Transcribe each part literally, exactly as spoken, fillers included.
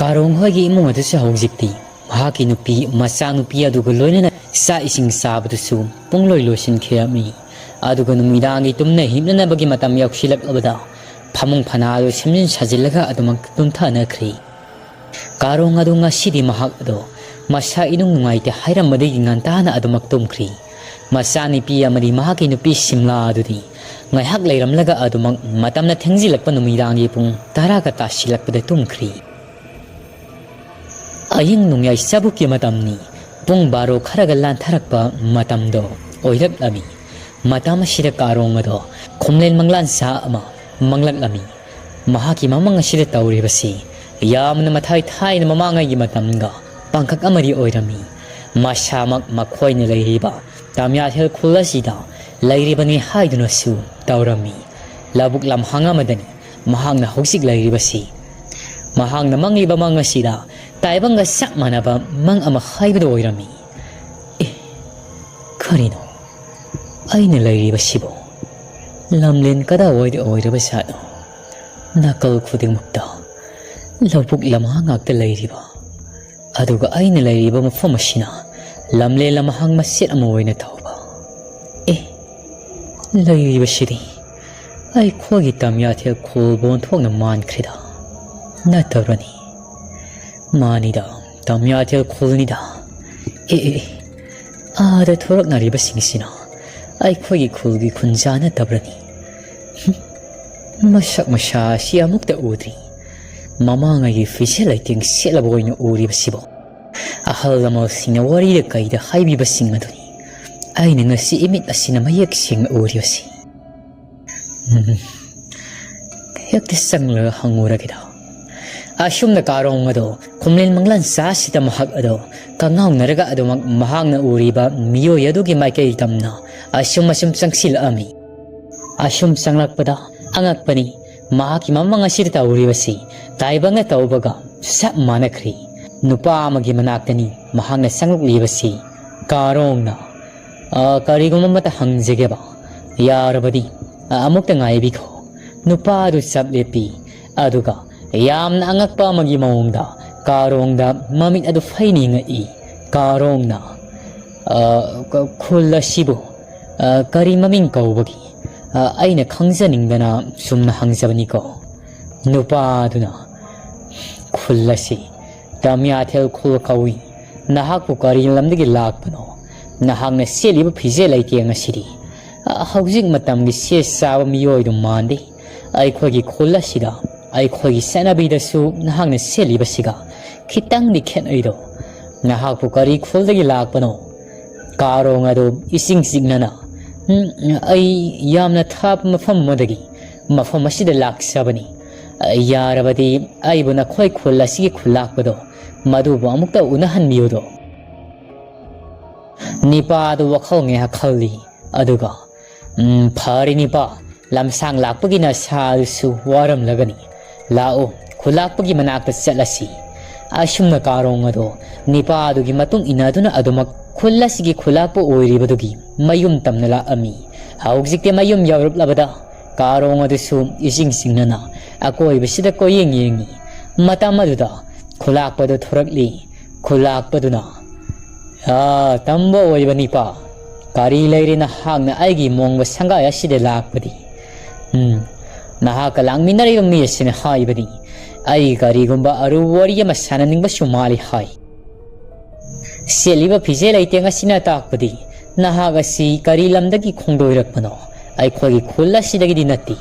ꯀꯥꯔꯣꯡ ꯍꯣꯏꯒꯤ ꯏꯃꯨꯡ ꯑꯗꯨꯁꯨ ꯍꯧꯖꯤꯛꯇꯤ ꯃꯍꯥꯛꯀꯤ ꯅꯨꯄꯤ, ꯃꯆꯥꯅꯨꯄꯤ ꯑꯗꯨꯒ ꯂꯣꯏꯅꯅ ꯆꯥꯛ ꯏꯁꯤꯡ ꯆꯥꯕꯗꯨꯁꯨ ꯄꯨꯡꯂꯣꯏ ꯂꯣꯏꯁꯤꯟꯈꯤꯔꯝꯃꯤ꯫ ꯑꯗꯨꯒ ꯅꯨꯃꯤꯗꯥꯡꯒꯤ ꯇꯨꯝꯅ ꯍꯤꯞꯅꯅꯕꯒꯤ ꯃꯇꯝ ꯌꯧꯁꯤꯜꯂꯛꯂꯕꯗ ꯐꯃꯨꯡ ꯐꯅꯥꯗꯨ ꯁꯦꯝꯖꯤꯟ ꯁꯥꯖꯤꯜꯂꯒ ꯑꯗꯨꯃꯛ ꯇꯨꯝꯊꯅꯈ꯭ꯔꯤ꯫ ꯀꯥꯔꯣꯡ ꯑꯗꯨ ꯉꯁꯤꯗꯤ ꯃꯍꯥꯛ ꯑꯗꯣ ꯃꯁꯥ ꯏꯅꯨꯡ ꯅꯨꯡꯉꯥꯏꯇꯦ ꯍꯥꯏꯔꯝꯕꯗꯒꯤ ꯉꯟꯇꯥꯅ ꯑꯗꯨꯃꯛ ꯇꯨꯝꯈ꯭ꯔꯤ꯫ ꯃꯆꯥꯅꯨꯄꯤ ꯑꯃꯗꯤ ꯃꯍꯥꯛꯀꯤ ꯅꯨꯄꯤ ꯁꯤꯝꯂꯥ ꯑꯗꯨꯗꯤ ꯉꯥꯏꯍꯥꯛ ꯂꯩꯔꯝꯂꯒ ꯑꯗꯨꯃꯛ ꯃꯇꯝꯅ ꯊꯦꯡꯖꯤꯜꯂꯛꯄ ꯅꯨꯃꯤꯗꯥꯡꯒꯤ ꯄꯨꯡ ꯇꯔꯥꯒ ꯇꯥꯁꯤꯜꯂꯛꯄꯗ ꯇꯨꯝꯈ꯭ꯔꯤ꯫ ꯑꯍꯤꯡ ꯅꯣꯡꯌꯥꯏ ꯆꯕꯨꯛꯀꯤ ꯃꯇꯝꯅꯤ꯫ ꯄꯨꯡ ꯕꯥꯔꯣ ꯈꯔꯒ ꯂꯥꯟꯊꯔꯛꯄ ꯃꯇꯝꯗꯣ ꯑꯣꯏꯔꯛꯂꯝꯃꯤ꯫ ꯃꯇꯝ ꯑꯁꯤꯗ ꯀꯥꯔꯣꯡ ꯑꯗꯣ ꯈꯨꯝꯂꯦꯟ ꯃꯪꯂꯥꯟꯁꯥ ꯑꯃ ꯃꯪꯂꯛꯂꯝꯃꯤ꯫ ꯃꯍꯥꯛꯀꯤ ꯃꯃꯪ ꯑꯁꯤꯗ ꯇꯧꯔꯤꯕꯁꯤ ꯌꯥꯝꯅ ꯃꯊꯥꯏ ꯊꯥꯏꯅ ꯃꯃꯥꯡꯉꯩꯒꯤ ꯃꯇꯝꯒ ꯄꯥꯡꯈꯛ ꯑꯃꯗꯤ ꯑꯣꯏꯔꯝꯃꯤ꯫ ꯃꯁꯥꯃꯛ ꯃꯈꯣꯏꯅ ꯂꯩꯔꯤꯕ ꯇꯥꯃꯤꯌꯥꯊꯦꯜ ꯈꯨꯜ ꯑꯁꯤꯗ ꯂꯩꯔꯤꯕꯅꯤ ꯍꯥꯏꯗꯨꯅꯁꯨ ꯇꯧꯔꯝꯃꯤ꯫ ꯂꯧꯕꯨꯛ ꯂꯝꯍꯥꯡ ꯑꯃꯗꯅꯤ ꯃꯍꯥꯛꯅ ꯍꯧꯖꯤꯛ ꯂꯩꯔꯤꯕꯁꯤ꯫ ꯃꯍꯥꯛꯅ ꯃꯪꯂꯤꯕ ꯃꯪ ꯑꯁꯤꯗ ꯇꯥꯏꯕꯪꯒ ꯆꯞ ꯃꯥꯟꯅꯕ ꯃꯪ ꯑꯃ ꯍꯥꯏꯕꯗꯨ ꯑꯣꯏꯔꯝꯃꯤ꯫ ꯑꯦ, ꯀꯔꯤꯅꯣ ꯑꯩꯅ ꯂꯩꯔꯤꯕꯁꯤꯕꯨ? ꯂꯝꯂꯦꯟ ꯀꯗꯥꯏꯋꯥꯏꯗ ꯑꯣꯏꯔꯕ ꯖꯥꯠꯅꯣ? ꯅꯥꯀꯜ ꯈꯨꯗꯤꯡꯃꯛꯇ ꯂꯧꯕꯨꯛ ꯂꯝꯍꯥꯡ ꯉꯥꯛꯇ ꯂꯩꯔꯤꯕ, ꯑꯗꯨꯒ ꯑꯩꯅ ꯂꯩꯔꯤꯕ ꯃꯐꯝ ꯑꯁꯤꯅ ꯂꯝꯂꯦꯟ ꯂꯝꯍꯥꯡ ꯃꯆꯦꯠ ꯑꯃ ꯑꯣꯏꯅ ꯇꯧꯕ꯫ ꯑꯦ, ꯂꯩꯔꯤꯕꯁꯤꯗꯤ ꯑꯩꯈꯣꯏꯒꯤ ꯇꯝꯌꯥꯊꯦꯜ ꯈꯨꯜꯕꯨ ꯑꯣꯟꯊꯣꯛꯅ ꯃꯥꯟꯈ꯭ꯔꯦꯗ꯫ ꯅꯠꯇꯕ꯭ꯔꯅꯤ? ꯃꯥꯅꯤꯗ, ꯇꯝꯌꯥꯊꯦꯜ ꯈꯨꯜꯅꯤꯗ꯫ ꯑꯦ, ꯑꯦ, ꯑꯦ, ꯑꯥꯗ ꯊꯣꯔꯛꯅꯔꯤꯕꯁꯤꯡꯁꯤꯅ ꯑꯩꯈꯣꯏꯒꯤ ꯈꯨꯜꯒꯤ ꯈꯨꯟꯖꯥ ꯅꯠꯇꯕ꯭ꯔꯅꯤ? ꯍꯨꯝ, ꯃꯁꯛ ꯃꯁꯥ ꯑꯁꯤ ꯑꯃꯨꯛꯇ ꯎꯗ꯭ꯔꯤ꯫ ꯃꯃꯥꯡꯉꯩꯒꯤ ꯐꯤꯖꯦꯠ ꯂꯩꯇꯦꯡ ꯁꯦꯠꯂꯕ ꯑꯣꯏꯅ ꯎꯔꯤꯕꯁꯤꯕꯨ꯫ ꯑꯍꯜ ꯂꯃꯟꯁꯤꯡꯅ ꯋꯥꯔꯤꯗ ꯀꯩꯗ ꯍꯥꯏꯕꯤꯕꯁꯤꯡ ꯑꯗꯨꯅꯤ ꯑꯩꯅ ꯉꯁꯤ ꯏꯃꯤꯠ ꯑꯁꯤꯅ ꯃꯌꯦꯛ ꯁꯦꯡꯅ ꯎꯔꯤꯕꯁꯤ꯫ ꯎꯝ, ꯍꯦꯛꯇ ꯆꯪꯂꯒ ꯍꯪꯉꯨꯔꯒꯦꯗ꯫ ꯑꯁꯨꯝꯅ ꯀꯥꯔꯣꯡ ꯑꯗꯣ ꯈꯨꯝꯂꯦꯟ ꯃꯪꯂꯥꯟ ꯆꯥꯁꯤꯗ ꯃꯍꯥꯛ ꯑꯗꯣ ꯀꯉꯥꯎꯅꯔꯒ ꯑꯗꯨꯃꯛ ꯃꯍꯥꯛꯅ ꯎꯔꯤꯕ ꯃꯤꯑꯣꯏ ꯑꯗꯨꯒꯤ ꯃꯥꯏꯀꯩ ꯇꯝꯅ ꯑꯁꯨꯝ ꯑꯁꯨꯝ ꯆꯪꯁꯤꯜꯂꯛꯑꯝꯃꯤ꯫ ꯑꯁꯨꯝ ꯆꯪꯂꯛꯄꯗ ꯑꯉꯛꯄꯅꯤ, ꯃꯍꯥꯛꯀꯤ ꯃꯃꯪ ꯑꯁꯤꯗ ꯇꯧꯔꯤꯕꯁꯤ ꯇꯥꯏꯕꯪꯅ ꯇꯧꯕꯒ ꯆꯞ ꯃꯥꯟꯅꯈ꯭ꯔꯤ꯫ ꯅꯨꯄꯥ ꯑꯃꯒꯤ ꯃꯅꯥꯛꯇꯅꯤ ꯃꯍꯥꯛꯅ ꯆꯪꯂꯛꯂꯤꯕꯁꯤ꯫ ꯀꯥꯔꯣꯡꯅ, "ꯑ, ꯀꯔꯤꯒꯨꯝꯕ ꯑꯃꯇ ꯍꯪꯖꯒꯦꯕ, ꯌꯥꯔꯕꯗꯤ, ꯑ, ꯑꯃꯨꯛꯇ ꯉꯥꯏꯕꯤꯈꯣ꯫" ꯅꯨꯄꯥ ꯑꯗꯨ ꯆꯞ ꯂꯦꯞꯄꯤ, ꯑꯗꯨꯒ ꯌꯥꯝꯅ ꯑꯉꯛꯄ ꯑꯃꯒꯤ ꯃꯑꯣꯡꯗ ꯀꯥꯔꯣꯡꯗ ꯃꯃꯤꯠ ꯑꯗꯨ ꯐꯩꯅ ꯌꯦꯡꯉꯛꯏ꯫ ꯀꯥꯔꯣꯡꯅ, "ꯑ, ꯈꯨꯜ ꯑꯁꯤꯕꯨ, ꯑ, ꯀꯔꯤ ꯃꯃꯤꯡ ꯀꯧꯕꯒꯦ? ꯑ, ꯑꯩꯅ ꯈꯪꯖꯅꯤꯡꯗꯅ ꯁꯨꯝꯅ ꯍꯪꯖꯕꯅꯤꯀꯣ"꯫ ꯅꯨꯄꯥ ꯑꯗꯨꯅ, "ꯈꯨꯜ ꯑꯁꯤ ꯇꯝꯌꯥꯊꯦꯜ ꯈꯨꯜ ꯀꯧꯏ꯫ ꯅꯍꯥꯛꯄꯨ ꯀꯔꯤ ꯂꯝꯗꯒꯤ ꯂꯥꯛꯄꯅꯣ? ꯅꯍꯥꯛꯅ ꯁꯦꯠꯂꯤꯕ ꯐꯤꯖꯦ ꯂꯩꯇꯦꯡ ꯑꯁꯤꯗꯤ, ꯑ, ꯍꯧꯖꯤꯛ ꯃꯇꯝꯒꯤ ꯁꯦꯠ ꯆꯥꯕ ꯃꯤꯑꯣꯏꯗꯨ ꯃꯥꯟꯗꯦ꯫ ꯑꯩꯈꯣꯏꯒꯤ ꯈꯨꯜ ꯑꯁꯤꯗ ꯑꯩꯈꯣꯏꯒꯤ ꯆꯠꯅꯕꯤꯗꯁꯨ ꯅꯍꯥꯛꯅ ꯁꯦꯠꯂꯤꯕꯁꯤꯒ ꯈꯤꯇꯪꯗꯤ ꯈꯦꯠꯅꯩꯗꯣ꯫ ꯅꯍꯥꯛꯄꯨ ꯀꯔꯤ ꯈꯨꯜꯗꯒꯤ ꯂꯥꯛꯄꯅꯣ?" ꯀꯥꯔꯣꯡ ꯑꯗꯨ ꯏꯁꯤꯡ ꯆꯤꯛꯅꯅ, "ꯎꯝ, ꯑꯩ ꯌꯥꯝꯅ ꯊꯥꯞꯄ ꯃꯐꯝ ꯑꯃꯗꯒꯤ ꯃꯐꯝ ꯑꯁꯤꯗ ꯂꯥꯛꯆꯕꯅꯤ꯫ ꯌꯥꯔꯕꯗꯤ ꯑꯩꯕꯨ ꯅꯈꯣꯏ ꯈꯨꯜ ꯑꯁꯤꯒꯤ ꯈꯨꯜꯂꯥꯛꯄꯗꯣ ꯃꯗꯨꯕꯨ ꯑꯃꯨꯛꯇ ꯎꯅꯍꯟꯕꯤꯌꯨꯗꯣ"꯫ ꯅꯤꯄꯥ ꯑꯗꯨ ꯋꯥꯈꯜ ꯉꯥꯏꯍꯥꯛ ꯈꯜꯂꯤ꯫ ꯑꯗꯨꯒ, "ꯎꯝ, ꯐꯔꯦ ꯅꯤꯄꯥ, ꯂꯝꯁꯥꯡ ꯂꯥꯛꯄꯒꯤ ꯅꯁꯥ ꯑꯗꯨꯁꯨ ꯋꯥꯔꯝꯂꯒꯅꯤ꯫ ꯂꯥꯛꯑꯣ, ꯈꯨꯜꯂꯥꯛꯄꯒꯤ ꯃꯅꯥꯛꯇ ꯆꯠꯂꯁꯤ"꯫ ꯑꯁꯨꯝꯅ ꯀꯥꯔꯣꯡ ꯑꯗꯣ ꯅꯤꯄꯥ ꯑꯗꯨꯒꯤ ꯃꯇꯨꯡ ꯏꯟꯅꯗꯨꯅ ꯑꯗꯨꯃꯛ ꯈꯨꯜ ꯑꯁꯤꯒꯤ ꯈꯨꯜꯂꯥꯛꯄ ꯑꯣꯏꯔꯤꯕꯗꯨꯒꯤ ꯃꯌꯨꯝ ꯇꯝꯅ ꯂꯥꯛꯑꯝꯃꯤ꯫ ꯍꯧꯖꯤꯛꯇꯤ ꯃꯌꯨꯝ ꯌꯧꯔꯛꯂꯕꯗ ꯀꯥꯔꯣꯡ ꯑꯗꯨꯁꯨ ꯏꯁꯤꯡ ꯆꯤꯡꯅꯅ ꯑꯀꯣꯏꯕꯁꯤꯗ ꯀꯣꯏꯌꯦꯡ ꯌꯦꯡꯉꯤ꯫ ꯃꯇꯝ ꯑꯗꯨꯗ ꯈꯨꯜꯂꯥꯛꯄꯗꯨ ꯊꯣꯔꯛꯂꯤ꯫ ꯈꯨꯜꯂꯥꯛꯄꯗꯨꯅ, "ꯑꯥ, ꯇꯝꯕ ꯑꯣꯏꯕ ꯅꯤꯄꯥ, ꯀꯔꯤ ꯂꯩꯔꯦ ꯅꯍꯥꯛꯅ ꯑꯩꯒꯤ ꯃꯣꯡꯕ ꯁꯪꯒꯥꯏ ꯑꯁꯤꯗ ꯂꯥꯛꯄꯗꯤ?" "ꯎꯝ, ꯅꯍꯥꯛꯀ ꯂꯥꯛꯃꯤꯟꯅꯔꯤꯕ ꯃꯤ ꯑꯁꯤꯅ ꯍꯥꯏꯕꯗꯤ ꯑꯩ ꯀꯔꯤꯒꯨꯝꯕ ꯑꯔꯨꯕ ꯋꯥꯔꯤ ꯑꯃ ꯁꯥꯟꯅꯅꯤꯡꯕꯁꯨ ꯃꯥꯜꯂꯤ" ꯍꯥꯏ꯫ "ꯁꯦꯠꯂꯤꯕ ꯐꯤꯖꯦ ꯂꯩꯇꯦꯡ ꯑꯁꯤꯅ ꯇꯥꯛꯄꯗꯤ ꯅꯍꯥꯛ ꯑꯁꯤ ꯀꯔꯤ ꯂꯝꯗꯒꯤ ꯈꯣꯡꯗꯣꯏꯔꯛꯄꯅꯣ? ꯑꯩꯈꯣꯏꯒꯤ ꯈꯨꯜ ꯑꯁꯤꯗꯒꯤꯗꯤ ꯅꯠꯇꯦ"꯫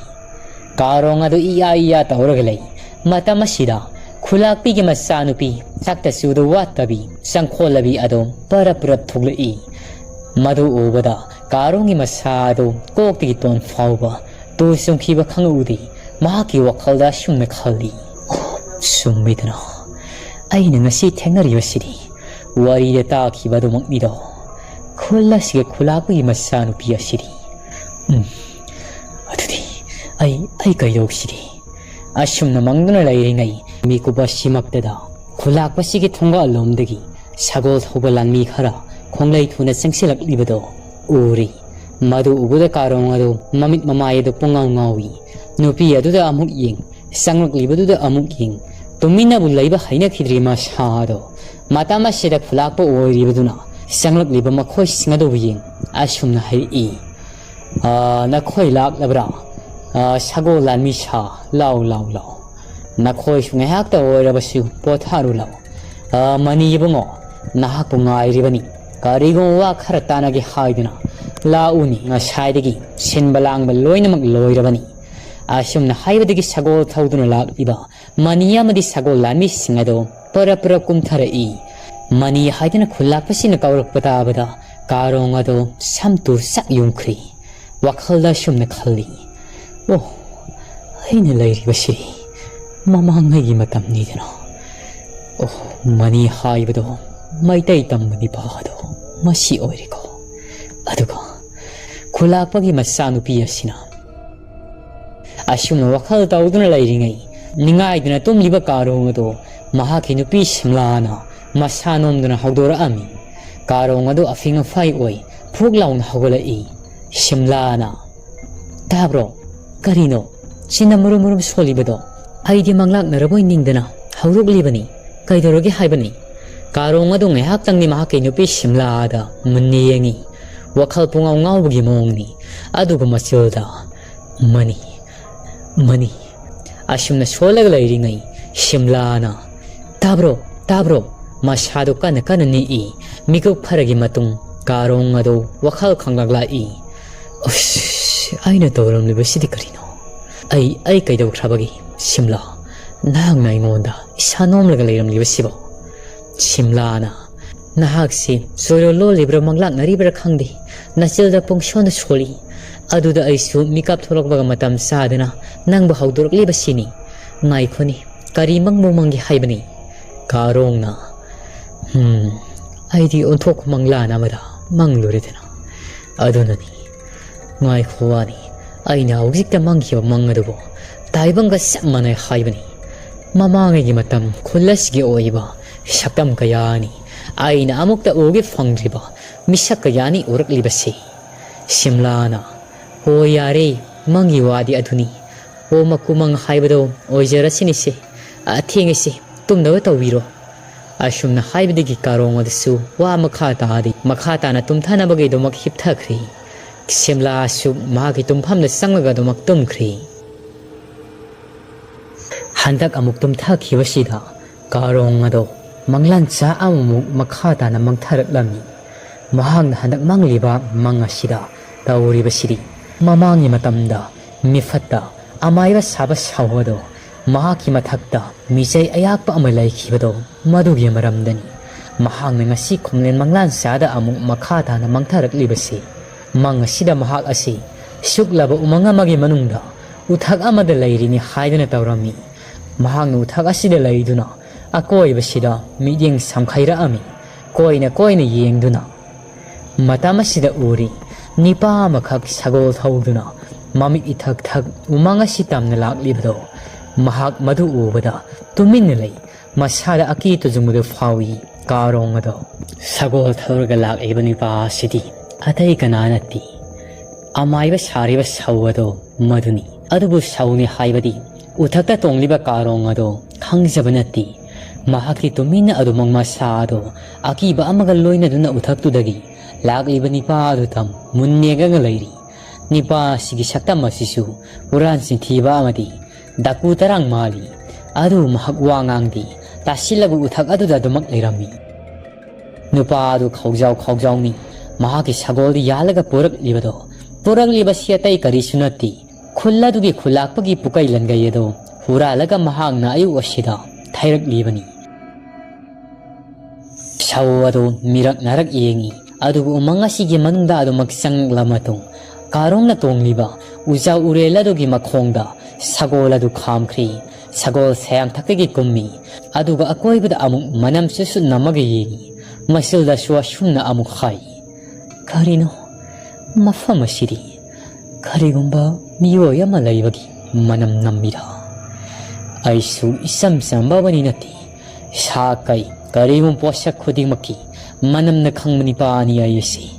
ꯀꯥꯔꯣꯡ ꯑꯗꯨ ꯏꯌꯥ ꯏꯌꯥ ꯇꯧꯔꯒ ꯂꯩ꯫ ꯃꯇꯝ ꯑꯁꯤꯗ ꯈꯨꯂꯥꯛꯄꯤꯒꯤ ꯃꯆꯥꯅꯨꯄꯤ ꯆꯥꯛꯇ ꯆꯨꯗ ꯋꯥꯠꯇꯕꯤ ꯆꯪꯈꯣꯜꯂꯕꯤ ꯑꯗꯨ ꯄꯔꯞ ꯄꯔꯞ ꯊꯣꯛꯂꯛꯏ꯫ ꯃꯗꯨ ꯎꯕꯗ ꯀꯥꯔꯣꯡꯒꯤ ꯃꯁꯥ ꯑꯗꯨ ꯀꯣꯛꯇꯒꯤ ꯇꯣꯟ ꯐꯥꯎꯕ ꯇꯨ ꯆꯨꯡꯈꯤꯕ ꯈꯪꯍꯧꯗꯦ꯫ ꯃꯍꯥꯛꯀꯤ ꯋꯥꯈꯜꯗ ꯑꯁꯨꯝꯅ ꯈꯜꯂꯤ, "ꯑꯣ, ꯆꯨꯝꯃꯤꯗꯅ, ꯑꯩꯅ ꯉꯁꯤ ꯊꯦꯡꯅꯔꯤꯕꯁꯤꯗꯤ ꯋꯥꯔꯤꯗ ꯇꯥꯈꯤꯕ ꯑꯗꯨꯃꯛꯅꯤꯗꯣ꯫ ꯈꯨꯜ ꯑꯁꯤꯒꯤ ꯈꯨꯂꯥꯛꯄꯒꯤ ꯃꯆꯥꯅꯨꯄꯤ ꯑꯁꯤꯗꯤ꯫ ꯎꯝ, ꯑꯗꯨꯗꯤ ꯑꯩ, ꯑꯩ ꯀꯩꯗꯧꯁꯤꯒꯦ?" ꯑꯁꯨꯝꯅ ꯃꯪꯗꯨꯅ ꯂꯩꯔꯤꯉꯩ ꯃꯤꯀꯨꯞ ꯑꯁꯤꯃꯛꯇꯗ ꯈꯨꯂꯥꯛꯄꯁꯤꯒꯤ ꯊꯣꯡꯒꯥꯜꯂꯣꯝꯗꯒꯤ ꯁꯒꯣꯜ ꯊꯧꯕ ꯂꯥꯟꯃꯤ ꯈꯔ ꯈꯣꯡꯂꯩ ꯊꯨꯅ ꯆꯪꯁꯤꯜꯂꯛꯂꯤꯕꯗꯣ ꯎꯔꯤ꯫ ꯃꯗꯨ ꯎꯕꯗ ꯀꯥꯔꯣꯡ ꯑꯗꯨ ꯃꯃꯤꯠ ꯃꯃꯥꯏ ꯑꯗꯨ ꯄꯨꯡꯉꯥꯎ ꯉꯥꯎꯏ꯫ ꯅꯨꯄꯤ ꯑꯗꯨꯗ ꯑꯃꯨꯛ ꯌꯦꯡ, ꯆꯪꯂꯛꯂꯤꯕꯗꯨꯗ ꯑꯃꯨꯛ ꯌꯦꯡ꯫ ꯇꯨꯃꯤꯟꯅꯕꯨ ꯂꯩꯕ ꯍꯩꯅꯈꯤꯗ꯭ꯔꯤ ꯃꯁꯥꯗꯣ꯫ ꯃꯇꯝ ꯑꯁꯤꯗ ꯈꯨꯂꯥꯛꯄ ꯑꯣꯏꯔꯤꯕꯗꯨꯅ ꯆꯪꯂꯛꯂꯤꯕ ꯃꯈꯣꯏꯁꯤꯡ ꯑꯗꯨꯕꯨ ꯌꯦꯡ ꯑꯁꯨꯝꯅ ꯍꯥꯏꯔꯛꯏ, "ꯑꯥ, ꯅꯈꯣꯏ ꯂꯥꯛꯂꯕ꯭ꯔꯥ? ꯑꯥ, ꯁꯒꯣꯜ ꯂꯥꯟꯃꯤ ꯁꯥ, ꯂꯥꯎ, ꯂꯥꯎ, ꯂꯥꯎ꯫ ꯅꯈꯣꯏꯁꯨ ꯉꯥꯏꯍꯥꯛꯇ ꯑꯣꯏꯔꯕꯁꯨ ꯄꯣꯊꯥꯔꯨ ꯂꯥꯎ꯫ ꯑꯥ, ꯃꯅꯤ ꯏꯕꯨꯡꯉꯣ, ꯅꯍꯥꯛꯄꯨ ꯉꯥꯏꯔꯤꯕꯅꯤ꯫ ꯀꯔꯤꯒꯨꯝꯕ ꯋꯥ ꯈꯔ ꯇꯥꯟꯅꯒꯦ ꯍꯥꯏꯗꯨꯅ ꯂꯥꯛꯎꯅꯤ꯫ ꯉꯁꯥꯏꯗꯒꯤ ꯁꯤꯟꯕ ꯂꯥꯡꯕ ꯂꯣꯏꯅꯃꯛ ꯂꯣꯏꯔꯕꯅꯤ꯫" ꯑꯁꯨꯝꯅ ꯍꯥꯏꯕꯗꯒꯤ ꯁꯒꯣꯜ ꯊꯧꯗꯨꯅ ꯂꯥꯛꯂꯤꯕ ꯃꯅꯤ ꯑꯃꯗꯤ ꯁꯒꯣꯜ ꯂꯥꯟꯃꯤꯁꯤꯡ ꯑꯗꯨ ꯄꯔꯞ ꯄꯔꯞ ꯀꯨꯝꯊꯔꯛꯏ꯫ ꯃꯅꯤ ꯍꯥꯏꯗꯨꯅ ꯈꯨꯜꯂꯥꯛꯄꯁꯤꯅ ꯀꯧꯔꯛꯄ ꯇꯥꯕꯗ ꯀꯥꯔꯣꯡ ꯑꯗꯨ ꯁꯝꯇꯨ ꯆꯥꯛ ꯌꯨꯡꯈ꯭ꯔꯤ꯫ ꯋꯥꯈꯜꯗ ꯑꯁꯨꯝꯅ ꯈꯜꯂꯤ, "ꯑꯣ, ꯑꯩꯅ ꯂꯩꯔꯤꯕꯁꯤ ꯃꯃꯥꯡꯉꯩꯒꯤ ꯃꯇꯝꯅꯤꯗꯅ꯫ ꯑꯣ, ꯃꯅꯤ ꯍꯥꯏꯕꯗꯣ ꯃꯩꯇꯩ ꯇꯝꯕ ꯅꯤꯄꯥꯗꯣ ꯃꯁꯤ ꯑꯣꯏꯔꯦꯀꯣ꯫ ꯑꯗꯨꯒ ꯈꯨꯜꯂꯥꯛꯄꯒꯤ ꯃꯆꯥꯅꯨꯄꯤ ꯑꯁꯤꯅ" ꯑꯁꯨꯝꯅ ꯋꯥꯈꯜ ꯇꯧꯗꯨꯅ ꯂꯩꯔꯤꯉꯩ, ꯅꯤꯡꯉꯥꯏꯗꯨꯅ ꯇꯨꯝꯂꯤꯕ ꯀꯥꯔꯣꯡ ꯑꯗꯨ ꯃꯍꯥꯛꯀꯤ ꯅꯨꯄꯤ ꯁꯤꯝꯂꯥꯅ ꯃꯁꯥ ꯅꯣꯝꯗꯨꯅ ꯍꯧꯗꯣꯔꯛꯑꯝꯃꯤ꯫ ꯀꯥꯔꯣꯡ ꯑꯗꯨ ꯑꯐꯤꯡ ꯑꯐꯥꯏ ꯑꯣꯏ ꯐꯨꯛ ꯂꯥꯎꯅ ꯍꯧꯒꯠꯂꯛꯏ꯫ ꯁꯤꯝꯂꯥꯅ, "ꯇꯥꯕ꯭ꯔꯣ? ꯀꯔꯤꯅꯣ? ꯆꯤꯟꯅ ꯃꯨꯔꯨꯝ ꯃꯨꯔꯨꯝ ꯁꯣꯜꯂꯤꯕꯗꯣ? ꯑꯩꯗꯤ ꯃꯪꯂꯥꯛꯅꯔꯕꯣꯏ ꯅꯤꯡꯗꯅ ꯍꯧꯗꯣꯛꯂꯤꯕꯅꯤ꯫ ꯀꯩꯗꯧꯔꯒꯦ ꯍꯥꯏꯕꯅꯤ?" ꯀꯥꯔꯣꯡ ꯑꯗꯨ ꯉꯥꯏꯍꯥꯛꯇꯪꯗꯤ ꯃꯍꯥꯛꯀꯤ ꯅꯨꯄꯤ ꯁꯤꯝꯂꯥꯗ ꯃꯨꯟꯅ ꯌꯦꯡꯉꯤ꯫ ꯋꯥꯈꯜ ꯄꯨꯡꯉꯥꯎ ꯉꯥꯎꯕꯒꯤ ꯃꯑꯣꯡꯅꯤ꯫ ꯑꯗꯨꯒ ꯃꯆꯤꯜꯗ, "ꯃꯅꯤ, ꯃꯅꯤ" ꯑꯁꯨꯝꯅ ꯁꯣꯜꯂꯒ ꯂꯩꯔꯤꯉꯩ, ꯁꯤꯝꯂꯥꯅ, "ꯇꯥꯕ꯭ꯔꯣ? ꯇꯥꯕ꯭ꯔꯣ?" ꯃꯁꯥꯗꯨ ꯀꯟꯅ ꯀꯟꯅ ꯅꯤꯛꯏ꯫ ꯃꯤꯀꯨꯞ ꯈꯔꯒꯤ ꯃꯇꯨꯡ ꯀꯥꯔꯣꯡ ꯑꯗꯨ ꯋꯥꯈꯜ ꯈꯪꯂꯛ ꯂꯥꯛꯏ꯫ "ꯑꯁ, ꯑꯩꯅ ꯇꯧꯔꯝꯂꯤꯕꯁꯤꯗꯤ ꯀꯔꯤꯅꯣ? ꯑꯩ, ꯑꯩ ꯀꯩꯗꯧꯈ꯭ꯔꯕꯒꯦ? ꯁꯤꯝꯂꯥ, ꯅꯍꯥꯛꯅ ꯑꯩꯉꯣꯟꯗ ꯏꯁꯥ ꯅꯣꯝꯂꯒ ꯂꯩꯔꯝꯂꯤꯕꯁꯤꯕꯣ?" ꯁꯤꯝꯂꯥꯅ, "ꯅꯍꯥꯛꯁꯤ ꯆꯣꯏꯔꯣꯜ ꯂꯣꯜꯂꯤꯕ꯭ꯔꯥ ꯃꯪꯂꯥꯛꯅꯔꯤꯕ꯭ꯔꯥ ꯈꯪꯗꯦ, ꯅꯆꯤꯜꯗ ꯄꯨꯡꯁꯣꯟꯗ ꯁꯣꯜꯂꯤ꯫ ꯑꯗꯨꯗ ꯑꯩꯁꯨ ꯃꯤꯀꯞ ꯊꯣꯛꯂꯛꯄꯒ ꯃꯇꯝ ꯆꯥꯗꯅ ꯅꯪꯕꯨ ꯍꯧꯗꯣꯔꯛꯂꯤꯕꯁꯤꯅꯤ꯫ ꯉꯥꯏꯈꯣꯅꯤ, ꯀꯔꯤ ꯃꯪꯕꯨ ꯃꯪꯒꯦ ꯍꯥꯏꯕꯅꯤ?" ꯀꯥꯔꯣꯡꯅ, "ꯍꯝ, ꯑꯩꯗꯤ ꯑꯣꯟꯊꯣꯛꯄ ꯃꯪꯂꯥꯟ ꯑꯃꯗ ꯃꯪꯂꯨꯔꯦꯗꯅ꯫ ꯑꯗꯨꯅꯅꯤ, ꯉꯥꯏꯈꯣ ꯋꯥꯅꯤ, ꯑꯩꯅ ꯍꯧꯖꯤꯛꯇ ꯃꯪꯈꯤꯕ ꯃꯪ ꯑꯗꯨꯕꯨ ꯇꯥꯏꯕꯪꯒ ꯆꯞ ꯃꯥꯟꯅꯩ ꯍꯥꯏꯕꯅꯤ꯫ ꯃꯃꯥꯡꯉꯩꯒꯤ ꯃꯇꯝ ꯈꯨꯜ ꯑꯁꯤꯒꯤ ꯑꯣꯏꯕ ꯁꯛꯇꯝ ꯀꯌꯥꯅꯤ ꯑꯩꯅ ꯑꯃꯨꯛꯇ ꯎꯒꯦ ꯐꯪꯗ꯭ꯔꯤꯕ ꯃꯤꯁꯛ ꯀꯌꯥꯅꯤ ꯎꯔꯛꯂꯤꯕꯁꯤ꯫" ꯁꯤꯝꯂꯥꯅ, "ꯍꯣꯏ ꯌꯥꯔꯦ, ꯃꯪꯒꯤ ꯋꯥꯗꯤ ꯑꯗꯨꯅꯤ꯫ ꯄꯣꯝ ꯃꯀꯨꯃꯪ ꯍꯥꯏꯕꯗꯣ ꯑꯣꯏꯖꯔꯁꯤꯅꯤꯁꯦ꯫ ꯑꯊꯦꯡꯉꯤꯁꯦ ꯇꯨꯝꯅꯕ ꯇꯧꯕꯤꯔꯣ꯫ ꯑꯁꯨꯝꯅ ꯍꯥꯏꯕꯗꯒꯤ ꯀꯥꯔꯣꯡ ꯑꯗꯨꯁꯨ ꯋꯥ ꯃꯈꯥ ꯇꯥꯗꯦ꯫ ꯃꯈꯥ ꯇꯥꯅ ꯇꯨꯝꯊꯅꯕꯒꯤꯗꯃꯛ ꯍꯤꯞꯊꯈ꯭ꯔꯦ꯫ ꯁꯤꯝꯂꯥꯁꯨ ꯃꯍꯥꯛꯀꯤ ꯇꯨꯝꯐꯝꯗ ꯆꯪꯂꯒ ꯑꯗꯨꯃꯛ ꯇꯨꯝꯈ꯭ꯔꯦ꯫ ꯍꯟꯗꯛ ꯑꯃꯨꯛ ꯇꯨꯝꯊꯈꯤꯕꯁꯤꯗ ꯀꯥꯔꯣꯡ ꯑꯗꯣ ꯃꯪꯂꯥꯟꯆꯥ ꯑꯃꯃꯨꯛ ꯃꯈꯥ ꯇꯥꯅ ꯃꯪꯊꯔꯛꯂꯝꯃꯤ꯫ ꯃꯍꯥꯛꯅ ꯍꯟꯗꯛ ꯃꯪꯂꯤꯕ ꯃꯪ ꯑꯁꯤꯗ ꯇꯧꯔꯤꯕꯁꯤꯗꯤ, ꯃꯃꯥꯡꯒꯤ ꯃꯇꯝꯗ ꯃꯤꯐꯠꯇ ꯑꯃꯥꯏꯕ ꯁꯥꯕ ꯁꯥꯎ ꯑꯗꯣ ꯃꯍꯥꯛꯀꯤ ꯃꯊꯛꯇ ꯃꯤꯆꯩ ꯑꯌꯥꯛꯄ ꯑꯃ ꯂꯩꯈꯤꯕꯗꯣ, ꯃꯗꯨꯒꯤ ꯃꯔꯝꯗꯅꯤ꯫ ꯃꯍꯥꯛꯅ ꯉꯁꯤ ꯈꯣꯡꯂꯦꯟ ꯃꯪꯂꯥꯟꯆꯥꯗ ꯑꯃꯨꯛ ꯃꯈꯥ ꯇꯥꯅ ꯃꯪꯊꯔꯛꯂꯤꯕꯁꯤ꯫ ꯃꯪ ꯑꯁꯤꯗ ꯃꯍꯥꯛ ꯑꯁꯤ ꯁꯨꯛꯂꯕ ꯎꯃꯪ ꯑꯃꯒꯤ ꯃꯅꯨꯡꯗ ꯎꯊꯛ ꯑꯃꯗ ꯂꯩꯔꯤꯅꯤ ꯍꯥꯏꯗꯨꯅ ꯇꯧꯔꯝꯃꯤ꯫ ꯃꯍꯥꯛꯅ ꯎꯊꯛ ꯑꯁꯤꯗ ꯂꯩꯗꯨꯅ ꯑꯀꯣꯏꯕꯁꯤꯗ ꯃꯤꯠꯌꯦꯡ ꯁꯝꯈꯩꯔꯛꯑꯝꯃꯤ꯫ ꯀꯣꯏꯅ ꯀꯣꯏꯅ ꯌꯦꯡꯗꯨꯅ ꯃꯇꯝ ꯑꯁꯤꯗ ꯎꯔꯤ ꯅꯤꯄꯥ ꯑꯃꯈꯛ ꯁꯒꯣꯜ ꯊꯧꯗꯨꯅ ꯃꯃꯤꯠ ꯏꯊꯛ ꯊꯛ ꯎꯃꯪ ꯑꯁꯤ ꯇꯝꯅ ꯂꯥꯛꯂꯤꯕꯗꯣ꯫ ꯃꯍꯥꯛ ꯃꯗꯨ ꯎꯕꯗ ꯇꯨꯃꯤꯟꯅ ꯂꯩ꯫ ꯃꯁꯥꯗ ꯑꯀꯤ ꯇꯨꯖꯨꯡꯕꯗꯨ ꯐꯥꯎꯏ꯫ ꯀꯥꯔꯣꯡ ꯑꯗꯣ ꯁꯒꯣꯜ ꯊꯧꯔꯒ ꯂꯥꯛꯂꯤꯕ ꯅꯤꯄꯥ ꯑꯁꯤꯗꯤ ꯑꯇꯩ ꯀꯅꯥ ꯅꯠꯇꯦ, ꯑꯃꯥꯏꯕ ꯁꯥꯔꯤꯕ ꯁꯧ ꯑꯗꯣ ꯃꯗꯨꯅꯤ꯫ ꯑꯗꯨꯕꯨ ꯁꯧꯅꯤ ꯍꯥꯏꯕꯗꯤ ꯎꯊꯛꯇ ꯇꯣꯡꯂꯤꯕ ꯀꯥꯔꯣꯡ ꯑꯗꯣ ꯈꯪꯖꯕ ꯅꯠꯇꯦ꯫ ꯃꯍꯥꯛꯇꯤ ꯇꯨꯃꯤꯟꯅ ꯑꯗꯨꯃꯛ ꯃꯁꯥ ꯑꯗꯣ ꯑꯀꯤꯕ ꯑꯃꯒ ꯂꯣꯏꯅꯗꯨꯅ ꯎꯊꯛꯇꯨꯗꯒꯤ ꯂꯥꯛꯂꯤꯕ ꯅꯤꯄꯥ ꯑꯗꯨ ꯇꯝ ꯃꯨꯟꯅ ꯌꯦꯡꯉꯒ ꯂꯩꯔꯤ꯫ ꯅꯤꯄꯥ ꯑꯁꯤꯒꯤ ꯁꯛꯇꯝ ꯑꯁꯤꯁꯨ ꯍꯨꯔꯥꯟ ꯆꯤꯟꯊꯤꯕ ꯑꯃꯗꯤ ꯗꯥꯀꯨ ꯇꯔꯥꯡ ꯃꯥꯜꯂꯤ꯫ ꯑꯗꯨꯕꯨ ꯃꯍꯥꯛ ꯋꯥ ꯉꯥꯡꯗꯦ, ꯇꯥꯁꯤꯜꯂꯒ ꯎꯊꯛ ꯑꯗꯨꯗ ꯑꯗꯨꯃꯛ ꯂꯩꯔꯝꯃꯤ꯫ ꯅꯨꯄꯥ ꯑꯗꯨ ꯈꯧꯖꯥꯎ ꯈꯧꯖꯥꯎꯅꯤ꯫ ꯃꯍꯥꯛꯀꯤ ꯁꯒꯣꯜꯗ ꯌꯥꯜꯂꯒ ꯄꯨꯔꯛꯂꯤꯕꯗꯣ, ꯄꯨꯔꯛꯂꯤꯕꯁꯤ ꯑꯇꯩ ꯀꯔꯤꯁꯨ ꯅꯠꯇꯦ, ꯈꯨꯜ ꯑꯗꯨꯒꯤ ꯈꯨꯜꯂꯥꯛꯄꯒꯤ ꯄꯨꯀꯩ ꯂꯟꯒꯩ ꯑꯗꯣ ꯍꯨꯔꯥꯜꯂꯒ ꯃꯍꯥꯛꯅ ꯑꯌꯨꯛ ꯑꯁꯤꯗ ꯊꯩꯔꯛꯂꯤꯕꯅꯤ꯫ ꯁꯧ ꯑꯗꯨ ꯃꯤꯔꯛ ꯅꯥꯔꯛ ꯌꯦꯡꯉꯤ꯫ ꯑꯗꯨꯕꯨ ꯎꯃꯪ ꯑꯁꯤꯒꯤ ꯃꯅꯨꯡꯗ ꯑꯗꯨꯃꯛ ꯆꯪꯂꯛꯂ ꯃꯇꯨꯡ, ꯀꯥꯔꯣꯡꯅ ꯇꯣꯡꯂꯤꯕ ꯎꯖꯥ ꯎꯔꯦꯜ ꯑꯗꯨꯒꯤ ꯃꯈꯣꯡꯗ ꯁꯒꯣꯜ ꯑꯗꯨ ꯈꯥꯝꯈ꯭ꯔꯤ꯫ ꯁꯒꯣꯜ ꯁꯌꯥꯡꯊꯛꯇꯒꯤ ꯀꯨꯝꯃꯤ꯫ ꯑꯗꯨꯒ ꯑꯀꯣꯏꯕꯗ ꯑꯃꯨꯛ ꯃꯅꯝ ꯁꯨꯠ ꯁꯨꯠ ꯅꯝꯃꯒ ꯌꯦꯡꯉꯤ꯫ ꯃꯁꯤꯜꯗꯁꯨ ꯑꯁꯨꯝꯅ ꯑꯃꯨꯛ ꯍꯥꯏ, "ꯀꯔꯤꯅꯣ ꯃꯐꯝ ꯑꯁꯤꯗꯤ? ꯀꯔꯤꯒꯨꯝꯕ ꯃꯤꯑꯣꯏ ꯑꯃ ꯂꯩꯕꯒꯤ ꯃꯅꯝ ꯅꯝꯃꯤꯔꯥ? ꯑꯩꯁꯨ ꯏꯆꯝ ꯆꯝꯕ ꯑꯃꯅꯤ ꯅꯠꯇꯦ꯫ ꯁꯥ ꯀꯩ ꯀꯔꯤꯒꯨꯝꯕ ꯄꯣꯠꯁꯛ ꯈꯨꯗꯤꯡꯃꯛꯀꯤ ꯃꯅꯝꯅ ꯈꯪꯕ ꯅꯤꯄꯥꯅꯤ ꯑꯩ ꯑꯁꯤ꯫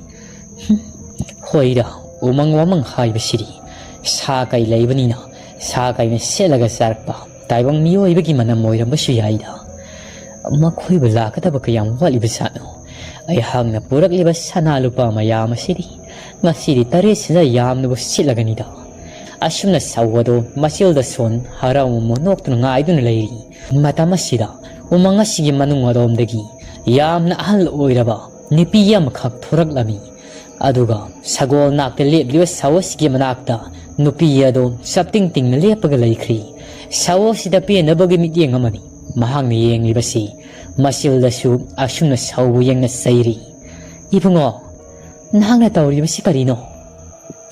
ꯍꯨꯝ, ꯍꯣꯏꯗ, ꯎꯃꯪ ꯋꯥꯃꯪ ꯍꯥꯏꯕꯁꯤꯗꯤ ꯁꯥ ꯀꯩ ꯂꯩꯕꯅꯤꯅ ꯁꯥ ꯀꯩꯅ ꯁꯦꯠꯂꯒ ꯆꯥꯔꯛꯄ ꯇꯥꯏꯕꯪ ꯃꯤꯑꯣꯏꯕꯒꯤ ꯃꯅꯝ ꯑꯣꯏꯔꯝꯕꯁꯨ ꯌꯥꯏꯗ꯫ ꯃꯈꯣꯏꯕꯨ ꯂꯥꯛꯀꯗꯕ ꯀꯌꯥꯝ ꯋꯥꯠꯂꯤꯕ ꯖꯥꯠꯅꯣ? ꯑꯩꯍꯥꯛꯅ ꯄꯨꯔꯛꯂꯤꯕ ꯁꯅꯥ ꯂꯨꯄꯥ ꯃꯌꯥꯝ ꯑꯁꯤꯗꯤ ꯉꯁꯤꯗꯤ ꯇꯔꯦꯠꯁꯤꯗ ꯌꯥꯝꯅꯕꯨ ꯁꯤꯠꯂꯒꯅꯤꯗ꯫ ꯑꯁꯨꯝꯅ ꯁꯥꯎ ꯑꯗꯣ ꯃꯆꯤꯜꯗ ꯁꯣꯟ ꯍꯔꯥꯎ ꯃꯃꯣꯟ ꯅꯣꯛꯇꯨꯅ ꯉꯥꯏꯗꯨꯅ ꯂꯩꯔꯤ꯫ ꯃꯇꯝ ꯑꯁꯤꯗ ꯎꯃꯪ ꯑꯁꯤꯒꯤ ꯃꯅꯨꯡ ꯑꯗꯣꯝꯗꯒꯤ ꯌꯥꯝꯅ ꯑꯍꯜ ꯑꯣꯏꯔꯕ ꯅꯨꯄꯤ ꯑꯃꯈꯛ ꯊꯣꯔꯛꯂꯝꯃꯤ꯫ ꯑꯗꯨꯒ ꯁꯒꯣꯜ ꯅꯥꯛꯇ ꯂꯦꯞꯂꯤꯕ ꯁꯥꯎ ꯑꯁꯤꯒꯤ ꯃꯅꯥꯛꯇ ꯅꯨꯄꯤ ꯑꯗꯣ ꯆꯞꯇꯤꯡ ꯇꯤꯡꯅ ꯂꯦꯞꯄꯒ ꯂꯩꯈ꯭ꯔꯤ꯫ ꯁꯥꯎ ꯑꯁꯤꯗ ꯄꯦꯟꯅꯕꯒꯤ ꯃꯤꯠꯌꯦꯡ ꯑꯃꯅꯤ ꯃꯍꯥꯛꯅ ꯌꯦꯡꯂꯤꯕꯁꯤ꯫ ꯃꯆꯤꯜꯗꯁꯨ ꯑꯁꯨꯝꯅ ꯁꯥꯎꯕꯨ ꯌꯦꯡꯅ ꯆꯩꯔꯤ꯫ "ꯏꯕꯨꯡꯉꯣ, ꯅꯍꯥꯛꯅ ꯇꯧꯔꯤꯕꯁꯤ ꯀꯔꯤꯅꯣ?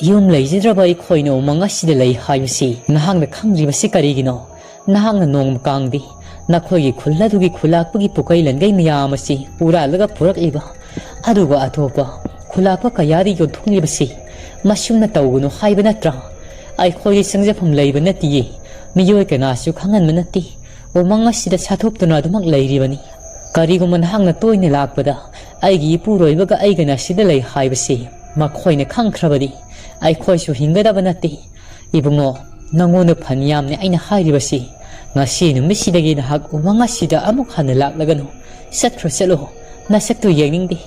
ꯌꯨꯝ ꯂꯩꯖꯗ꯭ꯔꯕ ꯑꯩꯈꯣꯏꯅ ꯎꯃꯪ ꯑꯁꯤꯗ ꯂꯩ ꯍꯥꯏꯕꯁꯤ ꯅꯍꯥꯛꯅ ꯈꯪꯗ꯭ꯔꯤꯕꯁꯤ ꯀꯔꯤꯒꯤꯅꯣ? ꯅꯍꯥꯛꯅ ꯅꯣꯡꯃ ꯀꯥꯡꯗꯤ ꯅꯈꯣꯏꯒꯤ ꯈꯨꯜ ꯑꯗꯨꯒꯤ ꯈꯨꯜꯂꯥꯛꯄꯒꯤ ꯄꯨꯀꯩ ꯂꯟꯒꯩ ꯃꯌꯥꯝ ꯑꯁꯤ ꯍꯨꯔꯥꯜꯂꯒ ꯄꯨꯔꯛꯂꯤꯕ, ꯑꯗꯨꯒ ꯑꯇꯣꯞꯄ ꯈꯨꯜꯂꯥꯛꯄ ꯀꯌꯥꯗ ꯌꯣꯟꯊꯣꯛꯂꯤꯕꯁꯤ ꯃꯁꯨꯝꯅ ꯇꯧꯒꯅꯨ ꯍꯥꯏꯕ ꯅꯠꯇ꯭ꯔꯥ? ꯑꯩꯈꯣꯏꯒꯤ ꯆꯪꯖꯐꯝ ꯂꯩꯕ ꯅꯠꯇꯤꯌꯦ꯫ ꯃꯤꯑꯣꯏ ꯀꯅꯥꯁꯨ ꯈꯪꯍꯟꯕ ꯅꯠꯇꯦ꯫ ꯎꯃꯪ ꯑꯁꯤꯗ ꯁꯥꯊꯣꯛꯇꯨꯅ ꯑꯗꯨꯃꯛ ꯂꯩꯔꯤꯕꯅꯤ꯫ ꯀꯔꯤꯒꯨꯝꯕ ꯅꯍꯥꯛꯅ ꯇꯣꯏꯅ ꯂꯥꯛꯄꯗ ꯑꯩꯒꯤ ꯏꯄꯨꯔꯣꯏꯕꯒ ꯑꯩꯒꯅ ꯑꯁꯤꯗ ꯂꯩ ꯍꯥꯏꯕꯁꯤ ꯃꯈꯣꯏꯅ ꯈꯪꯈ꯭ꯔꯕꯗꯤ ꯑꯩꯈꯣꯏꯁꯨ ꯍꯤꯡꯒꯗꯕ ꯅꯠꯇꯦ꯫ ꯏꯕꯨꯡꯉꯣ, ꯅꯉꯣꯟꯗ ꯐꯅ ꯌꯥꯝꯅ ꯑꯩꯅ ꯍꯥꯏꯔꯤꯕꯁꯤ꯫ ꯉꯁꯤ ꯅꯨꯃꯤꯠꯁꯤꯗꯒꯤ ꯅꯍꯥꯛ ꯎꯃꯪ ꯑꯁꯤꯗ ꯑꯃꯨꯛ ꯍꯟꯅ ꯂꯥꯛꯂꯒꯅꯨ꯫ ꯆꯠꯈ꯭ꯔꯣ, ꯆꯠꯂꯣ꯫ ꯅꯁꯛꯇꯨ ꯌꯦꯡꯅꯤꯡꯗꯦ꯫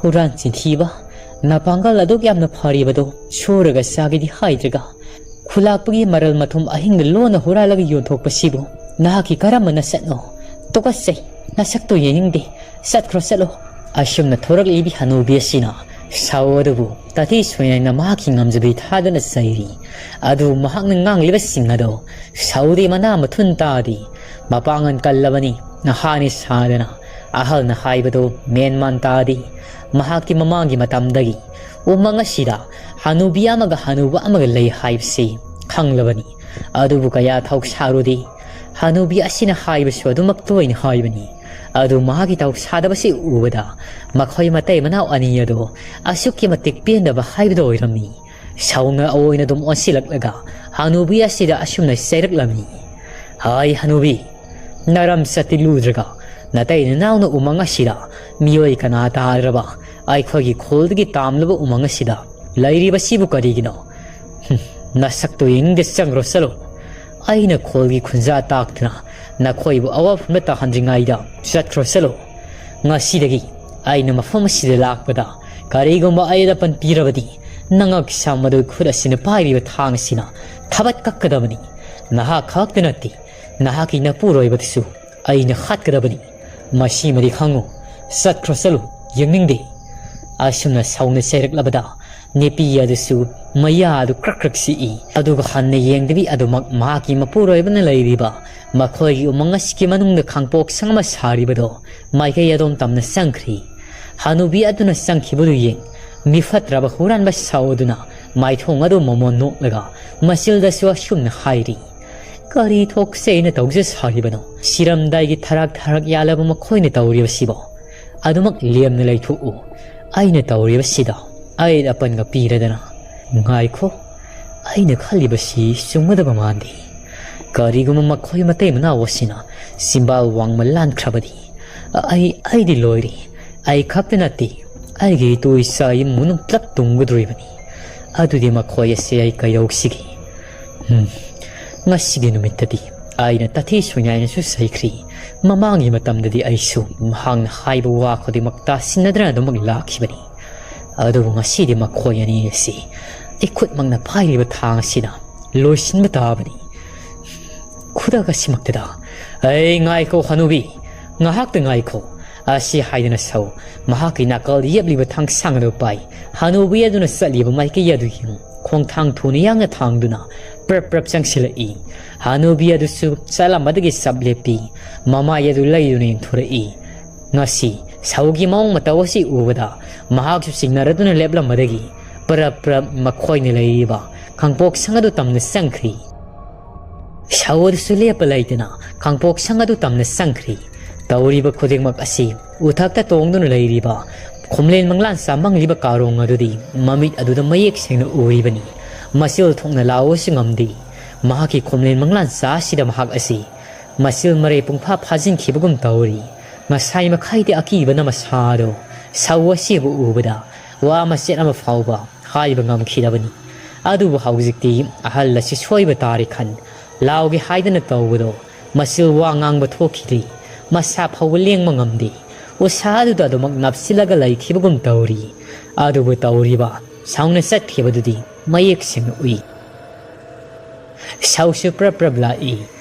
ꯍꯨꯔꯥꯟ ꯆꯤꯟꯊꯤꯕ꯫ ꯅꯄꯥꯡꯒꯜ ꯑꯗꯨꯛ ꯌꯥꯝꯅ ꯐꯔꯤꯕꯗꯣ ꯁꯨꯔꯒ ꯆꯥꯒꯦꯗꯤ ꯍꯥꯏꯗ꯭ꯔꯒ ꯈꯨꯂꯥꯛꯄꯒꯤ ꯃꯔꯜ ꯃꯊꯨꯝ ꯑꯍꯤꯡꯗ ꯂꯣꯟꯅ ꯍꯨꯔꯥꯜꯂꯒ ꯌꯣꯟꯊꯣꯛꯄꯁꯤꯕꯨ ꯅꯍꯥꯛꯀꯤ ꯀꯔꯝꯕ ꯅꯁꯛꯅꯣ? ꯇꯨꯀꯠꯆꯩ, ꯅꯁꯛꯇꯨ ꯌꯦꯡꯅꯤꯡꯗꯦ, ꯆꯠꯈ꯭ꯔꯣ ꯆꯠꯂꯣ꯫ ꯑꯁꯨꯝꯅ ꯊꯣꯔꯛꯂꯤꯕꯤ ꯍꯅꯨꯕꯤ ꯑꯁꯤꯅ ꯁꯥꯎ ꯑꯗꯨꯕꯨ ꯇꯥꯊꯤ ꯁꯣꯏꯅꯥꯏꯅ ꯃꯍꯥꯛꯀꯤ ꯉꯝꯖꯕꯤ ꯊꯥꯗꯨꯅ ꯆꯩꯔꯤ꯫ ꯑꯗꯨ ꯃꯍꯥꯛꯅ ꯉꯥꯡꯂꯤꯕꯁꯤꯡ ꯑꯗꯣ ꯁꯥꯎꯗꯤ ꯃꯅꯥ ꯃꯊꯨꯟ ꯇꯥꯗꯦ꯫ ꯃꯄꯥꯡꯒꯜ ꯀꯜꯂꯕꯅꯤ, ꯅꯍꯥꯅꯤ ꯁꯥꯗꯅ ꯑꯍꯜꯅ ꯍꯥꯏꯕꯗꯣ ꯃꯦꯟꯃꯥꯟ ꯇꯥꯗꯦ꯫ ꯃꯍꯥꯛꯀꯤ ꯃꯃꯥꯡꯒꯤ ꯃꯇꯝꯗꯒꯤ ꯎꯃꯪ ꯑꯁꯤꯗ ꯍꯅꯨꯕꯤ ꯑꯃꯒ ꯍꯅꯨꯕ ꯑꯃꯒ ꯂꯩ ꯍꯥꯏꯕꯁꯤ ꯈꯪꯂꯕꯅꯤ꯫ ꯑꯗꯨꯕꯨ ꯀꯌꯥ ꯊꯧ ꯁꯥꯔꯨꯗꯦ꯫ ꯍꯅꯨꯕꯤ ꯑꯁꯤꯅ ꯍꯥꯏꯕꯁꯨ ꯑꯗꯨꯃꯛ ꯇꯣꯏꯅ ꯍꯥꯏꯕꯅꯤ꯫ ꯑꯗꯨ ꯃꯍꯥꯛꯀꯤ ꯊꯧ ꯁꯥꯗꯕꯁꯤ ꯎꯕꯗ ꯃꯈꯣꯏ ꯃꯇꯩ ꯃꯅꯥꯎ ꯑꯅꯤ ꯑꯗꯨ ꯑꯁꯨꯛꯀꯤ ꯃꯇꯤꯛ ꯄꯦꯟꯗꯕ ꯍꯥꯏꯕꯗꯨ ꯑꯣꯏꯔꯝꯃꯤ꯫ ꯁꯥꯎꯅ ꯑꯣꯏꯅ ꯑꯗꯨꯝ ꯑꯣꯟꯁꯤꯜꯂꯛꯂꯒ ꯍꯅꯨꯕꯤ ꯑꯁꯤꯗ ꯑꯁꯨꯝꯅ ꯆꯩꯔꯛꯂꯝꯃꯤ꯫ "ꯍꯥꯏ ꯍꯅꯨꯕꯤ, ꯅꯔꯝ ꯆꯠꯇꯤ ꯂꯨꯗ꯭ꯔꯒ ꯅꯇꯩ ꯅꯅꯥꯎꯅ ꯎꯃꯪ ꯑꯁꯤꯗ ꯃꯤꯑꯣꯏ ꯀꯅꯥ ꯇꯥꯗ꯭ꯔꯕ ꯑꯩꯈꯣꯏꯒꯤ ꯈꯨꯜꯗꯒꯤ ꯇꯥꯝꯂꯕ ꯎꯃꯪ ꯑꯁꯤꯗ ꯂꯩꯔꯤꯕꯁꯤꯕꯨ ꯀꯔꯤꯒꯤꯅꯣ?" "ꯍꯨꯝ, "ꯅꯁꯛꯇꯨ ꯌꯦꯡꯅꯤꯡꯗꯦ, ꯆꯪꯈ꯭ꯔꯣ ꯆꯠꯂꯣ꯫ ꯑꯩꯅ ꯈꯣꯜꯒꯤ ꯈꯨꯟꯖꯥ ꯇꯥꯛꯇꯨꯅ ꯅꯈꯣꯏꯕꯨ ꯑꯋꯥꯐꯝꯗ ꯇꯥꯍꯟꯗ꯭ꯔꯤꯉꯩꯗ ꯆꯠꯈ꯭ꯔꯣ ꯆꯠꯂꯣ꯫ ꯉꯁꯤꯗꯒꯤ ꯑꯩꯅ ꯃꯐꯝ ꯑꯁꯤꯗ ꯂꯥꯛꯄꯗ ꯀꯔꯤꯒꯨꯝꯕ ꯑꯌꯦꯠ ꯑꯄꯟ ꯄꯤꯔꯕꯗꯤ, ꯅꯉꯛ ꯁꯥ ꯃꯗꯨ ꯈꯨꯠ ꯑꯁꯤꯅ ꯄꯥꯏꯔꯤꯕ ꯊꯥꯡ ꯑꯁꯤꯅ ꯊꯕꯠ ꯀꯛꯀꯗꯕꯅꯤ꯫ ꯅꯍꯥꯛ ꯈꯛꯇ ꯅꯠꯇꯦ, ꯅꯍꯥꯛꯀꯤ ꯅꯄꯨꯔꯣꯏꯕꯗꯨꯁꯨ ꯑꯩꯅ ꯍꯥꯠꯀꯗꯕꯅꯤ꯫ ꯃꯁꯤꯃꯗꯤ ꯈꯪꯉꯨ꯫ ꯆꯠꯈ꯭ꯔꯣ ꯆꯠꯂꯨ, ꯌꯦꯡꯅꯤꯡꯗꯦ"꯫ ꯑꯁꯨꯝꯅ ꯁꯥꯎꯅ ꯆꯩꯔꯛꯂꯕꯗ ꯅꯨꯄꯤ ꯑꯗꯨꯁꯨ ꯃꯌꯥ ꯑꯗꯨ ꯀ꯭ꯔꯛ ꯀ꯭ꯔꯛ ꯁꯤꯛꯏ꯫ ꯑꯗꯨꯒ ꯍꯟꯅ ꯌꯦꯡꯗꯕꯤ ꯑꯗꯨꯃꯛ ꯃꯍꯥꯛꯀꯤ ꯃꯄꯨꯔꯣꯏꯕꯅ ꯂꯩꯔꯤꯕ ꯃꯈꯣꯏꯒꯤ ꯎꯃꯪ ꯑꯁꯤꯒꯤ ꯃꯅꯨꯡꯗ ꯈꯥꯡꯄꯣꯛ ꯁꯪ ꯑꯃ ꯁꯥꯔꯤꯕꯗꯣ ꯃꯥꯏꯀꯩ ꯑꯗꯣꯝ ꯇꯝꯅ ꯆꯪꯈ꯭ꯔꯤ꯫ ꯍꯅꯨꯕꯤ ꯑꯗꯨꯅ ꯆꯪꯈꯤꯕꯗꯨ ꯌꯦꯡ, ꯃꯤꯐꯠꯇ꯭ꯔꯕ ꯍꯨꯔꯥꯟꯕ ꯁꯥꯎ ꯑꯗꯨꯅ ꯃꯥꯏꯊꯣꯡ ꯑꯗꯨ ꯃꯃꯣꯟ ꯅꯣꯛꯂꯒ ꯃꯆꯤꯜꯗꯁꯨ ꯑꯁꯨꯝꯅ ꯍꯥꯏꯔꯤ, "ꯀꯔꯤ ꯊꯣꯛꯁꯦ ꯑꯩꯅ ꯇꯧꯖ ꯁꯥꯔꯤꯕꯅꯣ? ꯁꯤꯔꯝꯗꯥꯏꯒꯤ ꯊꯔꯥꯛ ꯊꯔꯥꯛ ꯌꯥꯜꯂꯕ ꯃꯈꯣꯏꯅ ꯇꯧꯔꯤꯕꯁꯤꯕꯣ? ꯑꯗꯨꯃꯛ ꯂꯦꯝꯅ ꯂꯩꯊꯣꯛꯎ꯫ ꯑꯩꯅ ꯇꯧꯔꯤꯕꯁꯤꯗ ꯑꯩ ꯑꯄꯟꯒ ꯄꯤꯔꯗꯅ꯫ ꯉꯥꯏꯈꯣ, ꯑꯩꯅ ꯈꯜꯂꯤꯕꯁꯤ ꯆꯨꯝꯒꯗꯕ ꯃꯥꯟꯗꯦ꯫ ꯀꯔꯤꯒꯨꯝꯕ ꯃꯈꯣꯏ ꯃꯇꯩ ꯃꯅꯥꯎ ꯑꯁꯤꯅ ꯆꯤꯝꯕꯥꯜ ꯋꯥꯡꯃ ꯂꯥꯟꯈ꯭ꯔꯕꯗꯤ ꯑꯩ, ꯑꯩꯗꯤ ꯂꯣꯏꯔꯦ꯫ ꯑꯩ ꯈꯛꯇ ꯅꯠꯇꯦ, ꯑꯩꯒꯤ ꯏꯇꯨ ꯏꯆꯥ ꯏꯃꯨꯡ ꯃꯅꯨꯡ ꯄꯨꯂꯞ ꯇꯨꯡꯒꯗꯧꯔꯤꯕꯅꯤ꯫ ꯑꯗꯨꯗꯤ ꯃꯈꯣꯏ ꯑꯁꯤ ꯑꯩ ꯀꯩꯗꯧꯁꯤꯒꯦ?" ꯎꯝ, ꯉꯁꯤꯒꯤ ꯅꯨꯃꯤꯠꯇꯗꯤ ꯑꯩꯅ ꯇꯥꯊꯤ ꯁꯣꯏꯅꯥꯏꯅꯁꯨ ꯆꯩꯈ꯭ꯔꯤ꯫ ꯃꯃꯥꯡꯒꯤ ꯃꯇꯝꯗꯗꯤ ꯑꯩꯁꯨ ꯃꯍꯥꯛꯅ ꯍꯥꯏꯕ ꯋꯥ ꯈꯨꯗꯤꯡꯃꯛ ꯇꯥꯁꯤꯟꯅꯗꯅ ꯑꯗꯨꯃꯛ ꯂꯥꯛꯈꯤꯕꯅꯤ꯫ ꯑꯗꯨꯕꯨ ꯉꯁꯤꯗꯤ ꯃꯈꯣꯏ ꯑꯅꯤ ꯑꯁꯤ ꯏꯈꯨꯠꯃꯛꯅ ꯄꯥꯏꯔꯤꯕ ꯊꯥꯡ ꯑꯁꯤꯅ ꯂꯣꯏꯁꯤꯟꯕ ꯇꯥꯕꯅꯤ꯫ ꯈꯨꯗꯛ ꯑꯁꯤꯃꯛꯇꯗ, "ꯑꯩ ꯉꯥꯏꯈꯣ ꯍꯅꯨꯕꯤ, ꯉꯥꯏꯍꯥꯛꯇ ꯉꯥꯏꯈꯣ" ꯑꯁꯤ ꯍꯥꯏꯗꯨꯅ ꯁꯥꯎ ꯃꯍꯥꯛꯀꯤ ꯅꯥꯀꯜꯗ ꯌꯦꯞꯂꯤꯕ ꯊꯥꯡꯁꯥꯡ ꯑꯗꯨ ꯄꯥꯏ꯫ ꯍꯅꯨꯕꯤ ꯑꯗꯨꯅ ꯆꯠꯂꯤꯕ ꯃꯥꯏꯀꯩ ꯑꯗꯨ ꯌꯦꯡꯉꯨ꯫ ꯈꯣꯡꯊꯥꯡ ꯊꯨꯅ ꯌꯥꯡꯅ ꯊꯥꯡꯗꯨꯅ ꯄ꯭ꯔꯞ ꯄ꯭ꯔꯞ ꯆꯪꯁꯤꯜꯂꯛꯏ꯫ ꯍꯅꯨꯕꯤ ꯑꯗꯨꯁꯨ ꯆꯠꯂꯝꯕꯗꯒꯤ ꯆꯞ ꯂꯦꯞꯄꯤ꯫ ꯃꯃꯥꯏ ꯑꯗꯨ ꯂꯩꯗꯨꯅ ꯌꯦꯡꯊꯣꯔꯛꯏ꯫ ꯉꯁꯤ ꯁꯥꯎꯒꯤ ꯃꯑꯣꯡ ꯃꯇꯧ ꯑꯁꯤ ꯎꯕꯗ ꯃꯍꯥꯛꯁꯨ ꯆꯤꯡꯅꯔꯗꯨꯅ ꯂꯦꯞꯂꯝꯕꯗꯒꯤ ꯄ꯭ꯔꯞ ꯄ꯭ꯔꯞ ꯃꯈꯣꯏꯅ ꯂꯩꯔꯤꯕ ꯈꯥꯡꯄꯣꯛꯁꯪ ꯑꯗꯨ ꯇꯝꯅ ꯆꯪꯈ꯭ꯔꯤ꯫ ꯁꯥꯎ ꯑꯗꯨꯁꯨ ꯂꯦꯞꯄ ꯂꯩꯇꯅ ꯈꯥꯡꯄꯣꯛꯁꯪ ꯑꯗꯨ ꯇꯝꯅ ꯆꯪꯈ꯭ꯔꯤ꯫ ꯇꯧꯔꯤꯕ ꯈꯨꯗꯤꯡꯃꯛ ꯑꯁꯤ ꯎꯊꯛꯇ ꯇꯣꯡꯗꯨꯅ ꯂꯩꯔꯤꯕ ꯈꯣꯝꯂꯦꯟ ꯃꯪꯂꯥꯟꯆꯥ ꯃꯪꯂꯤꯕ ꯀꯥꯔꯣꯡ ꯑꯗꯨꯗꯤ ꯃꯃꯤꯠ ꯑꯗꯨꯗ ꯃꯌꯦꯛ ꯁꯦꯡꯅ ꯎꯔꯤꯕꯅꯤ꯫ ꯃꯆꯤꯜ ꯊꯣꯛꯅ ꯂꯥꯎꯕꯁꯨ ꯉꯝꯗꯦ꯫ ꯃꯍꯥꯛꯀꯤ ꯈꯣꯝꯂꯦꯟ ꯃꯪꯂꯥꯟꯆꯥ ꯑꯁꯤꯗ ꯃꯍꯥꯛ ꯑꯁꯤ ꯃꯆꯤꯜ ꯃꯔꯩ ꯄꯨꯡꯐꯥ ꯐꯥꯖꯤꯟꯈꯤꯕꯒꯨꯝ ꯇꯧꯔꯤ꯫ ꯉꯁꯥꯏ ꯃꯈꯩꯗꯤ ꯑꯀꯤꯕꯅ ꯃꯁꯥꯗꯣ ꯁꯥꯎ ꯑꯁꯤꯕꯨ ꯎꯕꯗ ꯋꯥ ꯃꯆꯦꯠ ꯑꯃ ꯐꯥꯎꯕ ꯍꯥꯏꯕ ꯉꯝꯈꯤꯗꯕꯅꯤ꯫ ꯑꯗꯨꯕꯨ ꯍꯧꯖꯤꯛꯇꯤ ꯑꯍꯜ ꯑꯁꯤ ꯁꯣꯏꯕ ꯇꯥꯔꯦ ꯈꯟ, ꯂꯥꯎꯒꯦ ꯍꯥꯏꯗꯅ ꯇꯧꯕꯗꯣ, ꯃꯆꯤꯜ ꯋꯥ ꯉꯥꯡꯕ ꯊꯣꯛꯈꯤꯗ꯭ꯔꯤ꯫ ꯃꯁꯥ ꯐꯥꯎꯕ ꯂꯦꯡꯕ ꯉꯝꯗꯦ꯫ ꯎꯁꯥ ꯑꯗꯨꯗ ꯑꯗꯨꯃꯛ ꯅꯞꯁꯤꯜꯂꯒ ꯂꯩꯈꯤꯕꯒꯨꯝ ꯇꯧꯔꯤ꯫ ꯑꯗꯨꯕꯨ ꯇꯧꯔꯤꯕ ꯁꯥꯎꯅ ꯆꯠꯈꯤꯕꯗꯨꯗꯤ ꯃꯌꯦꯛ ꯁꯦꯡꯅ ꯎꯏ꯫ ꯁꯧꯁꯨ ꯄ꯭ꯔꯞ ꯄ꯭ꯔꯞ ꯂꯥꯛꯏ꯫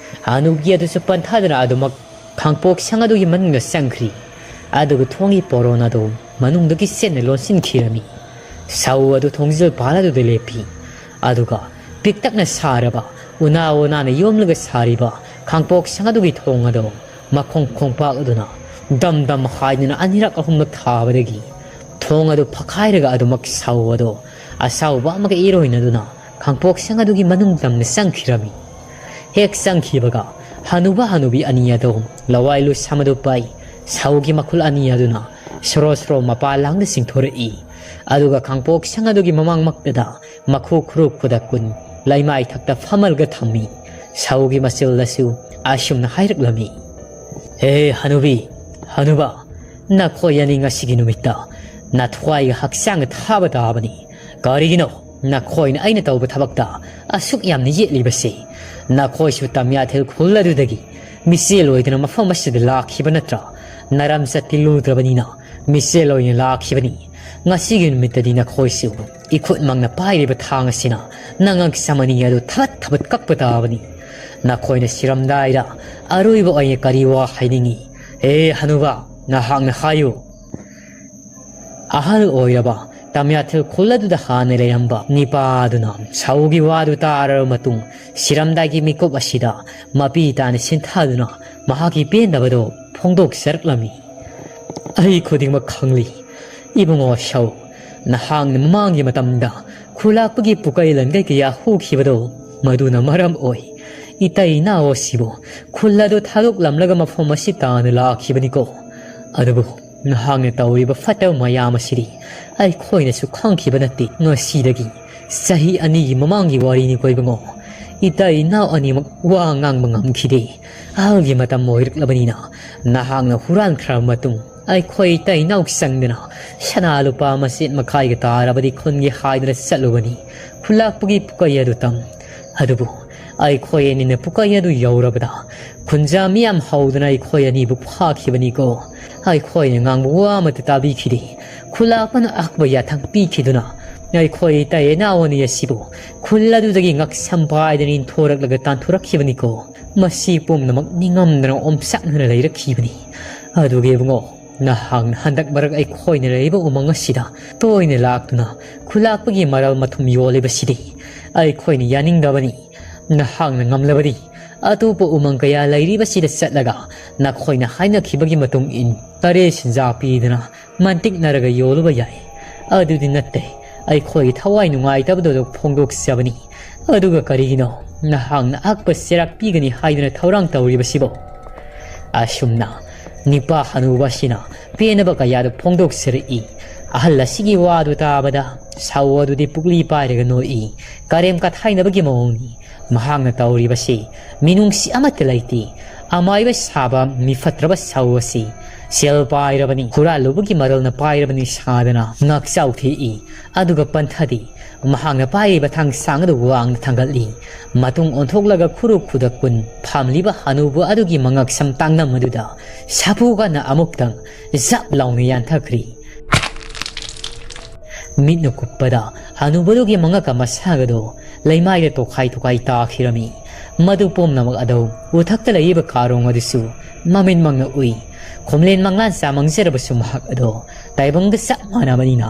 ꯍꯅꯨꯕꯤ ꯑꯗꯨꯁꯨ ꯄꯟꯊꯥꯗꯅ ꯑꯗꯨꯃꯛ ꯈꯥꯡꯄꯣꯛ ꯁꯪ ꯑꯗꯨꯒꯤ ꯃꯅꯨꯡꯗ ꯆꯪꯈ꯭ꯔꯤ꯫ ꯑꯗꯨꯒ ꯊꯣꯡꯒꯤ ꯄꯣꯔꯣꯟ ꯑꯗꯨ ꯃꯅꯨꯡꯗꯒꯤ ꯆꯦꯠꯅ ꯂꯣꯟꯁꯤꯟꯈꯤꯔꯝꯃꯤ꯫ ꯁꯧ ꯑꯗꯨ ꯊꯣꯡꯖꯤꯜ ꯄꯥꯜ ꯑꯗꯨꯗ ꯂꯦꯞꯄꯤ꯫ ꯑꯗꯨꯒ ꯄꯤꯛꯇꯛꯅ ꯁꯥꯔꯕ, ꯎꯅꯥ ꯎꯅꯥꯅ ꯌꯣꯝꯂꯒ ꯁꯥꯔꯤꯕ ꯈꯥꯡꯄꯣꯛ ꯁꯪ ꯑꯗꯨꯒꯤ ꯊꯣꯡ ꯑꯗꯨ ꯃꯈꯣꯡ ꯈꯣꯡꯄꯥꯛ ꯑꯗꯨꯅ ꯗꯝ ꯗꯝ ꯍꯥꯏꯗꯨꯅ ꯑꯅꯤꯔꯛ ꯑꯍꯨꯝꯂꯛ ꯊꯥꯕꯗꯒꯤ ꯊꯣꯡ ꯑꯗꯨ ꯐꯛꯈꯥꯏꯔꯒ ꯑꯗꯨꯃꯛ ꯁꯧ ꯑꯗꯨ ꯑꯁꯥꯎꯕ ꯑꯃꯒ ꯏꯔꯣꯏꯅꯗꯨꯅ ꯈꯥꯡꯄꯣꯛ ꯁꯪ ꯑꯗꯨꯒꯤ ꯃꯅꯨꯡ ꯇꯝꯅ ꯆꯪꯈꯤꯔꯝꯃꯤ꯫ ꯍꯦꯛ ꯆꯪꯈꯤꯕꯒ ꯍꯅꯨꯕ ꯍꯅꯨꯕꯤ ꯑꯅꯤ ꯑꯗꯨ ꯂꯋꯥꯏ ꯂꯨꯁꯝ ꯑꯗꯨ ꯄꯥꯏ ꯁꯧꯒꯤ ꯃꯈꯨꯜ ꯑꯅꯤ ꯑꯗꯨꯅ ꯁꯣꯔꯣ ꯁꯣꯔꯣ ꯃꯄꯥ ꯂꯥꯡꯗ ꯆꯤꯡꯊꯣꯔꯛꯏ꯫ ꯑꯗꯨꯒ ꯈꯥꯡꯄꯣꯛ ꯁꯪ ꯑꯗꯨꯒꯤ ꯃꯃꯥꯡꯃꯛꯇꯗ ꯃꯈꯨ ꯈꯨꯔꯨ ꯈꯨꯗꯛ ꯀꯨꯟ ꯂꯩꯃꯥꯏ ꯊꯛꯇ ꯐꯝꯃꯜꯒ ꯊꯝꯃꯤ꯫ ꯁꯧꯒꯤ ꯃꯆꯤꯜꯗꯁꯨ ꯑꯁꯨꯝꯅ ꯍꯥꯏꯔꯛꯂꯝꯃꯤ, "ꯍꯦ ꯍꯅꯨꯕꯤ, ꯍꯅꯨꯕ, ꯅꯈꯣꯏ ꯑꯅꯤ ꯉꯁꯤꯒꯤ ꯅꯨꯃꯤꯠꯇ ꯅꯊ꯭ꯋꯥꯏꯒ ꯍꯛꯆꯥꯡꯒ ꯊꯥꯕ ꯇꯥꯕꯅꯤ꯫ ꯀꯔꯤꯒꯤꯅꯣ ꯅꯈꯣꯏꯅ ꯑꯩꯅ ꯇꯧꯕ ꯊꯕꯛꯇ ꯑꯁꯨꯛ ꯌꯥꯝꯅ ꯌꯦꯠꯂꯤꯕꯁꯤ? ꯅꯈꯣꯏꯁꯨ ꯇꯝꯌꯥꯊꯦꯜ ꯈꯨꯜ ꯑꯗꯨꯗꯒꯤ ꯃꯤꯆꯦꯜ ꯑꯣꯏꯗꯨꯅ ꯃꯐꯝ ꯑꯁꯤꯗ ꯂꯥꯛꯈꯤꯕ ꯅꯠꯇ꯭ꯔꯥ? ꯅꯔꯝ ꯆꯠꯇꯤ ꯂꯨꯗ꯭ꯔꯕꯅꯤꯅ ꯃꯤꯆꯦꯜ ꯑꯣꯏꯅ ꯂꯥꯛꯈꯤꯕꯅꯤ꯫ ꯉꯁꯤꯒꯤ ꯅꯨꯃꯤꯠꯇꯗꯤ ꯅꯈꯣꯏꯁꯨ ꯏꯈꯨꯠꯃꯛꯅ ꯄꯥꯏꯔꯤꯕ ꯊꯥꯡ ꯑꯁꯤꯅ ꯅꯉꯛ ꯁꯝ ꯑꯅꯤ ꯑꯗꯨ ꯊꯕꯠ ꯊꯕꯠ ꯀꯛꯄ ꯇꯥꯕꯅꯤ꯫ ꯅꯈꯣꯏꯅ ꯁꯤꯔꯝꯗꯥꯏꯗ ꯑꯔꯣꯏꯕ ꯑꯣꯏꯅ ꯀꯔꯤ ꯋꯥ ꯍꯥꯏꯅꯤꯡꯏ? ꯍꯦ ꯍꯅꯨꯕ, ꯅꯍꯥꯛꯅ ꯍꯥꯏꯌꯨ꯫" ꯑꯍꯜ ꯑꯣꯏꯔꯕ ꯇꯝꯌꯥꯊꯦꯜ ꯈꯨꯜ ꯑꯗꯨꯗ ꯍꯥꯟꯅ ꯂꯩꯔꯝꯕ ꯅꯤꯄꯥ ꯑꯗꯨꯅ ꯁꯧꯒꯤ ꯋꯥꯗꯨ ꯇꯥꯔꯕ ꯃꯇꯨꯡ, ꯁꯤꯔꯝꯗꯥꯏꯒꯤ ꯃꯤꯀꯨꯞ ꯑꯁꯤꯗ ꯃꯄꯤ ꯇꯥꯅ ꯁꯤꯟꯊꯗꯨꯅ ꯃꯍꯥꯛꯀꯤ ꯄꯦꯟꯗꯕꯗꯨ ꯐꯣꯡꯗꯣꯛꯆꯔꯛꯂꯝꯃꯤ꯫ "ꯑꯩ ꯈꯨꯗꯤꯡꯃꯛ ꯈꯪꯂꯤ, ꯏꯕꯨꯡꯉꯣ ꯁꯧ꯫ ꯅꯍꯥꯛꯅ ꯃꯃꯥꯡꯒꯤ ꯃꯇꯝꯗ ꯈꯨꯂꯥꯛꯄꯒꯤ ꯄꯨꯀꯩ ꯂꯟꯒꯩ ꯀꯌꯥ ꯍꯨꯈꯤꯕꯗꯣ, ꯃꯗꯨꯅ ꯃꯔꯝ ꯑꯣꯏ ꯏꯇꯩ ꯏꯅꯥꯎ ꯑꯁꯤꯕꯨ ꯈꯨꯜ ꯑꯗꯨ ꯊꯥꯗꯣꯛꯂꯝꯂꯒ ꯃꯐꯝ ꯑꯁꯤ ꯇꯥꯅ ꯂꯥꯛꯈꯤꯕꯅꯤꯀꯣ꯫ ꯑꯗꯨꯕꯨ ꯅꯍꯥꯛꯅ ꯇꯧꯔꯤꯕ ꯐꯠꯇꯕ ꯃꯌꯥꯝ ꯑꯁꯤꯗꯤ ꯑꯩꯈꯣꯏꯅꯁꯨ ꯈꯪꯈꯤꯕ ꯅꯠꯇꯦ꯫ ꯉꯁꯤꯗꯒꯤ ꯆꯍꯤ ꯑꯅꯤꯒꯤ ꯃꯃꯥꯡꯒꯤ ꯋꯥꯔꯤꯅꯤꯀꯣ ꯏꯕꯨꯡꯉꯣ꯫ ꯏꯇꯩ ꯏꯅꯥꯎ ꯑꯅꯤꯃꯛ ꯋꯥ ꯉꯥꯡꯕ ꯉꯝꯈꯤꯗꯦ꯫ ꯑꯍꯜꯒꯤ ꯃꯇꯝ ꯑꯣꯏꯔꯛꯂꯕꯅꯤꯅ ꯅꯍꯥꯛꯅ ꯍꯨꯔꯥꯟꯈ꯭ꯔꯕ ꯃꯇꯨꯡ ꯑꯩꯈꯣꯏ ꯏꯇꯩ ꯏꯅꯥꯎ ꯆꯪꯗꯅ ꯁꯅꯥ ꯂꯨꯄꯥ ꯃꯆꯦꯠ ꯃꯈꯥꯏꯒ ꯇꯥꯔꯕꯗꯤ ꯈꯨꯟꯒꯦ ꯍꯥꯏꯗꯨꯅ ꯆꯠꯂꯨꯕꯅꯤ꯫ ꯈꯨꯂꯥꯛꯄꯒꯤ ꯄꯨꯀꯩ ꯑꯗꯨ ꯇꯝ꯫ ꯑꯗꯨꯕꯨ ꯑꯩꯈꯣꯏ ꯑꯅꯤꯅ ꯄꯨꯀꯩ ꯑꯗꯨ ꯌꯧꯔꯕꯗ ꯈꯨꯟꯖꯥ ꯃꯤꯌꯥꯝ ꯍꯧꯗꯨꯅ ꯑꯩꯈꯣꯏ ꯑꯅꯤꯕꯨ ꯐꯥꯈꯤꯕꯅꯤꯀꯣ꯫ ꯑꯩꯈꯣꯏꯅ ꯉꯥꯡꯕ ꯋꯥ ꯑꯃꯠꯇ ꯇꯥꯕꯤꯈꯤꯗꯦ꯫ ꯈꯨꯂꯥꯛꯄꯅ ꯑꯀꯛꯄ ꯌꯥꯊꯪ ꯄꯤꯈꯤꯗꯨꯅ ꯑꯩꯈꯣꯏ ꯏꯇꯩ ꯏꯅꯥꯎ ꯑꯅꯤ ꯑꯁꯤꯕꯨ ꯈꯨꯜ ꯑꯗꯨꯗꯒꯤ ꯉꯛꯁꯝ ꯄꯥꯏꯗꯅ ꯏꯟꯊꯣꯔꯛꯂꯒ ꯇꯥꯟꯊꯣꯔꯛꯈꯤꯕꯅꯤꯀꯣ꯫ ꯃꯁꯤ ꯄꯨꯝꯅꯃꯛ ꯅꯤꯡꯉꯝꯗꯅ ꯑꯣꯝꯆꯥꯛꯅꯅ ꯂꯩꯔꯛꯈꯤꯕꯅꯤ꯫ ꯑꯗꯨꯒ ꯏꯕꯨꯡꯉꯣ, ꯅꯍꯥꯛꯅ ꯍꯟꯗꯛ ꯃꯔꯛ ꯑꯩꯈꯣꯏꯅ ꯂꯩꯔꯤꯕ ꯎꯃꯪ ꯑꯁꯤꯗ ꯇꯣꯏꯅ ꯂꯥꯛꯇꯨꯅ ꯈꯨꯂꯥꯛꯄꯒꯤ ꯃꯔꯜ ꯃꯊꯨꯝ ꯌꯣꯜꯂꯤꯕꯁꯤꯗꯤ ꯑꯩꯈꯣꯏꯅ ꯌꯥꯅꯤꯡꯗꯕꯅꯤ꯫ ꯅꯍꯥꯛꯅ ꯉꯝꯂꯕꯗꯤ ꯑꯇꯣꯞꯄ ꯎꯃꯪ ꯀꯌꯥ ꯂꯩꯔꯤꯕꯁꯤꯗ ꯆꯠꯂꯒ ꯅꯈꯣꯏꯅ ꯍꯥꯏꯅꯈꯤꯕꯒꯤ ꯃꯇꯨꯡ ꯏꯟ ꯇꯔꯦꯠ ꯁꯦꯟꯖꯥ ꯄꯤꯗꯨꯅ ꯃꯟꯇꯤꯛꯅꯔꯒ ꯌꯣꯜꯂꯨꯕ ꯌꯥꯏ꯫ ꯑꯗꯨꯗꯤ ꯅꯠꯇꯦ, ꯑꯩꯈꯣꯏꯒꯤ ꯊꯋꯥꯏ ꯅꯨꯡꯉꯥꯏꯇꯕꯗꯨ ꯐꯣꯡꯗꯣꯛꯆꯕꯅꯤ꯫ ꯑꯗꯨꯒ ꯀꯔꯤꯒꯤꯅꯣ ꯅꯍꯥꯛꯅ ꯑꯍꯛꯄ ꯆꯩꯔꯥꯛ ꯄꯤꯒꯅꯤ ꯍꯥꯏꯗꯨꯅ ꯊꯧꯔꯥꯡ ꯇꯧꯔꯤꯕꯁꯤꯕꯣ? ꯑꯁꯨꯝꯅ ꯅꯤꯄꯥ ꯍꯅꯨꯕ ꯑꯁꯤꯅ ꯄꯦꯟꯅꯕ ꯀꯌꯥꯗ ꯐꯣꯡꯗꯣꯛꯆꯔꯛꯏ꯫ ꯑꯍꯜ ꯑꯁꯤꯒꯤ ꯋꯥꯗꯨ ꯇꯥꯕꯗ ꯁꯥꯎ ꯑꯗꯨꯗꯤ ꯄꯨꯛꯂꯤ ꯄꯥꯏꯔꯒ ꯅꯣꯛꯏ꯫ ꯀꯔꯦꯝ ꯀꯊꯥꯏꯅꯕꯒꯤ ꯃꯑꯣꯡꯅꯤ꯫ ꯃꯍꯥꯛꯅ ꯇꯧꯔꯤꯕꯁꯤ ꯃꯤꯅꯨꯡꯁꯤ ꯑꯃꯠꯇ ꯂꯩꯇꯦ꯫ ꯑꯃꯥꯏꯕ ꯁꯥꯕ ꯃꯤꯐꯠꯇ꯭ꯔꯕ ꯁꯥꯎ ꯑꯁꯤ ꯁꯦꯜ ꯄꯥꯏꯔꯕꯅꯤ, ꯍꯨꯔꯥꯜꯂꯨꯕꯒꯤ ꯃꯔꯜꯅ ꯄꯥꯏꯔꯕꯅꯤ ꯁꯥꯗꯅ ꯉꯥꯛꯆꯥꯎ ꯊꯦꯛꯏ꯫ ꯑꯗꯨꯒ ꯄꯟꯊꯗꯤ ꯃꯍꯥꯛꯅ ꯄꯥꯏꯔꯤꯕ ꯊꯥꯡꯁꯥꯡ ꯑꯗꯨ ꯋꯥꯡꯅ ꯊꯥꯡꯒꯠꯂꯤ꯫ ꯃꯇꯨꯡ ꯑꯣꯟꯊꯣꯛꯂꯒ ꯈꯨꯔꯨ ꯈꯨꯗꯛ ꯀꯨꯟ ꯐꯥꯝꯂꯤꯕ ꯍꯅꯨꯕ ꯑꯗꯨꯒꯤ ꯃꯉꯛꯁꯝ ꯇꯥꯡꯅꯝ ꯑꯗꯨꯗ ꯁꯥꯐꯨ ꯀꯟꯅ ꯑꯃꯨꯛꯇꯪ ꯖꯞ ꯂꯥꯎꯅ ꯌꯥꯟꯊꯈ꯭ꯔꯤ꯫ ꯃꯤꯠꯅ ꯀꯨꯞꯄꯗ ꯍꯅꯨꯕꯗꯨꯒꯤ ꯃꯉꯛ ꯑꯃ ꯁꯥꯒꯗꯣ ꯂꯩꯃꯥꯏꯗ ꯇꯣꯈꯥꯏ ꯇꯣꯈꯥꯏ ꯇꯥꯈꯤꯔꯝꯃꯤ꯫ ꯃꯗꯨ ꯄꯨꯝꯅꯃꯛ ꯑꯗꯨ ꯎꯊꯛꯇ ꯂꯩꯔꯤꯕ ꯀꯥꯔꯣꯡ ꯑꯗꯨꯁꯨ ꯃꯃꯤꯠꯃꯛꯅ ꯎꯏ꯫ ꯈꯣꯝꯂꯦꯟ ꯃꯪꯂꯥꯟꯆꯥ ꯃꯥꯡꯖꯔꯕꯁꯨ ꯃꯍꯥꯛ ꯑꯗꯣ ꯇꯥꯏꯕꯪꯒ ꯆꯞ ꯃꯥꯟꯅꯕꯅꯤꯅ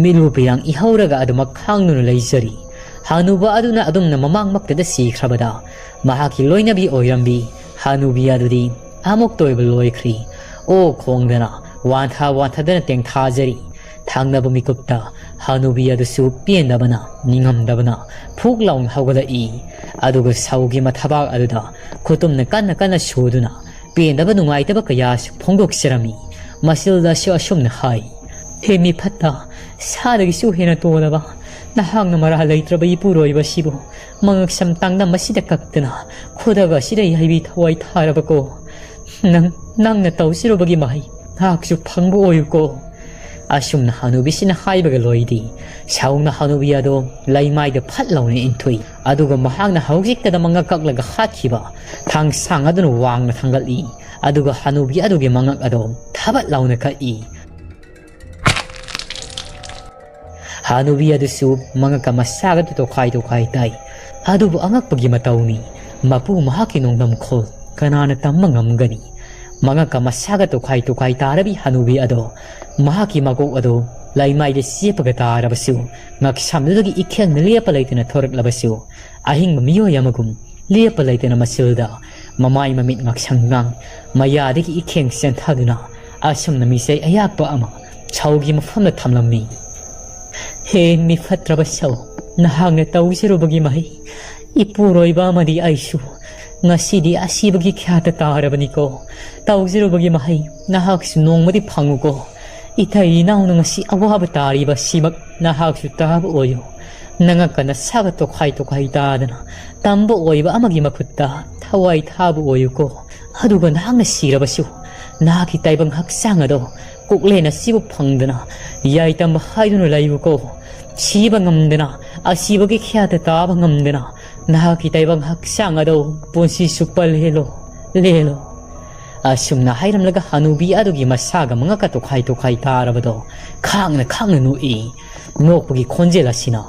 ꯃꯤꯠꯂꯨ ꯄꯤꯔꯥꯡ ꯏꯍꯧꯔꯒ ꯑꯗꯨꯃꯛ ꯈꯥꯡꯗꯨꯅ ꯂꯩꯖꯔꯤ꯫ ꯍꯅꯨꯕ ꯑꯗꯨꯅ ꯑꯗꯨꯝꯅ ꯃꯃꯥꯡꯃꯛꯇꯗ ꯁꯤꯈ꯭ꯔꯕꯗ ꯃꯍꯥꯛꯀꯤ ꯂꯣꯏꯅꯕꯤ ꯑꯣꯏꯔꯝꯕꯤ ꯍꯅꯨꯕꯤ ꯑꯗꯨꯗꯤ ꯑꯃꯨꯛꯇ ꯑꯣꯏꯕ ꯂꯣꯏꯈ꯭ꯔꯤ꯫ ꯑꯣ ꯈꯣꯡꯗꯅ ꯋꯥꯟꯊ ꯋꯥꯟꯊꯗꯅ ꯇꯦꯡꯊꯥꯖꯔꯤ꯫ ꯊꯪꯅꯕ ꯃꯤꯀꯨꯞꯇ ꯍꯅꯨꯕꯤ ꯑꯗꯨꯁꯨ ꯄꯦꯟꯗꯕꯅ, ꯅꯤꯡꯉꯝꯗꯕꯅ ꯐꯨꯛ ꯂꯥꯎꯅ ꯍꯧꯒꯠꯂꯛꯏ꯫ ꯑꯗꯨꯒ ꯁꯧꯒꯤ ꯃꯊꯕꯥꯛ ꯑꯗꯨꯗ ꯈꯨꯇꯨꯝꯅ ꯀꯟꯅ ꯀꯟꯅ ꯁꯨꯗꯨꯅ ꯄꯦꯟꯗꯕ ꯅꯨꯡꯉꯥꯏꯇꯕ ꯀꯌꯥꯁꯨ ꯐꯣꯡꯗꯣꯛꯆꯔꯝꯃꯤ꯫ ꯃꯁꯤꯜꯗꯁꯨ ꯑꯁꯨꯝꯅ ꯍꯥꯏ, "ꯍꯦ ꯃꯤ ꯐꯠꯇ, ꯁꯥꯗꯒꯤꯁꯨ ꯍꯦꯟꯅ ꯇꯣꯜꯂꯕ, ꯅꯍꯥꯛꯅ ꯃꯔꯥ ꯂꯩꯇ꯭ꯔꯕ ꯏꯄꯨꯔꯣꯏꯕꯁꯤꯕꯨ ꯃꯉꯛꯁꯝ ꯇꯥꯡꯅꯝ ꯑꯁꯤꯗ ꯀꯛꯇꯅ ꯈꯨꯗꯛ ꯑꯁꯤꯗ ꯌꯥꯏꯕꯤ ꯊꯋꯥꯏ ꯊꯥꯔꯕꯀꯣ꯫ ꯅꯪ, ꯅꯪꯅ ꯇꯧꯖꯔꯨꯕꯒꯤ ꯃꯍꯩ ꯅꯍꯥꯛꯁꯨ ꯐꯪꯕ ꯑꯣꯏꯌꯨꯀꯣ꯫ ꯑꯁꯨꯝꯅ ꯍꯅꯨꯕꯤꯁꯤꯅ ꯍꯥꯏꯕꯒ ꯂꯣꯏꯗꯦ, ꯁꯥꯎꯅ ꯍꯅꯨꯕꯤ ꯑꯗꯣ ꯂꯩꯃꯥꯏꯗ ꯐꯠ ꯂꯥꯎꯅ ꯏꯟꯊꯨꯏ꯫ ꯑꯗꯨꯒ ꯃꯍꯥꯛꯅ ꯍꯧꯖꯤꯛꯇꯗ ꯃꯉꯛ ꯀꯛꯂꯒ ꯍꯥꯠꯈꯤꯕ ꯊꯥꯡꯁꯥꯡ ꯑꯗꯨꯅ ꯋꯥꯡꯅ ꯊꯥꯡꯒꯠꯂꯤ꯫ ꯑꯗꯨꯒ ꯍꯅꯨꯕꯤ ꯑꯗꯨꯒꯤ ꯃꯉꯛ ꯑꯗꯣ ꯊꯕꯠ ꯂꯥꯎꯅ ꯀꯛꯏ꯫ ꯍꯅꯨꯕꯤ ꯑꯗꯨꯁꯨ ꯃꯉꯛꯀ ꯃꯁꯥꯒꯗꯨ ꯇꯣꯈꯥꯏ ꯇꯣꯈꯥꯏ ꯇꯥꯏ꯫ ꯑꯗꯨꯕꯨ ꯑꯉꯛꯄꯒꯤ ꯃꯇꯧꯅꯤ, ꯃꯄꯨ ꯃꯍꯥꯛꯀꯤ ꯅꯣꯡꯗꯝꯈꯣꯜ ꯀꯅꯥꯅ ꯇꯝꯕ ꯉꯝꯒꯅꯤ? ꯃꯉꯛꯀ ꯃꯁꯥꯒ ꯇꯣꯈꯥꯏ ꯇꯣꯈꯥꯏ ꯇꯥꯔꯕꯤ ꯍꯅꯨꯕꯤ ꯑꯗꯣ ꯃꯍꯥꯛꯀꯤ ꯃꯀꯣꯛ ꯑꯗꯣ ꯂꯩꯃꯥꯏꯗ ꯆꯦꯞꯄꯒ ꯇꯥꯔꯕꯁꯨ, ꯉꯛꯁꯝꯗꯨꯗꯒꯤ ꯏꯈꯦꯡꯅ ꯂꯦꯞꯄ ꯂꯩꯇꯅ ꯊꯣꯔꯛꯂꯕꯁꯨ, ꯑꯍꯤꯡꯕ ꯃꯤꯑꯣꯏ ꯑꯃꯒꯨꯝ ꯂꯦꯞꯄ ꯂꯩꯇꯅ ꯃꯆꯤꯜꯗ ꯃꯃꯥꯏ ꯃꯃꯤꯠ ꯉꯥꯛꯁꯪ ꯉꯥꯡ, ꯃꯌꯥꯗꯒꯤ ꯏꯈꯦꯡ ꯆꯦꯟꯊꯗꯨꯅ ꯑꯁꯨꯝꯅ ꯃꯤꯆꯩ ꯑꯌꯥꯛꯄ ꯑꯃ ꯁꯧꯒꯤ ꯃꯐꯝꯗ ꯊꯝꯂꯝꯃꯤ꯫ "ꯍꯦ ꯃꯤ ꯐꯠꯇ꯭ꯔꯕ ꯁꯧ, ꯅꯍꯥꯛꯅ ꯇꯧꯖꯔꯨꯕꯒꯤ ꯃꯍꯩ, ꯏꯄꯨꯔꯣꯏꯕ ꯑꯃꯗꯤ ꯑꯩꯁꯨ ꯉꯁꯤꯗꯤ ꯑꯁꯤꯕꯒꯤ ꯈ꯭ꯌꯥꯠꯇ ꯇꯥꯔꯕꯅꯤꯀꯣ꯫ ꯇꯧꯖꯔꯨꯕꯒꯤ ꯃꯍꯩ ꯅꯍꯥꯛꯁꯨ ꯅꯣꯡꯃꯗꯤ ꯐꯪꯉꯨꯀꯣ꯫ ꯏꯇꯩ ꯏꯅꯥꯎꯅ ꯉꯁꯤ ꯑꯋꯥꯕ ꯇꯥꯔꯤꯕ ꯑꯁꯤꯃꯛ ꯅꯍꯥꯛꯁꯨ ꯇꯥꯕ ꯑꯣꯏꯌꯨ꯫ ꯅꯉꯛꯀ ꯅꯁꯥꯒ ꯇꯣꯈꯥꯏ ꯇꯣꯈꯥꯏ ꯇꯥꯗꯅ ꯇꯝꯕ ꯑꯣꯏꯕ ꯑꯃꯒꯤ ꯃꯈꯨꯠꯇ ꯊꯋꯥꯏ ꯊꯥꯕ ꯑꯣꯏꯌꯨꯀꯣ꯫ ꯑꯗꯨꯒ ꯅꯍꯥꯛꯅ ꯁꯤꯔꯕꯁꯨ ꯅꯍꯥꯛꯀꯤ ꯇꯥꯏꯕꯪ ꯍꯛꯆꯥꯡ ꯑꯗꯣ ꯀꯣꯛꯂꯦꯟ ꯑꯁꯤꯕꯨ ꯐꯪꯗꯅ ꯌꯥꯏꯇꯝꯕ ꯍꯥꯏꯗꯨꯅ ꯂꯩꯌꯨꯀꯣ꯫ ꯁꯤꯕ ꯉꯝꯗꯅ ꯑꯁꯤꯕꯒꯤ ꯈ꯭ꯌꯥꯠꯇ ꯇꯥꯕ ꯉꯝꯗꯅ ꯅꯍꯥꯛꯀꯤ ꯇꯥꯏꯕꯪ ꯍꯛꯆꯥꯡ ꯑꯗꯣ ꯄꯨꯟꯁꯤ ꯆꯨꯞꯄ ꯂꯦꯜꯂꯣ, ꯂꯦꯜꯂꯣ꯫" ꯑꯁꯨꯝꯅ ꯍꯥꯏꯔꯝꯂꯒ ꯍꯅꯨꯕꯤ ꯑꯗꯨꯒꯤ ꯃꯁꯥꯒ ꯃꯉꯛꯀ ꯇꯣꯈꯥꯏ ꯇꯣꯈꯥꯏ ꯇꯥꯔꯕꯗꯣ ꯈꯥꯡꯅ ꯈꯥꯡꯅ ꯅꯣꯛꯏ꯫ ꯅꯣꯛꯄꯒꯤ ꯈꯣꯟꯖꯦꯜ ꯑꯁꯤꯅ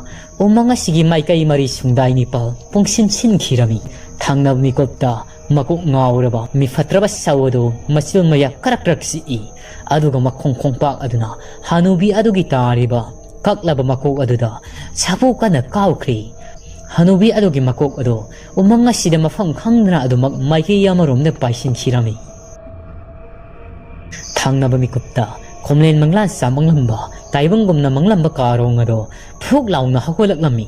ꯎꯃꯪ ꯑꯁꯤꯒꯤ ꯃꯥꯏꯀꯩ ꯃꯔꯤ ꯁꯨꯡꯗꯥꯏ ꯅꯤꯄꯥꯜ ꯄꯨꯡꯁꯤꯟ ꯁꯤꯟꯈꯤꯔꯝꯃꯤ꯫ ꯊꯪꯅꯕ ꯃꯤꯀꯨꯞꯇ ꯃꯀꯣꯛ ꯉꯥꯎꯔꯕ ꯃꯤꯐꯠꯇ꯭ꯔꯕ ꯁꯧ ꯑꯗꯨ ꯃꯆꯤꯜ ꯃꯌꯥ ꯀ꯭ꯔꯛ ꯀ꯭ꯔꯛ ꯆꯤꯛꯏ꯫ ꯑꯗꯨꯒ ꯃꯈꯣꯡ ꯈꯣꯡꯄꯥꯛ ꯑꯗꯨꯅ ꯍꯅꯨꯕꯤ ꯑꯗꯨꯒꯤ ꯇꯥꯔꯤꯕ ꯀꯛꯂꯕ ꯃꯀꯣꯛ ꯑꯗꯨꯗ ꯁꯥꯐꯨ ꯀꯟꯅ ꯀꯥꯎꯈ꯭ꯔꯤ꯫ ꯍꯅꯨꯕꯤ ꯑꯗꯨꯒꯤ ꯃꯀꯣꯛ ꯑꯗꯨ ꯎꯃꯪ ꯑꯁꯤꯗ ꯃꯐꯝ ꯈꯪꯗꯅ ꯑꯗꯨꯃꯛ ꯃꯥꯏꯀꯩ ꯑꯃꯔꯣꯝꯗ ꯄꯥꯏꯁꯤꯟꯈꯤꯔꯝꯃꯤ꯫ ꯊꯪꯅꯕ ꯃꯤꯀꯨꯞꯇ ꯈꯣꯝꯂꯦꯟ ꯃꯪꯂꯥꯟ ꯆꯥ ꯃꯪꯂꯝꯕ ꯇꯥꯏꯕꯪꯒꯨꯝꯅ ꯃꯪꯂꯝꯕ ꯀꯥꯔꯣꯡ ꯑꯗꯣ ꯐꯨꯛ ꯂꯥꯎꯅ ꯍꯧꯒꯠꯂꯛꯂꯝꯃꯤ꯫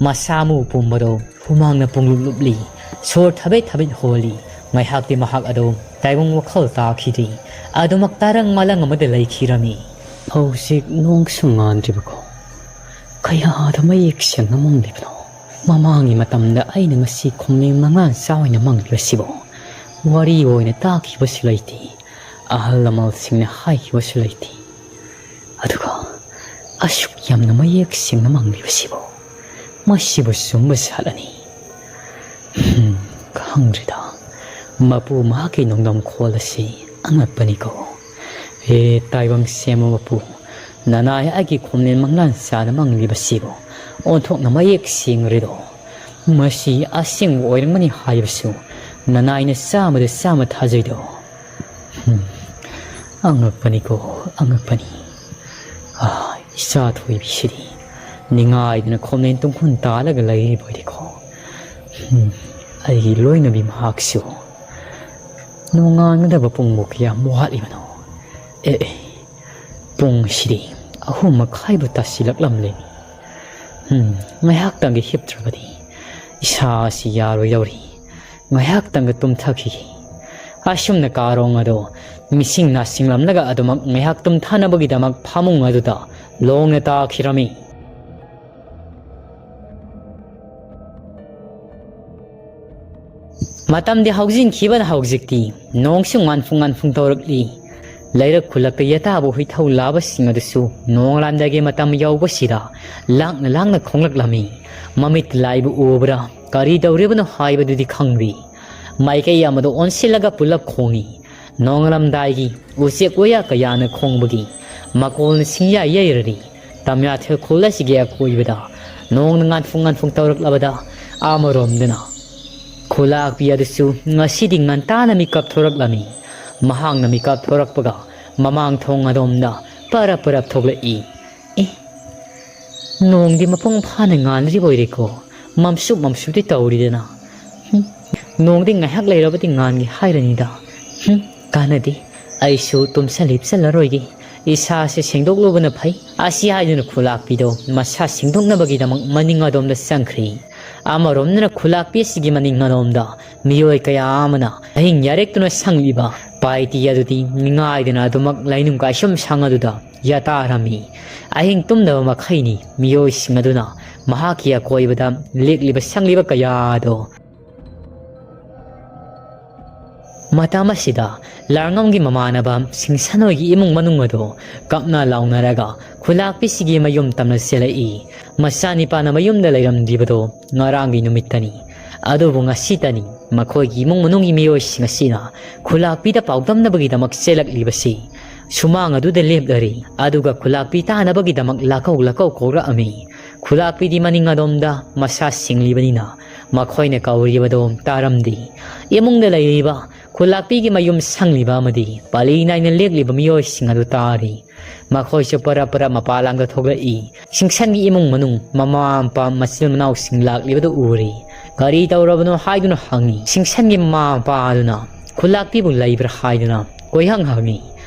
ꯃꯁꯥ ꯃꯎ ꯄꯨꯝꯕꯗꯣ ꯍꯨꯃꯥꯡꯅ ꯄꯨꯡꯂꯨꯞ ꯂꯨꯞꯂꯤ꯫ ꯁꯣꯔ ꯊꯕꯦꯠ ꯊꯕꯦꯠ ꯍꯣꯜꯂꯤ꯫ ꯉꯥꯏꯍꯥꯛꯇꯤ ꯃꯍꯥꯛ ꯑꯗꯣ ꯇꯥꯏꯕꯪ ꯋꯥꯈꯜ ꯇꯥꯈꯤꯗꯦ꯫ ꯑꯗꯨꯃꯛ ꯇꯥꯔꯪ ꯃꯥꯂꯪ ꯑꯃꯗ ꯂꯩꯈꯤꯔꯝꯃꯤ꯫ ꯍꯧꯖꯤꯛ ꯅꯣꯡꯁꯨ ꯉꯥꯟꯗ꯭ꯔꯤꯕꯀꯣ? ꯀꯌꯥꯗ ꯃꯌꯦꯛ ꯁꯦꯡꯅ ꯃꯪꯂꯤꯕꯅꯣ? ꯃꯃꯥꯡꯒꯤ ꯃꯇꯝꯗ ꯑꯩꯅ ꯉꯁꯤ ꯈꯣꯝꯂꯦꯟ ꯃꯪꯂꯥꯟ ꯆꯥ ꯑꯣꯏꯅ ꯃꯪꯂꯤꯕꯁꯤꯕꯨ ꯋꯥꯔꯤ ꯑꯣꯏꯅ ꯇꯥꯈꯤꯕꯁꯨ ꯂꯩꯇꯦ, ꯑꯍꯜ ꯂꯃꯟꯁꯤꯡꯅ ꯍꯥꯏꯈꯤꯕꯁꯨ ꯂꯩꯇꯦ꯫ ꯑꯁꯨꯛ ꯌꯥꯝꯅ ꯃꯌꯦꯛ ꯁꯦꯡꯅ ꯃꯪꯂꯤꯕꯁꯤꯕꯨ? ꯃꯁꯤꯕꯨ ꯆꯨꯝꯕ ꯁꯥꯠꯂꯅꯤ꯫ ꯍꯝ, ꯈꯪꯗ꯭ꯔꯦꯗ꯫ ꯃꯄꯨ ꯃꯍꯥꯛꯀꯤ ꯅꯣꯡꯗꯝ ꯈꯣꯜ ꯑꯁꯤ ꯑꯉꯛꯄꯅꯤꯀꯣ꯫ ꯍꯦ ꯇꯥꯏꯕꯪ ꯁꯦꯝꯕ ꯃꯄꯨ, ꯅꯅꯥꯏ ꯑꯩꯒꯤ ꯈꯣꯝꯂꯦꯟ ꯃꯪꯂꯥꯟ ꯆꯥꯗ ꯃꯪꯂꯤꯕꯁꯤꯕꯨ ꯑꯣꯟꯊꯣꯛꯅ ꯃꯌꯦꯛ ꯁꯦꯡꯂꯔꯦꯗꯣ꯫ ꯃꯁꯤ ꯑꯁꯦꯡꯕ ꯑꯣꯏꯔꯝꯒꯅꯤ ꯍꯥꯏꯕꯁꯨ ꯅꯅꯥꯏꯅ ꯆꯥꯝꯃꯗ ꯆꯥꯝꯃ ꯊꯥꯖꯩꯗꯣ꯫ ꯍꯝ, ꯑꯉꯛꯄꯅꯤꯀꯣ, ꯑꯉꯛꯄꯅꯤ꯫ ꯑꯥ, ꯏꯆꯥ ꯊꯣꯏꯕꯤꯁꯤꯗꯤ ꯅꯤꯡꯉꯥꯏꯗꯅ ꯈꯣꯝꯂꯦꯟ ꯇꯨꯡꯈꯨꯟ ꯇꯥꯜꯂꯒ ꯂꯩꯔꯤꯕ ꯑꯣꯏꯔꯦꯀꯣ꯫ ꯍꯝ, ꯑꯩꯒꯤ ꯂꯣꯏꯅꯕꯤ ꯃꯍꯥꯛꯁꯨ ꯅꯣꯡꯉꯥꯟꯒꯗꯕ ꯄꯨꯡꯕꯨ ꯀꯌꯥꯝ ꯋꯥꯠꯂꯤꯕꯅꯣ? ꯑꯦ, ꯑꯦ, ꯄꯨꯡꯁꯤꯗꯤ ꯑꯍꯨꯝ ꯃꯈꯥꯏꯕꯨ ꯇꯥꯁꯤꯜꯂꯛꯂꯝꯂꯦ꯫ ꯍꯝ, ꯉꯥꯏꯍꯥꯛꯇꯪꯒ ꯍꯤꯞꯇ꯭ꯔꯕꯗꯤ ꯏꯁꯥ ꯑꯁꯤ ꯌꯥꯔꯣꯏꯗꯧꯔꯤ꯫ ꯉꯥꯏꯍꯥꯛꯇꯪꯒ ꯇꯨꯝꯊꯈꯤꯒꯦ꯫ ꯑꯁꯨꯝꯅ ꯀꯥꯔꯣꯡ ꯑꯗꯣ ꯃꯤꯁꯤꯡ ꯅꯥꯁꯤꯡꯂꯝꯂꯒ ꯑꯗꯨꯃꯛ ꯉꯥꯏꯍꯥꯛ ꯇꯨꯝꯊꯅꯕꯒꯤꯗꯃꯛ ꯐꯃꯨꯡ ꯑꯗꯨꯗ ꯂꯣꯡꯅ ꯇꯥꯈꯤꯔꯝꯃꯤ꯫ ꯃꯇꯝꯗꯤ ꯍꯧꯖꯤꯟꯈꯤꯕꯅ ꯍꯧꯖꯤꯛꯇꯤ ꯅꯣꯡꯁꯨ ꯉꯥꯟꯐꯨꯡ ꯉꯥꯟꯐꯨꯡ ꯇꯧꯔꯛꯂꯤ꯫ ꯂꯩꯔꯛ ꯈꯨꯜꯂꯛꯇ ꯌꯦꯇꯥꯕ ꯍꯨꯏꯊꯧ ꯂꯥꯕꯁꯤꯡ ꯑꯗꯨꯁꯨ ꯅꯣꯡꯂꯥꯝꯗꯥꯏꯒꯤ ꯃꯇꯝ ꯌꯧꯕꯁꯤꯗ ꯂꯥꯡꯅ ꯂꯥꯡꯅ ꯈꯣꯡꯂꯛꯂꯝꯃꯤ꯫ ꯃꯃꯤꯠ ꯂꯥꯏꯕꯨ ꯎꯕ꯭ꯔꯥ, ꯀꯔꯤ ꯇꯧꯔꯤꯕꯅꯣ ꯍꯥꯏꯕꯗꯨꯗꯤ ꯈꯪꯗꯦ꯫ ꯃꯥꯏꯀꯩ ꯑꯃꯗ ꯑꯣꯟꯁꯤꯜꯂꯒ ꯄꯨꯂꯞ ꯈꯣꯡꯏ꯫ ꯅꯣꯡꯉꯥꯜꯂꯝꯗꯥꯏꯒꯤ ꯎꯆꯦꯛ ꯋꯥꯌꯥ ꯀꯌꯥꯅ ꯈꯣꯡꯕꯒꯤ ꯃꯀꯣꯜꯅ ꯁꯤꯡꯌꯥ ꯌꯩꯔꯔꯤ꯫ ꯇꯝꯌꯥꯊꯦꯜ ꯈꯨꯜ ꯑꯁꯤꯒꯤ ꯑꯀꯣꯏꯕꯗ ꯅꯣꯡꯅ ꯉꯥꯟꯐꯨꯡ ꯉꯥꯟꯐꯨꯡ ꯇꯧꯔꯛꯂꯕꯗ ꯑꯃꯔꯣꯝꯗꯅ ꯈꯨꯂꯥꯛꯄꯤ ꯑꯗꯨꯁꯨ ꯉꯁꯤꯗꯤ ꯉꯟꯇꯥꯅ ꯃꯤꯀꯞ ꯊꯣꯔꯛꯂꯝꯃꯤ꯫ ꯃꯍꯥꯛꯅ ꯃꯤꯀꯞ ꯊꯣꯔꯛꯄꯒ ꯃꯃꯥꯡ ꯊꯣꯡ ꯑꯗꯣꯝꯗ ꯄꯔꯞ ꯄꯔꯞ ꯊꯣꯛꯂꯛꯏ꯫ ꯑꯦ, ꯅꯣꯡꯗꯤ ꯃꯄꯨꯡ ꯐꯥꯅ ꯉꯥꯟꯗ꯭ꯔꯤꯕ ꯑꯣꯏꯔꯦꯀꯣ꯫ ꯃꯝꯁꯨꯛ ꯃꯝꯁꯨꯛꯇꯤ ꯇꯧꯔꯤꯗꯅ꯫ ꯍꯨꯝ, ꯅꯣꯡꯗꯤ ꯉꯥꯏꯍꯥꯛ ꯂꯩꯔꯕꯗꯤ ꯉꯥꯟꯒꯦ ꯍꯥꯏꯔꯅꯤꯗ꯫ ꯍꯨꯝ, ꯀꯥꯟꯅꯗꯦ꯫ ꯑꯩꯁꯨ ꯇꯨꯝꯁꯜ ꯍꯤꯞꯁꯜꯂꯔꯣꯏꯒꯦ꯫ ꯏꯁꯥꯁꯦ ꯁꯦꯡꯗꯣꯛꯂꯨꯕꯅ ꯐꯩ꯫ ꯑꯁꯤ ꯍꯥꯏꯗꯨꯅ ꯈꯨꯂꯥꯛꯄꯤꯗꯣ ꯃꯁꯥ ꯁꯦꯡꯗꯣꯛꯅꯕꯒꯤꯗꯃꯛ ꯃꯅꯤꯡ ꯑꯗꯣꯝꯗ ꯆꯪꯈ꯭ꯔꯦ꯫ ꯑꯃꯔꯣꯝꯗꯅ ꯈꯨꯂꯥꯛꯄꯤ ꯑꯁꯤꯒꯤ ꯃꯅꯤꯡ ꯑꯗꯣꯝꯗ ꯃꯤꯑꯣꯏ ꯀꯌꯥ ꯑꯃꯅ ꯑꯍꯤꯡ ꯌꯥꯔꯦꯛꯇꯨꯅ ꯁꯪꯂꯤꯕ ꯄꯥꯏꯇꯤ ꯑꯗꯨꯗꯤ ꯅꯤꯡꯉꯥꯏꯗꯅ ꯑꯗꯨꯃꯛ ꯂꯩꯅꯨꯡ ꯀꯥꯏꯁꯨꯝ ꯁꯪ ꯑꯗꯨꯗ ꯌꯥꯇꯥꯔꯝꯃꯤ꯫ ꯑꯍꯤꯡ ꯇꯨꯝꯗꯕ ꯃꯈꯩꯅꯤ ꯃꯤꯑꯣꯏꯁꯤꯡ ꯑꯗꯨꯅ ꯃꯍꯥꯛꯀꯤ ꯑꯀꯣꯏꯕꯗ ꯂꯦꯛꯂꯤꯕ ꯁꯪꯂꯤꯕ ꯀꯌꯥ ꯑꯗꯣ ꯃꯇꯝ ꯑꯁꯤꯗ ꯂꯥꯔꯉꯝꯒꯤ ꯃꯃꯥꯟꯅꯕ ꯁꯤꯡꯁꯟ ꯍꯣꯏꯒꯤ ꯏꯃꯨꯡ ꯃꯅꯨꯡ ꯑꯗꯨ ꯀꯞꯅ ꯂꯥꯎꯅꯔꯒ ꯈꯨꯂꯥꯛꯄꯤꯁꯤꯒꯤ ꯃꯌꯨꯝ ꯇꯝꯅ ꯆꯦꯜꯂꯛꯏ꯫ ꯃꯆꯥꯅꯤꯄꯥꯅ ꯃꯌꯨꯝꯗ ꯂꯩꯔꯝꯗ꯭ꯔꯤꯕꯗꯣ ꯉꯔꯥꯡꯒꯤ ꯅꯨꯃꯤꯠꯇꯅꯤ꯫ ꯑꯗꯨꯕꯨ ꯉꯁꯤꯇꯅꯤ ꯃꯈꯣꯏꯒꯤ ꯏꯃꯨꯡ ꯃꯅꯨꯡꯒꯤ ꯃꯤꯑꯣꯏꯁꯤꯡ ꯑꯁꯤꯅ ꯈꯨꯂꯥꯛꯄꯤꯗ ꯄꯥꯎꯗꯝꯅꯕꯒꯤꯗꯃꯛ ꯆꯦꯜꯂꯛꯂꯤꯕꯁꯤ꯫ ꯁꯨꯃꯥꯡ ꯑꯗꯨꯗ ꯂꯦꯞꯂꯔꯤ꯫ ꯑꯗꯨꯒ ꯈꯨꯂꯥꯛꯄꯤ ꯇꯥꯅꯕꯒꯤꯗꯃꯛ ꯂꯥꯛꯀꯧ ꯂꯥꯛꯀꯧ ꯀꯧꯔꯛꯑꯝꯃꯤ꯫ ꯈꯨꯂꯥꯛꯄꯤꯗꯤ ꯃꯅꯤꯡ ꯑꯗꯣꯝꯗ ꯃꯁꯥ ꯁꯤꯡꯂꯤꯕꯅꯤꯅ ꯃꯈꯣꯏꯅ ꯀꯧꯔꯤꯕꯗꯣ ꯇꯥꯔꯝꯗꯦ꯫ ꯏꯃꯨꯡꯗ ꯂꯩꯔꯤꯕ ꯈꯨꯂꯥꯛꯄꯤꯒꯤ ꯃꯌꯨꯝ ꯁꯪꯂꯤꯕ ꯑꯃꯗꯤ ꯄꯥꯂꯤ ꯅꯥꯏꯅ ꯂꯦꯛꯂꯤꯕ ꯃꯤꯑꯣꯏꯁꯤꯡ ꯑꯗꯨ ꯇꯥꯔꯤ꯫ ꯃꯈꯣꯏꯁꯨ ꯄꯔꯞ ꯄꯔꯞ ꯃꯄꯥ ꯂꯥꯡꯗ ꯊꯣꯛꯂꯛꯏ꯫ ꯁꯤꯡꯁꯟꯒꯤ ꯏꯃꯨꯡ ꯃꯅꯨꯡ, ꯃꯃꯥ ꯃꯄꯥ, ꯃꯆꯤꯟ ꯃꯅꯥꯎꯁꯤꯡ ꯂꯥꯛꯂꯤꯕꯗꯨ ꯎꯔꯤ꯫ "ꯀꯔꯤ ꯇꯧꯔꯕꯅꯣ?" ꯍꯥꯏꯗꯨꯅ ꯍꯪꯉꯤ꯫ ꯁꯤꯡꯁꯟꯒꯤ ꯃꯃꯥ ꯃꯄꯥ ꯑꯗꯨꯅ ꯈꯨꯂꯥꯛꯄꯤꯕꯨ ꯂꯩꯕ꯭ꯔꯥ ꯍꯥꯏꯗꯨꯅ ꯀꯣꯏꯍꯪ ꯍꯪꯉꯤ꯫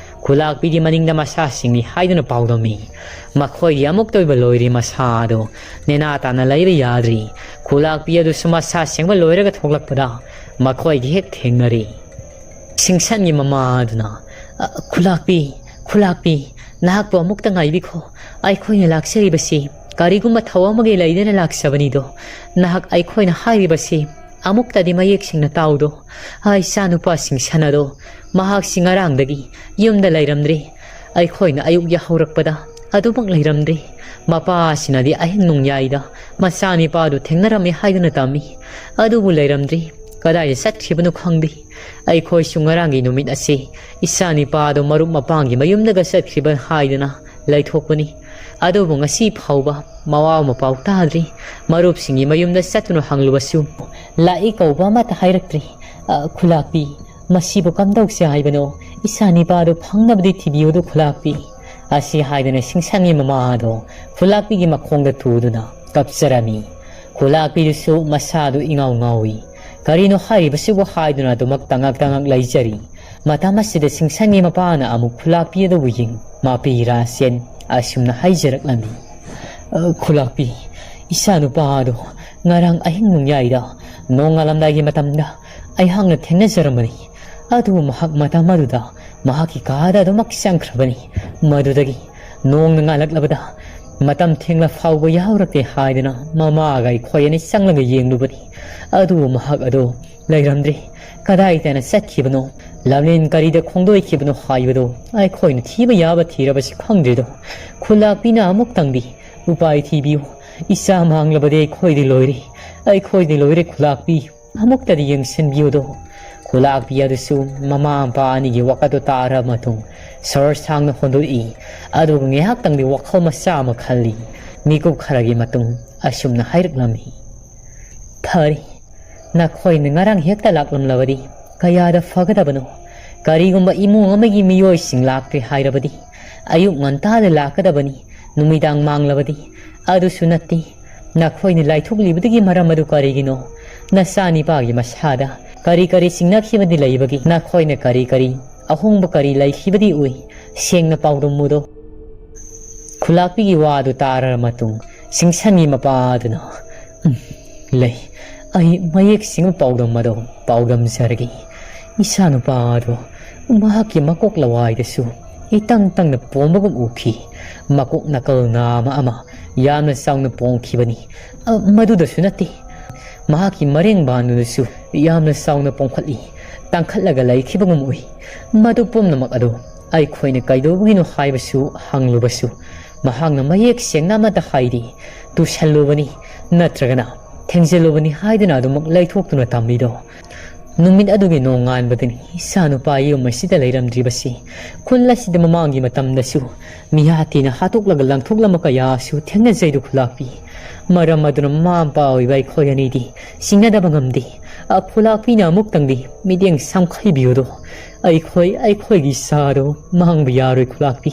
ꯈꯨꯂꯥꯛꯄꯤꯗꯤ ꯃꯅꯤꯡꯗ ꯃꯁꯥ ꯁꯤꯡꯂꯤ ꯍꯥꯏꯗꯨꯅ ꯄꯥꯎꯗꯝꯃꯤ꯫ ꯃꯈꯣꯏꯒꯤ ꯑꯃꯨꯛꯇ ꯑꯣꯏꯕ ꯂꯣꯏꯔꯤ ꯃꯁꯥ ꯑꯗꯨ ꯅꯦꯅꯥ ꯇꯥꯅ ꯂꯩꯕ ꯌꯥꯗ꯭ꯔꯤ꯫ ꯈꯨꯂꯥꯛꯄꯤ ꯑꯗꯨꯁꯨ ꯃꯁꯥ ꯁꯦꯡꯕ ꯂꯣꯏꯔꯒ ꯊꯣꯛꯂꯛꯄꯗ ꯃꯈꯣꯏꯒꯤ ꯍꯦꯛ ꯊꯦꯡꯅꯔꯤ꯫ ꯁꯤꯡꯁꯟꯒꯤ ꯃꯃꯥ ꯑꯗꯨꯅ, "ꯑ, ꯈꯨꯂꯥꯛꯄꯤ, ꯈꯨꯂꯥꯛꯄꯤ, ꯅꯍꯥꯛꯄꯨ ꯑꯃꯨꯛꯇ ꯉꯥꯏꯕꯤꯈꯣ꯫ ꯑꯩꯈꯣꯏꯅ ꯂꯥꯛꯆꯔꯤꯕꯁꯤ ꯀꯔꯤꯒꯨꯝꯕ ꯊꯧ ꯑꯃꯒꯤ ꯂꯩꯗꯅ ꯂꯥꯛꯆꯕꯅꯤꯗꯣ꯫ ꯅꯍꯥꯛ ꯑꯩꯈꯣꯏꯅ ꯍꯥꯏꯔꯤꯕꯁꯤ ꯑꯃꯨꯛꯇꯗꯤ ꯃꯌꯦꯛ ꯁꯦꯡꯅ ꯇꯥꯎꯗꯣ꯫ ꯑꯩ ꯏꯆꯥꯅꯨꯄꯥ ꯁꯤꯡꯁꯟ ꯑꯗꯣ ꯃꯍꯥꯛꯁꯤ ꯉꯔꯥꯡꯗꯒꯤ ꯌꯨꯝꯗ ꯂꯩꯔꯝꯗ꯭ꯔꯦ꯫ ꯑꯩꯈꯣꯏꯅ ꯑꯌꯨꯛ ꯌꯥꯍꯧꯔꯛꯄꯗ ꯑꯗꯨꯃꯛ ꯂꯩꯔꯝꯗ꯭ꯔꯦ꯫ ꯃꯄꯥꯁꯤꯅꯗꯤ ꯑꯍꯤꯡ ꯅꯣꯡꯌꯥꯏꯗ ꯃꯆꯥꯅꯤꯄꯥꯗꯨ ꯊꯦꯡꯅꯔꯝꯃꯤ ꯍꯥꯏꯗꯨꯅ ꯇꯝꯃꯤ꯫ ꯑꯗꯨꯕꯨ ꯂꯩꯔꯝꯗ꯭ꯔꯦ꯫ ꯀꯗꯥꯏꯗ ꯆꯠꯈꯤꯕꯅꯣ ꯈꯪꯗꯦ꯫ ꯑꯩꯈꯣꯏꯁꯨ ꯉꯔꯥꯡꯒꯤ ꯅꯨꯃꯤꯠ ꯑꯁꯤ ꯏꯆꯥꯅꯤꯄꯥꯗꯨ ꯃꯔꯨꯞ ꯃꯄꯥꯡꯒꯤ ꯃꯌꯨꯝꯗꯒ ꯆꯠꯈꯤꯕ ꯍꯥꯏꯗꯨꯅ ꯂꯩꯊꯣꯛꯄꯅꯤ꯫ ꯑꯗꯨꯕꯨ ꯉꯁꯤ ꯐꯥꯎꯕ ꯃꯋꯥ ꯃꯄꯥꯎ ꯇꯥꯗ꯭ꯔꯤ꯫ ꯃꯔꯨꯞꯁꯤꯡꯒꯤ ꯃꯌꯨꯝꯗ ꯆꯠꯇꯨꯅ ꯍꯪꯂꯨꯕꯁꯨ ꯂꯥꯛꯏ ꯀꯧꯕ ꯑꯃꯠꯇ ꯍꯥꯏꯔꯛꯇ꯭ꯔꯤ꯫ ꯑ, ꯈꯨꯂꯥꯛꯄꯤ, ꯃꯁꯤꯕꯨ ꯀꯝꯗꯧꯁꯦ ꯍꯥꯏꯕꯅꯣ? ꯏꯆꯥꯅꯤꯄꯥꯗꯨ ꯐꯪꯅꯕꯗꯤ ꯊꯤꯕꯤꯌꯨꯗꯨ ꯈꯨꯂꯥꯛꯄꯤ꯫ ꯑꯁꯤ ꯍꯥꯏꯗꯨꯅ ꯁꯤꯡꯁꯟꯒꯤ ꯃꯃꯥ ꯑꯗꯣ ꯈꯨꯂꯥꯛꯄꯤꯒꯤ ꯃꯈꯣꯡꯗ ꯇꯨꯗꯨꯅ ꯀꯞꯆꯔꯝꯃꯤ꯫ ꯈꯨꯂꯥꯛꯄꯤꯗꯨꯁꯨ ꯃꯁꯥꯗꯨ ꯏꯉꯥꯎ ꯉꯥꯎꯏ꯫ "ꯀꯔꯤꯅꯣ ꯍꯥꯏꯔꯤꯕꯁꯤꯕꯨ?" ꯍꯥꯏꯗꯨꯅ ꯑꯗꯨꯃꯛ ꯇꯉꯛ ꯇꯉꯛ ꯂꯩꯖꯔꯤ꯫ ꯃꯇꯝ ꯑꯁꯤꯗ ꯁꯤꯡꯁꯟꯒꯤ ꯃꯄꯥꯅ ꯑꯃꯨꯛ ꯈꯨꯂꯥꯛꯄꯤ ꯑꯗꯨꯕꯨ ꯌꯦꯡ ꯃꯄꯤ ꯔꯥꯁꯦꯟ ꯑꯁꯨꯝꯅ ꯍꯥꯏꯖꯔꯛꯂꯝꯃꯤ꯫ "ꯑ, ꯈꯨꯂꯥꯛꯄꯤ, ꯏꯆꯥꯅꯨꯄꯥ ꯑꯗꯨ ꯉꯔꯥꯡ ꯑꯍꯤꯡ ꯅꯣꯡꯌꯥꯏꯗ ꯅꯣꯡꯉꯥꯜꯂꯝꯗꯥꯏꯒꯤ ꯃꯇꯝꯗ ꯑꯩꯍꯥꯛꯅ ꯊꯦꯡꯅꯖꯔꯝꯕꯅꯤ꯫ ꯑꯗꯨꯕꯨ ꯃꯍꯥꯛ ꯃꯇꯝ ꯑꯗꯨꯗ ꯃꯍꯥꯛꯀꯤ ꯀꯥꯗ ꯑꯗꯨꯃꯛ ꯆꯪꯈ꯭ꯔꯕꯅꯤ꯫ ꯃꯗꯨꯗꯒꯤ ꯅꯣꯡꯅ ꯉꯥꯜꯂꯛꯂꯕꯗ ꯃꯇꯝ ꯊꯦꯡꯂ ꯐꯥꯎꯕ ꯌꯥꯎꯔꯛꯇꯦ ꯍꯥꯏꯗꯨꯅ ꯃꯃꯥꯒ ꯑꯩꯈꯣꯏ ꯑꯅꯤ ꯆꯪꯂꯒ ꯌꯦꯡꯂꯨꯕꯅꯤ꯫ ꯑꯗꯨꯕꯨ ꯃꯍꯥꯛ ꯑꯗꯣ ꯂꯩꯔꯝꯗ꯭ꯔꯦ꯫ ꯀꯗꯥꯏꯗꯅ ꯆꯠꯈꯤꯕꯅꯣ? ꯂꯝꯂꯦꯟ ꯀꯔꯤꯗ ꯈꯣꯡꯗꯣꯛꯈꯤꯕꯅꯣ ꯍꯥꯏꯕꯗꯣ ꯑꯩꯈꯣꯏꯅ ꯊꯤꯕ ꯌꯥꯕ ꯊꯤꯔꯕꯁꯨ ꯈꯪꯗ꯭ꯔꯤꯗꯣ꯫ ꯈꯨꯂꯥꯛꯄꯤꯅ ꯑꯃꯨꯛꯇꯪꯗꯤ ꯎꯄꯥꯏ ꯊꯤꯕꯤꯌꯨ꯫ ꯏꯆꯥ ꯃꯥꯡꯂꯕꯗꯤ ꯑꯩꯈꯣꯏꯗꯤ ꯂꯣꯏꯔꯦ꯫ ꯑꯩꯈꯣꯏꯗꯤ ꯂꯣꯏꯔꯦ ꯈꯨꯂꯥꯛꯄꯤ꯫ ꯑꯃꯨꯛꯇꯗꯤ ꯌꯦꯡꯁꯤꯟꯕꯤꯌꯨꯗꯣ꯫ ꯈꯨꯂꯥꯛꯄꯤ ꯑꯗꯨꯁꯨ ꯃꯃꯥ ꯃꯄꯥ ꯑꯅꯤꯒꯤ ꯋꯥꯀꯠꯇꯨ ꯇꯥꯔꯕ ꯃꯇꯨꯡ ꯁꯣꯔ ꯁꯥꯡꯅ ꯍꯣꯟꯗꯣꯛꯏ꯫ ꯑꯗꯨꯒ ꯉꯥꯏꯍꯥꯛꯇꯪꯗꯤ ꯋꯥꯈꯜ ꯃꯆꯥ ꯑꯃ ꯈꯜꯂꯤ꯫ ꯃꯤꯀꯨꯞ ꯈꯔꯒꯤ ꯃꯇꯨꯡ ꯑꯁꯨꯝꯅ ꯍꯥꯏꯔꯛꯂꯝꯃꯤ꯫ ꯐꯔꯦ, ꯅꯈꯣꯏꯅ ꯉꯔꯥꯡ ꯍꯦꯛꯇ ꯂꯥꯛꯂꯝꯂꯕꯗꯤ ꯀꯌꯥꯗ ꯐꯒꯗꯕꯅꯣ꯫ ꯀꯔꯤꯒꯨꯝꯕ ꯏꯃꯨꯡ ꯑꯃꯒꯤ ꯃꯤꯑꯣꯏꯁꯤꯡ ꯂꯥꯛꯇ꯭ꯔꯦ ꯍꯥꯏꯔꯕꯗꯤ ꯑꯌꯨꯛ ꯉꯟꯇꯥꯗ ꯂꯥꯛꯀꯗꯕꯅꯤ, ꯅꯨꯃꯤꯗꯥꯡ ꯃꯥꯡꯂꯕꯗꯤ꯫ ꯑꯗꯨꯁꯨ ꯅꯠꯇꯦ꯫ ꯅꯈꯣꯏꯅ ꯂꯥꯏꯊꯣꯛꯂꯤꯕꯗꯨꯒꯤ ꯃꯔꯝ ꯑꯗꯨ ꯀꯔꯤꯒꯤꯅꯣ? ꯅꯆꯥꯅꯤꯄꯥꯒꯤ ꯃꯁꯥꯗ ꯀꯔꯤ ꯀꯔꯤ ꯆꯤꯡꯅꯈꯤꯕꯗꯤ ꯂꯩꯕꯒꯦ? ꯅꯈꯣꯏꯅ ꯀꯔꯤ ꯀꯔꯤ ꯑꯍꯣꯡꯕ ꯀꯔꯤ ꯂꯩꯈꯤꯕꯗꯤ ꯎꯏ? ꯁꯦꯡꯅ ꯄꯥꯎꯗꯝꯃꯨꯗꯣ꯫ ꯈꯨꯂꯥꯛꯄꯤꯒꯤ ꯋꯥꯗꯨ ꯇꯥꯔꯕ ꯃꯇꯨꯡ ꯁꯤꯡꯁꯟꯒꯤ ꯃꯄꯥꯗꯨꯅ, "ꯎꯝ, ꯂꯩ꯫ ꯑꯩ ꯃꯌꯦꯛ ꯁꯦꯡꯕ ꯄꯥꯎꯗꯝ ꯑꯗꯣ ꯄꯥꯎꯗꯝꯖꯔꯒꯦ꯫ ꯏꯆꯥꯅꯨꯄꯥ ꯑꯗꯣ ꯃꯍꯥꯛꯀꯤ ꯃꯀꯣꯛ ꯂꯋꯥꯏꯗꯁꯨ ꯏꯇꯪ ꯇꯪꯅ ꯄꯣꯝꯕꯒꯨꯝ ꯎꯈꯤ꯫ ꯃꯀꯣꯛ ꯅꯥꯀꯜ ꯅꯥꯝꯃ ꯑꯃ ꯌꯥꯝꯅ ꯆꯥꯎꯅ ꯄꯣꯝꯈꯤꯕꯅꯤ꯫ ꯑ, ꯃꯗꯨꯗꯁꯨ ꯅꯠꯇꯦ, ꯃꯍꯥꯛꯀꯤ ꯃꯔꯦꯡꯕꯥꯟꯗꯨꯗꯁꯨ ꯌꯥꯝꯅ ꯆꯥꯎꯅ ꯄꯣꯝꯈꯠꯂꯤ, ꯇꯥꯡꯈꯠꯂꯒ ꯂꯩꯈꯤꯕꯒꯨꯝ ꯎꯏ꯫ ꯃꯗꯨ ꯄꯨꯝꯅꯃꯛ ꯑꯗꯨ ꯑꯩꯈꯣꯏꯅ ꯀꯩꯗꯧꯕꯒꯤꯅꯣ ꯍꯥꯏꯕꯁꯨ ꯍꯪꯂꯨꯕꯁꯨ ꯃꯍꯥꯛꯅ ꯃꯌꯦꯛ ꯁꯦꯡꯅ ꯑꯃꯠꯇ ꯍꯥꯏꯗꯦ꯫ ꯇꯨꯁꯜꯂꯨꯕꯅꯤ ꯅꯠꯇ꯭ꯔꯒꯅ ꯊꯦꯡꯖꯤꯜꯂꯨꯕꯅꯤ ꯍꯥꯏꯗꯨꯅ ꯑꯗꯨꯃꯛ ꯂꯩꯊꯣꯛꯇꯨꯅ ꯊꯝꯂꯤꯗꯣ꯫ ꯅꯨꯃꯤꯠ ꯑꯗꯨꯒꯤ ꯅꯣꯡꯉꯥꯟꯕꯗꯅꯤ ꯏꯆꯥꯅꯨꯄꯥ ꯌꯨꯝ ꯑꯁꯤꯗ ꯂꯩꯔꯝꯗ꯭ꯔꯤꯕꯁꯤ꯫ ꯈꯨꯜ ꯑꯁꯤꯗ ꯃꯃꯥꯡꯒꯤ ꯃꯇꯝꯗꯁꯨ ꯃꯤꯍꯥꯠꯇꯤꯅ ꯍꯥꯠꯇꯣꯛꯂꯒ ꯂꯪꯊꯣꯛꯂꯝꯕ ꯀꯌꯥꯁꯨ ꯊꯦꯡꯅꯖꯩꯗꯣ ꯈꯨꯂꯥꯛꯄꯤ꯫ ꯃꯔꯝ ꯑꯗꯨꯅ ꯃꯃꯥ ꯃꯄꯥ ꯑꯣꯏꯕ ꯑꯩꯈꯣꯏ ꯑꯅꯤꯗꯤ ꯁꯤꯡꯅꯗꯕ ꯉꯝꯗꯦ꯫ ꯑ, ꯈꯨꯂꯥꯛꯄꯤꯅ ꯑꯃꯨꯛꯇꯪꯗꯤ ꯃꯤꯠꯌꯦꯡ ꯁꯝꯈꯩꯕꯤꯌꯨꯗꯣ꯫ ꯑꯩꯈꯣꯏ, ꯑꯩꯈꯣꯏꯒꯤ ꯏꯆꯥꯗꯣ ꯃꯥꯡꯕ ꯌꯥꯔꯣꯏ ꯈꯨꯂꯥꯛꯄꯤ꯫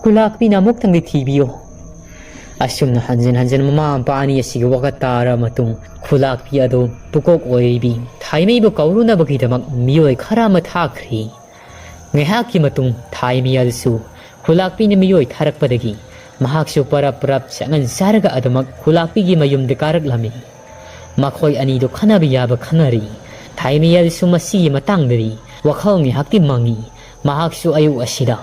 ꯈꯨꯂꯥꯛꯄꯤꯅ ꯑꯃꯨꯛꯇꯪꯗꯤ ꯊꯤꯕꯤꯌꯣ꯫ ꯑꯁꯨꯝꯅ ꯍꯟꯖꯤꯟ ꯍꯟꯖꯤꯟ ꯃꯃꯥ ꯃꯄꯥ ꯑꯅꯤ ꯑꯁꯤꯒꯤ ꯋꯥꯀꯠ ꯇꯥꯔꯕ ꯃꯇꯨꯡ ꯈꯨꯂꯥꯛꯄꯤ ꯑꯗꯣ ꯄꯨꯀꯣꯛ ꯑꯣꯏꯔꯤꯕꯤ ꯊꯥꯏꯃꯩꯕꯨ ꯀꯧꯔꯨꯅꯕꯒꯤꯗꯃꯛ ꯃꯤꯑꯣꯏ ꯈꯔ ꯑꯃ ꯊꯥꯈ꯭ꯔꯤ꯫ ꯉꯥꯏꯍꯥꯛꯀꯤ ꯃꯇꯨꯡ ꯊꯥꯏꯃꯩ ꯑꯗꯨꯁꯨ ꯈꯨꯂꯥꯛꯄꯤꯅ ꯃꯤꯑꯣꯏ ꯊꯥꯔꯛꯄꯗꯒꯤ ꯃꯍꯥꯛꯁꯨ ꯄꯔꯞ ꯄꯔꯞ ꯆꯪꯍꯟ ꯆꯥꯔꯒ ꯑꯗꯨꯃꯛ ꯈꯨꯂꯥꯛꯄꯤꯒꯤ ꯃꯌꯨꯝꯗ ꯀꯥꯔꯛꯂꯝꯃꯤ꯫ ꯃꯈꯣꯏ ꯑꯅꯤꯗꯨ ꯈꯟꯅꯕ ꯌꯥꯕ ꯈꯟꯅꯔꯤ꯫ ꯊꯥꯏꯃꯩ ꯑꯗꯨꯁꯨ ꯃꯁꯤꯒꯤ ꯃꯇꯥꯡꯗꯗꯤ ꯋꯥꯈꯜ ꯉꯥꯏꯍꯥꯛꯇꯤ ꯃꯪꯉꯤ꯫ ꯃꯍꯥꯛꯁꯨ ꯑꯌꯨꯛ ꯑꯁꯤꯗ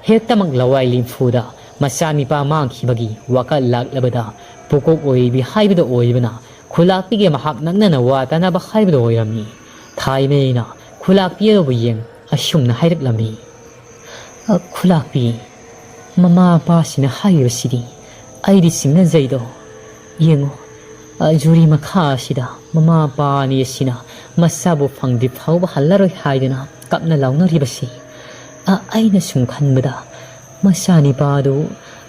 ꯍꯦꯛꯇꯃꯛ ꯂꯋꯥꯏ ꯂꯤꯝꯐꯨꯗ ꯃꯆꯥꯅꯤꯄꯥ ꯃꯥꯡꯈꯤꯕꯒꯤ ꯋꯥꯀꯠ ꯂꯥꯛꯂꯕꯗ ꯄꯨꯀꯣꯛ ꯑꯣꯏꯕꯤ ꯍꯥꯏꯕꯗꯣ ꯑꯣꯏꯕꯅ, ꯈꯨꯂꯥꯛꯄꯤꯒꯤ ꯃꯍꯥꯛ ꯅꯛꯅꯅ ꯋꯥ ꯇꯥꯅꯕ ꯍꯥꯏꯕꯗꯣ ꯑꯣꯏꯔꯝꯃꯤ꯫ ꯊꯥꯏꯃꯩꯅ ꯈꯨꯂꯥꯛꯄꯤ ꯑꯗꯨꯕꯨ ꯌꯦꯡ ꯑꯁꯨꯝꯅ ꯍꯥꯏꯔꯛꯂꯝꯃꯤ꯫ "ꯑ, ꯈꯨꯂꯥꯛꯄꯤ, ꯃꯃꯥ ꯃꯄꯥꯁꯤꯅ ꯍꯥꯏꯔꯤꯕꯁꯤꯗꯤ ꯑꯩꯗꯤ ꯆꯤꯡꯅꯖꯩꯗꯣ꯫ ꯌꯦꯡꯉꯨ, ꯑ, ꯖꯨꯔꯤ ꯃꯈꯥ ꯑꯁꯤꯗ ꯃꯃꯥ ꯃꯄꯥ ꯑꯅꯤ ꯑꯁꯤꯅ ꯃꯆꯥꯕꯨ ꯐꯪꯗ꯭ꯔꯤ ꯐꯥꯎꯕ ꯍꯜꯂꯔꯣꯏ ꯍꯥꯏꯗꯨꯅ ꯀꯞꯅ ꯂꯥꯎꯅꯔꯤꯕꯁꯤ꯫ ꯑ, ꯑꯩꯅ ꯁꯨꯝ ꯈꯟꯕꯗ ꯃꯆꯥꯅꯤꯄꯥꯗꯨ,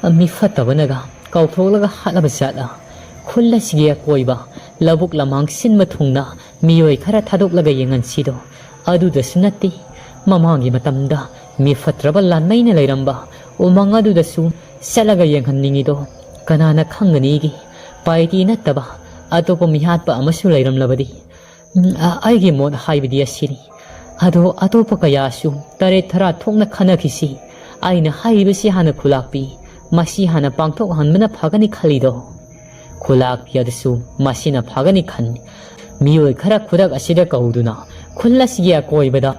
ꯑ, ꯃꯤ ꯐꯠꯇꯕꯅꯒ ꯀꯥꯎꯊꯣꯛꯂꯒ ꯍꯥꯠꯂꯕ ꯖꯥꯠꯂ? ꯈꯨꯜ ꯑꯁꯤꯒꯤ ꯑꯀꯣꯏꯕ ꯂꯧꯕꯨꯛ ꯂꯝꯍꯥꯡ ꯁꯤꯟꯕ ꯊꯨꯡꯅ ꯃꯤꯑꯣꯏ ꯈꯔ ꯊꯥꯗꯣꯛꯂꯒ ꯌꯦꯡꯍꯟꯁꯤꯗꯣ꯫ ꯑꯗꯨꯗꯁꯨ ꯅꯠꯇꯦ, ꯃꯃꯥꯡꯒꯤ ꯃꯇꯝꯗ ꯃꯤ ꯐꯠꯇ꯭ꯔꯕ ꯂꯥꯟꯃꯩꯅ ꯂꯩꯔꯝꯕ ꯎꯃꯪ ꯑꯗꯨꯗꯁꯨ ꯆꯠꯂꯒ ꯌꯦꯡꯍꯟꯅꯤꯡꯉꯤꯗꯣ꯫ ꯀꯅꯥꯅ ꯈꯪꯒꯅꯤꯒꯤ, ꯄꯥꯏꯇꯤ ꯅꯠꯇꯕ ꯑꯇꯣꯞꯄ ꯃꯤꯍꯥꯠꯄ ꯑꯃꯁꯨ ꯂꯩꯔꯝꯂꯕꯗꯤ?" ꯎꯝ, ꯑ-, ꯑꯩꯒꯤ ꯃꯣꯠ ꯍꯥꯏꯕꯗꯤ ꯑꯁꯤꯅꯤ꯫ ꯑꯗꯣ ꯑꯇꯣꯞꯄ ꯀꯌꯥꯁꯨ ꯇꯔꯦꯠ ꯊꯔꯥ ꯊꯣꯛꯅ ꯈꯟꯅꯈꯤꯁꯤ꯫ ꯑꯩꯅ ꯍꯥꯏꯔꯤꯕꯁꯤ ꯍꯥꯟꯅ ꯈꯨꯂꯥꯛꯄꯤ, ꯃꯁꯤ ꯍꯥꯟꯅ ꯄꯥꯡꯊꯣꯛꯍꯟꯕꯅ ꯐꯒꯅꯤ ꯈꯜꯂꯤꯗꯣ꯫ ꯈꯨꯂꯥꯛꯄꯤ ꯑꯗꯨꯁꯨ ꯃꯁꯤꯅ ꯐꯒꯅꯤ ꯈꯟ꯫ ꯃꯤꯑꯣꯏ ꯈꯔ ꯈꯨꯗꯛ ꯑꯁꯤꯗ ꯀꯧꯗꯨꯅ ꯈꯨꯜ ꯑꯁꯤꯒꯤ ꯑꯀꯣꯏꯕꯗ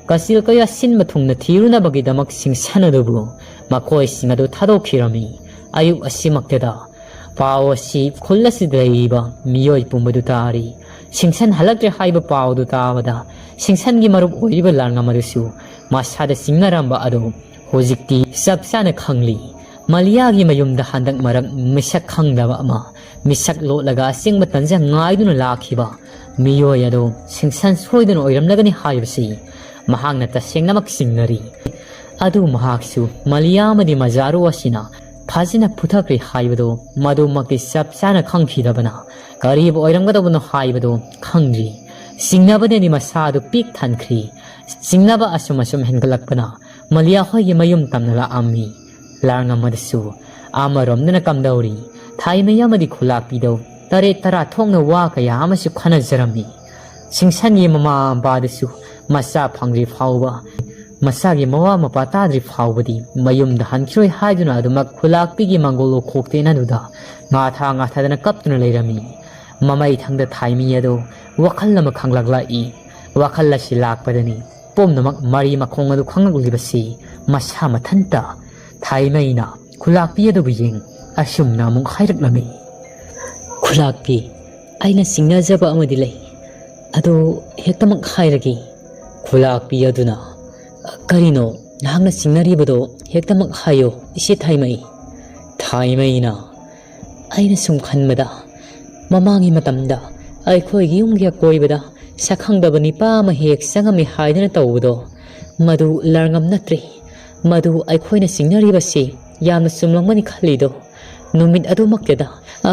ꯀꯆꯤꯜ ꯀꯣꯏꯌꯥ ꯁꯤꯟꯕ ꯊꯨꯡꯅ ꯊꯤꯔꯨꯅꯕꯒꯤꯗꯃꯛ ꯁꯤꯡꯁꯟ ꯑꯗꯨꯕꯨ ꯃꯈꯣꯏꯁꯤꯡ ꯑꯗꯨ ꯊꯥꯗꯣꯛꯈꯤꯔꯝꯃꯤ꯫ ꯑꯌꯨꯛ ꯑꯁꯤꯃꯛꯇꯗ ꯄꯥꯎ ꯑꯁꯤ ꯈꯨꯜ ꯑꯁꯤꯗ ꯂꯩꯔꯤꯕ ꯃꯤꯑꯣꯏ ꯄꯨꯝꯕꯗꯨ ꯇꯥꯔꯤ꯫ ꯁꯤꯡꯁꯟ ꯍꯜꯂꯛꯇ꯭ꯔꯦ ꯍꯥꯏꯕ ꯄꯥꯎꯗꯨ ꯇꯥꯕꯗ ꯁꯤꯡꯁꯟꯒꯤ ꯃꯔꯨꯞ ꯑꯣꯏꯔꯤꯕ ꯂꯥꯡꯉꯝ ꯑꯗꯨꯁꯨ ꯃꯁꯥꯗ ꯆꯤꯡꯅꯔꯝꯕ ꯑꯗꯨ ꯍꯧꯖꯤꯛꯇꯤ ꯆꯞ ꯆꯥꯅ ꯈꯪꯂꯤ꯫ ꯃꯂꯤꯌꯥꯒꯤ ꯃꯌꯨꯝꯗ ꯍꯟꯗꯛ ꯃꯔꯛ ꯃꯤꯁꯛ ꯈꯪꯗꯕ ꯑꯃ ꯃꯤꯁꯛ ꯂꯣꯠꯂꯒ ꯑꯁꯦꯡꯕ ꯇꯟꯖ ꯉꯥꯏꯗꯨꯅ ꯂꯥꯛꯈꯤꯕ ꯃꯤꯑꯣꯏ ꯑꯗꯨ ꯁꯤꯡꯁꯟ ꯁꯣꯏꯗꯅ ꯑꯣꯏꯔꯝꯂꯒꯅꯤ ꯍꯥꯏꯕꯁꯤ ꯃꯍꯥꯛꯅ ꯇꯁꯦꯡꯅꯃꯛ ꯆꯤꯡꯅꯔꯤ꯫ ꯑꯗꯨ ꯃꯍꯥꯛꯁꯨ ꯃꯂꯤꯌꯥ ꯑꯃꯗꯤ ꯃꯖꯥꯔꯨ ꯑꯁꯤꯅ ꯐꯖꯅ ꯐꯨꯊꯈ꯭ꯔꯦ ꯍꯥꯏꯕꯗꯨ ꯃꯗꯨꯃꯛꯇꯤ ꯆꯞ ꯆꯥꯅ ꯈꯪꯈꯤꯗꯕꯅ ꯀꯔꯤꯕꯨ ꯑꯣꯏꯔꯝꯒꯗꯕꯅꯣ ꯍꯥꯏꯕꯗꯨ ꯈꯪꯗ꯭ꯔꯤ꯫ ꯆꯤꯡꯅꯕꯅꯗꯤ ꯃꯁꯥꯗꯨ ꯄꯤꯛ ꯊꯟꯈ꯭ꯔꯤ꯫ ꯆꯤꯡꯅꯕ ꯑꯁꯨꯝ ꯑꯁꯨꯝ ꯍꯦꯟꯒꯠꯂꯛꯄꯅ ꯃꯂꯤꯌꯥ ꯍꯣꯏꯒꯤ ꯃꯌꯨꯝ ꯇꯝꯅ ꯂꯥꯛꯑꯝꯃꯤ꯫ ꯂꯥꯡꯉꯝ ꯑꯗꯨꯁꯨ ꯑꯃꯔꯣꯝꯗꯅ ꯀꯝꯗꯧꯔꯤ? ꯊꯥꯏꯃꯩ ꯑꯃꯗꯤ ꯈꯨꯂꯥꯛꯄꯤꯗꯧ ꯇꯔꯦꯠ ꯇꯔꯥ ꯊꯣꯛꯅ ꯋꯥ ꯀꯌꯥ ꯑꯃꯁꯨ ꯈꯟꯅꯖꯔꯝꯃꯤ꯫ ꯁꯤꯡꯁꯟꯒꯤ ꯃꯃꯥ ꯃꯄꯥꯗꯨꯁꯨ ꯃꯆꯥ ꯐꯪꯗ꯭ꯔꯤ ꯐꯥꯎꯕ, ꯃꯆꯥꯒꯤ ꯃꯋꯥ ꯃꯄꯥ ꯇꯥꯗ꯭ꯔꯤ ꯐꯥꯎꯕꯗꯤ ꯃꯌꯨꯝꯗ ꯍꯟꯈꯤꯔꯣꯏ ꯍꯥꯏꯗꯨꯅ ꯑꯗꯨꯃꯛ ꯈꯨꯂꯥꯛꯄꯤꯒꯤ ꯃꯪꯒꯣꯜ ꯎꯈꯣꯛꯇꯦꯟ ꯑꯗꯨꯗ ꯉꯥꯊꯥ ꯉꯥꯊꯥꯗꯅ ꯀꯞꯇꯨꯅ ꯂꯩꯔꯝꯃꯤ꯫ ꯃꯃꯩ ꯊꯪꯗ ꯊꯥꯏꯃꯩ ꯑꯗꯨ ꯋꯥꯈꯜ ꯑꯃ ꯈꯪꯂꯛꯂꯛꯏ꯫ ꯋꯥꯈꯜ ꯑꯁꯤ ꯂꯥꯛꯄꯗꯅꯤ ꯄꯨꯝꯅꯃꯛ ꯃꯔꯤ ꯃꯈꯣꯡ ꯑꯗꯨ ꯈꯪꯂꯛꯂꯤꯕꯁꯤ꯫ ꯃꯁꯥ ꯃꯊꯟꯇ ꯊꯥꯏꯃꯩꯅ ꯈꯨꯂꯥꯛꯄꯤ ꯑꯗꯨꯕꯨ ꯌꯦꯡ ꯑꯁꯨꯝꯅ ꯑꯃꯨꯛ ꯍꯥꯏꯔꯛꯂꯝꯃꯤ꯫ "ꯈꯨꯂꯥꯛꯄꯤ, ꯑꯩꯅ ꯆꯤꯡꯅꯖꯕ ꯑꯃꯗꯤ ꯂꯩ꯫ ꯑꯗꯨ ꯍꯦꯛꯇꯃꯛ ꯍꯥꯏꯔꯒꯦ꯫" ꯈꯨꯂꯥꯛꯄꯤ ꯑꯗꯨꯅ, "ꯀꯔꯤꯅꯣ ꯅꯍꯥꯛꯅ ꯆꯤꯡꯅꯔꯤꯕꯗꯣ? ꯍꯦꯛꯇꯃꯛ ꯍꯥꯏꯌꯣ, ꯏꯆꯦ ꯊꯥꯏꯃꯩ꯫" ꯊꯥꯏꯃꯩꯅ, "ꯑꯩꯅ ꯁꯨꯝ ꯈꯟꯕꯗ, ꯃꯃꯥꯡꯒꯤ ꯃꯇꯝꯗ ꯑꯩꯈꯣꯏꯒꯤ ꯌꯨꯝꯒꯤ ꯑꯀꯣꯏꯕꯗ ꯁꯛꯈꯪꯗꯕ ꯅꯤꯄꯥ ꯑꯃ ꯍꯦꯛ ꯆꯪꯉꯝꯃꯤ ꯍꯥꯏꯗꯅ ꯇꯧꯕꯗꯣ, ꯃꯗꯨ ꯂꯥꯔꯉꯝ ꯅꯠꯇ꯭ꯔꯦ꯫ ꯃꯗꯨ ꯑꯩꯈꯣꯏꯅ ꯆꯤꯡꯅꯔꯤꯕꯁꯤ ꯌꯥꯝꯅ ꯆꯨꯝꯂꯝꯒꯅꯤ ꯈꯜꯂꯤꯗꯣ꯫ ꯅꯨꯃꯤꯠ ꯑꯗꯨꯃꯛꯇꯗ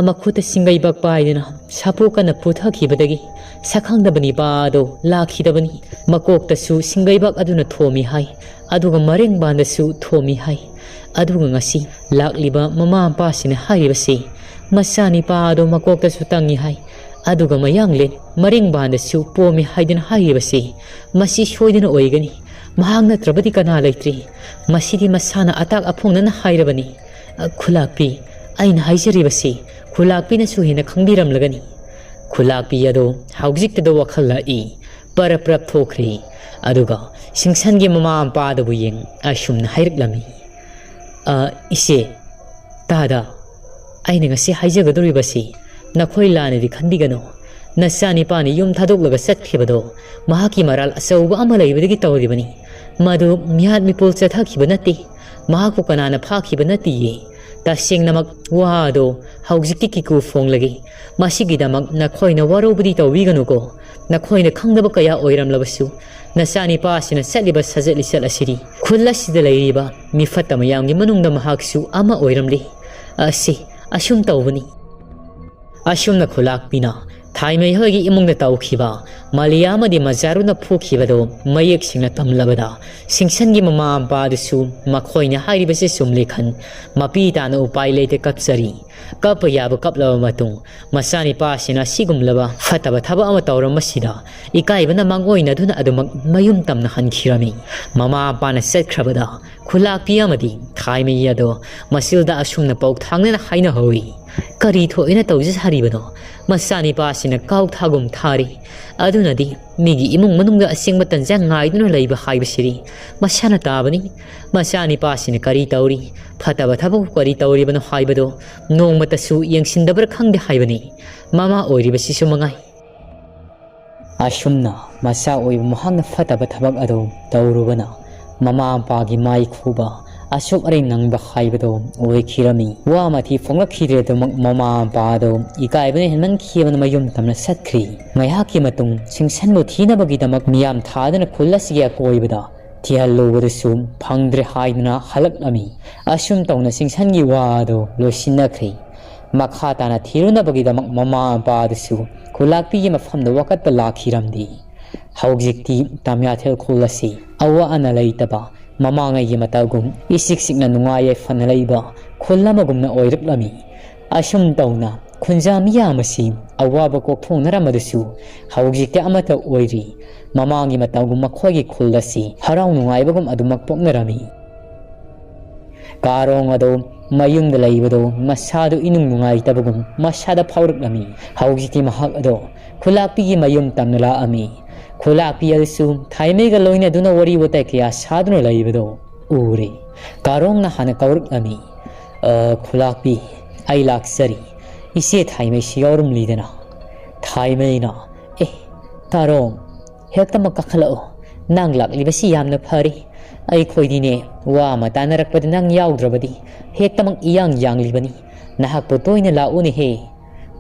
ꯃꯈꯨꯠꯇ ꯁꯤꯡꯒꯩꯕꯥꯛ ꯄꯥꯏꯗꯨꯅ ꯁꯥꯄꯣ ꯀꯟꯅ ꯄꯨꯊꯈꯤꯕꯗꯒꯤ ꯁꯛꯈꯪꯗꯕ ꯅꯤꯄꯥ ꯑꯗꯨ ꯂꯥꯛꯈꯤꯗꯕꯅꯤ꯫ ꯃꯀꯣꯛꯇꯁꯨ ꯁꯤꯡꯒꯩꯕꯥꯛ ꯑꯗꯨꯅ ꯊꯣꯝꯃꯤ ꯍꯥꯏ, ꯑꯗꯨꯒ ꯃꯔꯦꯡꯕꯥꯟꯗꯁꯨ ꯊꯣꯝꯃꯤ ꯍꯥꯏ꯫ ꯑꯗꯨꯒ ꯉꯁꯤ ꯂꯥꯛꯂꯤꯕ ꯃꯃꯥ ꯃꯄꯥꯁꯤꯅ ꯍꯥꯏꯔꯤꯕꯁꯤ, ꯃꯆꯥꯅꯤꯄꯥ ꯑꯗꯨ ꯃꯀꯣꯛꯇꯁꯨ ꯇꯪꯉꯤ ꯍꯥꯏ, ꯑꯗꯨꯒ ꯃꯌꯥꯡꯂꯦꯟ ꯃꯔꯦꯡꯕꯥꯟꯗꯁꯨ ꯄꯣꯝꯃꯤ ꯍꯥꯏꯗꯅ ꯍꯥꯏꯔꯤꯕꯁꯤ, ꯃꯁꯤ ꯁꯣꯏꯗꯅ ꯑꯣꯏꯒꯅꯤ꯫ ꯃꯍꯥꯛ ꯅꯠꯇ꯭ꯔꯕꯗꯤ ꯀꯅꯥ ꯂꯩꯇ꯭ꯔꯤ? ꯃꯁꯤꯗꯤ ꯃꯁꯥꯅ ꯑꯇꯥꯛ ꯑꯐꯣꯡꯗꯅ ꯍꯥꯏꯔꯕꯅꯤ꯫" "ꯑ, ꯈꯨꯂꯥꯛꯄꯤ, ꯑꯩꯅ ꯍꯥꯏꯖꯔꯤꯕꯁꯤ ꯈꯨꯂꯥꯛꯄꯤꯅꯁꯨ ꯍꯦꯟꯅ ꯈꯪꯕꯤꯔꯝꯂꯒꯅꯤ꯫" ꯈꯨꯂꯥꯛꯄꯤ ꯑꯗꯣ ꯍꯧꯖꯤꯛꯇꯗ ꯋꯥꯈꯜ ꯂꯥꯛꯏ꯫ ꯄꯔꯞ ꯄꯔꯞ ꯊꯣꯛꯈ꯭ꯔꯦ꯫ ꯑꯗꯨꯒ ꯁꯤꯡꯁꯟꯒꯤ ꯃꯃꯥ ꯃꯄꯥꯗꯕꯨ ꯌꯦꯡ ꯑꯁꯨꯝꯅ ꯍꯥꯏꯔꯛꯂꯝꯃꯤ, "ꯑ, ꯏꯆꯦ, ꯇꯥꯗ, ꯑꯩꯅ ꯉꯁꯤ ꯍꯥꯏꯖꯒꯗꯧꯔꯤꯕꯁꯤ ꯅꯈꯣꯏ ꯂꯥꯟꯅꯗꯤ ꯈꯟꯕꯤꯒꯅꯨ꯫ ꯅꯆꯥꯅꯤꯄꯥꯅ ꯌꯨꯝ ꯊꯥꯗꯣꯛꯂꯒ ꯆꯠꯈꯤꯕꯗꯣ ꯃꯍꯥꯛꯀꯤ ꯃꯔꯥꯜ ꯑꯆꯧꯕ ꯑꯃ ꯂꯩꯕꯗꯒꯤ ꯇꯧꯔꯤꯕꯅꯤ꯫ ꯃꯗꯨ ꯃꯤꯍꯥꯠ ꯃꯤꯄꯨꯜ ꯆꯠꯊꯈꯤꯕ ꯅꯠꯇꯦ꯫ ꯃꯍꯥꯛꯄꯨ ꯀꯅꯥꯅ ꯐꯥꯈꯤꯕ ꯅꯠꯇꯦꯌꯦ꯫ ꯇꯁꯦꯡꯅꯃꯛ ꯋꯥ ꯑꯗꯣ ꯍꯧꯖꯤꯛꯇꯤ ꯀꯤꯀꯨ ꯐꯣꯡꯂꯒꯦ꯫ ꯃꯁꯤꯒꯤꯗꯃꯛ ꯅꯈꯣꯏꯅ ꯋꯥꯔꯧꯕꯗꯤ ꯇꯧꯕꯤꯒꯅꯨꯀꯣ꯫ ꯅꯈꯣꯏꯅ ꯈꯪꯗꯕ ꯀꯌꯥ ꯑꯣꯏꯔꯝꯂꯕꯁꯨ, ꯅꯆꯥꯅꯤꯄꯥ ꯑꯁꯤꯅ ꯆꯠꯂꯤꯕ ꯁꯖꯠ ꯂꯤꯆꯠ ꯑꯁꯤꯗꯤ ꯈꯨꯜ ꯑꯁꯤꯗ ꯂꯩꯔꯤꯕ ꯃꯤꯐꯠꯇ ꯃꯌꯥꯝꯒꯤ ꯃꯅꯨꯡꯗ ꯃꯍꯥꯛꯁꯨ ꯑꯃ ꯑꯣꯏꯔꯝꯂꯤ꯫ ꯑꯁꯤ ꯑꯁꯨꯝ ꯇꯧꯕꯅꯤ꯫" ꯑꯁꯨꯝꯅ ꯈꯨꯂꯥꯛꯄꯤꯅ ꯊꯥꯏꯃꯩ ꯍꯣꯏꯒꯤ ꯏꯃꯨꯡꯗ ꯇꯧꯈꯤꯕ, ꯃꯂꯤꯌꯥ ꯑꯃꯗꯤ ꯃꯖꯥꯔꯨꯅ ꯐꯨꯈꯤꯕꯗꯣ ꯃꯌꯦꯛ ꯁꯦꯡꯅ ꯇꯝꯂꯕꯗ, ꯁꯤꯡꯁꯟꯒꯤ ꯃꯃꯥ ꯃꯄꯥ ꯑꯗꯨꯁꯨ ꯃꯈꯣꯏꯅ ꯍꯥꯏꯔꯤꯕꯁꯤ ꯆꯨꯝꯂꯦ ꯈꯟ, ꯃꯄꯤ ꯇꯥꯅ ꯎꯄꯥꯏ ꯂꯩꯇꯦ ꯀꯞꯆꯔꯤ꯫ ꯀꯞꯄ ꯌꯥꯕ ꯀꯞꯂꯕ ꯃꯇꯨꯡ, ꯃꯆꯥꯅꯤꯄꯥꯁꯤꯅ ꯑꯁꯤꯒꯨꯝꯂꯕ ꯐꯠꯇꯕ ꯊꯕꯛ ꯑꯃ ꯇꯧꯔꯝꯕꯁꯤꯗ ꯏꯀꯥꯏꯕꯅ ꯃꯥꯡꯑꯣꯏꯅꯗꯨꯅ ꯑꯗꯨꯃꯛ ꯃꯌꯨꯝ ꯇꯝꯅ ꯍꯟꯈꯤꯔꯝꯃꯤ꯫ ꯃꯃꯥ ꯃꯄꯥꯅ ꯆꯠꯈ꯭ꯔꯕꯗ ꯈꯨꯂꯥꯛꯄꯤ ꯑꯃꯗꯤ ꯊꯥꯏꯃꯩ ꯑꯗꯣ ꯃꯁꯤꯜꯗ ꯑꯁꯨꯝꯅ ꯄꯥꯎ ꯊꯥꯡꯅꯅ ꯍꯥꯏꯅꯍꯧꯏ꯫ "ꯀꯔꯤ ꯊꯣꯛꯏꯅ ꯇꯧꯖ ꯁꯥꯔꯤꯕꯅꯣ? ꯃꯆꯥꯅꯤꯄꯥꯁꯤꯅ ꯀꯥꯎ ꯊꯥꯒꯨꯝ ꯊꯥꯔꯤ꯫ ꯑꯗꯨꯅꯗꯤ ꯃꯤꯒꯤ ꯏꯃꯨꯡ ꯃꯅꯨꯡꯗ ꯑꯁꯦꯡꯕ ꯇꯟꯖꯥ ꯉꯥꯏꯗꯨꯅ ꯂꯩꯕ ꯍꯥꯏꯕꯁꯤꯗꯤ ꯃꯁꯥꯅ ꯇꯥꯕꯅꯤ꯫ ꯃꯆꯥꯅꯤꯄꯥꯁꯤꯅ ꯀꯔꯤ ꯇꯧꯔꯤ, ꯐꯠꯇꯕ ꯊꯕꯛꯄꯨ ꯀꯔꯤ ꯇꯧꯔꯤꯕꯅꯣ ꯍꯥꯏꯕꯗꯨ ꯅꯣꯡꯃꯇꯁꯨ ꯌꯦꯡꯁꯤꯟꯗꯕ꯭ꯔꯥ ꯈꯪꯗꯦ ꯍꯥꯏꯕꯅꯤ꯫ ꯃꯃꯥ ꯑꯣꯏꯔꯤꯕꯁꯤꯁꯨ ꯃꯉꯥꯏ"꯫ ꯑꯁꯨꯝꯅ ꯃꯆꯥ ꯑꯣꯏꯕ ꯃꯍꯥꯛꯅ ꯐꯠꯇꯕ ꯊꯕꯛ ꯑꯗꯨ ꯇꯧꯔꯨꯕꯅ ꯃꯃꯥ ꯃꯄꯥꯒꯤ ꯃꯥꯏ ꯈꯨꯕ, ꯑꯁꯨꯛ ꯑꯔꯦꯝ ꯅꯪꯕ ꯍꯥꯏꯕꯗꯨ ꯑꯣꯏꯈꯤꯔꯝꯃꯤ꯫ ꯋꯥ ꯃꯊꯤ ꯐꯣꯡꯂꯛꯈꯤꯗ꯭ꯔꯦ ꯑꯗꯨꯃꯛ ꯃꯃꯥ ꯃꯄꯥ ꯑꯗꯨ ꯏꯀꯥꯏꯕꯅ ꯍꯦꯟꯃꯟꯈꯤꯕꯅ ꯃꯌꯨꯝ ꯇꯝꯅ ꯆꯠꯈ꯭ꯔꯤ꯫ ꯉꯥꯏꯍꯥꯛꯀꯤ ꯃꯇꯨꯡ ꯁꯤꯡꯁꯟꯕꯨ ꯊꯤꯅꯕꯒꯤꯗꯃꯛ ꯃꯤꯌꯥꯝ ꯊꯥꯗꯨꯅ ꯈꯨꯜ ꯑꯁꯤꯒꯤ ꯑꯀꯣꯏꯕꯗ ꯊꯤꯍꯜꯂꯨꯕꯗꯁꯨ ꯐꯪꯗ꯭ꯔꯦ ꯍꯥꯏꯗꯨꯅ ꯍꯜꯂꯛꯂꯝꯃꯤ꯫ ꯑꯁꯨꯝ ꯇꯧꯅ ꯁꯤꯡꯁꯟꯒꯤ ꯋꯥ ꯑꯗꯨ ꯂꯣꯏꯁꯤꯟꯅꯈ꯭ꯔꯤ꯫ ꯃꯈꯥ ꯇꯥꯅ ꯊꯤꯔꯨꯅꯕꯒꯤꯗꯃꯛ ꯃꯃꯥ ꯃꯄꯥ ꯑꯗꯨꯁꯨ ꯈꯨꯂꯥꯛꯄꯤꯒꯤ ꯃꯐꯝꯗ ꯋꯥꯀꯠꯄ ꯂꯥꯛꯈꯤꯔꯝꯗꯦ꯫ ꯍꯧꯖꯤꯛꯇꯤ ꯇꯝꯌꯥꯊꯦꯜ ꯈꯨꯜ ꯑꯁꯤ ꯑꯋꯥ ꯑꯅꯥ ꯂꯩꯇꯕ, ꯃꯃꯥꯡꯉꯩꯒꯤ ꯃꯇꯧꯒꯨꯝ ꯏꯆꯤꯛ ꯆꯤꯛꯅ ꯅꯨꯡꯉꯥꯏ ꯌꯥꯏꯐꯅ ꯂꯩꯕ ꯈꯨꯜ ꯑꯃꯒꯨꯝꯅ ꯑꯣꯏꯔꯛꯂꯝꯃꯤ꯫ ꯑꯁꯨꯝ ꯇꯧꯅ ꯈꯨꯟꯖꯥ ꯃꯤꯌꯥꯝ ꯑꯁꯤ ꯑꯋꯥꯕ ꯀꯣꯛꯊꯣꯡꯅꯔꯝꯕꯗꯨꯁꯨ ꯍꯧꯖꯤꯛꯇꯤ ꯑꯃꯠꯇ ꯑꯣꯏꯔꯤ꯫ ꯃꯃꯥꯡꯒꯤ ꯃꯇꯝꯒꯨꯝ ꯃꯈꯣꯏꯒꯤ ꯈꯨꯜ ꯑꯁꯤ ꯍꯔꯥꯎ ꯅꯨꯡꯉꯥꯏꯕꯒꯨꯝ ꯑꯗꯨꯃꯛ ꯄꯣꯛꯅꯔꯝꯃꯤ꯫ ꯀꯥꯔꯣꯡ ꯑꯗꯣ ꯃꯌꯨꯝꯗ ꯂꯩꯕꯗꯣ ꯃꯁꯥꯗꯣ ꯏꯅꯨꯡ ꯅꯨꯡꯉꯥꯏꯇꯕꯒꯨꯝ ꯃꯁꯥꯗ ꯐꯥꯎꯔꯛꯂꯝꯃꯤ꯫ ꯍꯧꯖꯤꯛꯇꯤ ꯃꯍꯥꯛ ꯑꯗꯣ ꯈꯨꯂꯥꯛꯄꯤꯒꯤ ꯃꯌꯨꯝ ꯇꯝꯅ ꯂꯥꯛꯑꯝꯃꯤ꯫ ꯈꯨꯂꯥꯛꯄꯤ ꯑꯗꯨꯁꯨ ꯊꯥꯏꯃꯩꯒ ꯂꯣꯏꯅꯗꯨꯅ ꯋꯥꯔꯤ ꯋꯥꯇꯥꯏ ꯀꯌꯥ ꯁꯥꯗꯨꯅ ꯂꯩꯕꯗꯣ ꯎꯔꯦ꯫ ꯀꯥꯔꯣꯡꯅ ꯍꯥꯟꯅ ꯀꯧꯔꯛꯂꯝꯃꯤ꯫ "ꯑ, ꯈꯨꯂꯥꯛꯄꯤ, ꯑꯩ ꯂꯥꯛꯆꯔꯤ꯫ ꯏꯆꯦ ꯊꯥꯏꯃꯩꯁꯨ ꯌꯥꯎꯔꯝꯂꯤꯗꯅ?" ꯊꯥꯏꯃꯩꯅ, "ꯑꯦ, ꯀꯥꯔꯣꯡ, ꯍꯦꯛꯇꯃꯛ ꯀꯥꯈꯠꯂꯛꯎ꯫ ꯅꯪ ꯂꯥꯛꯂꯤꯕꯁꯤ ꯌꯥꯝꯅ ꯐꯔꯦ꯫ ꯑꯩꯈꯣꯏꯗꯤꯅꯦ, ꯋꯥ ꯑꯃ ꯇꯥꯟꯅꯔꯛꯄꯗ ꯅꯪ ꯌꯥꯎꯗ꯭ꯔꯕꯗꯤ ꯍꯦꯛꯇꯃꯛ ꯏꯌꯥꯡ ꯌꯥꯡꯂꯤꯕꯅꯤ꯫ ꯅꯍꯥꯛꯄꯨ ꯇꯣꯏꯅ ꯂꯥꯛꯎꯅꯦꯍꯦ꯫"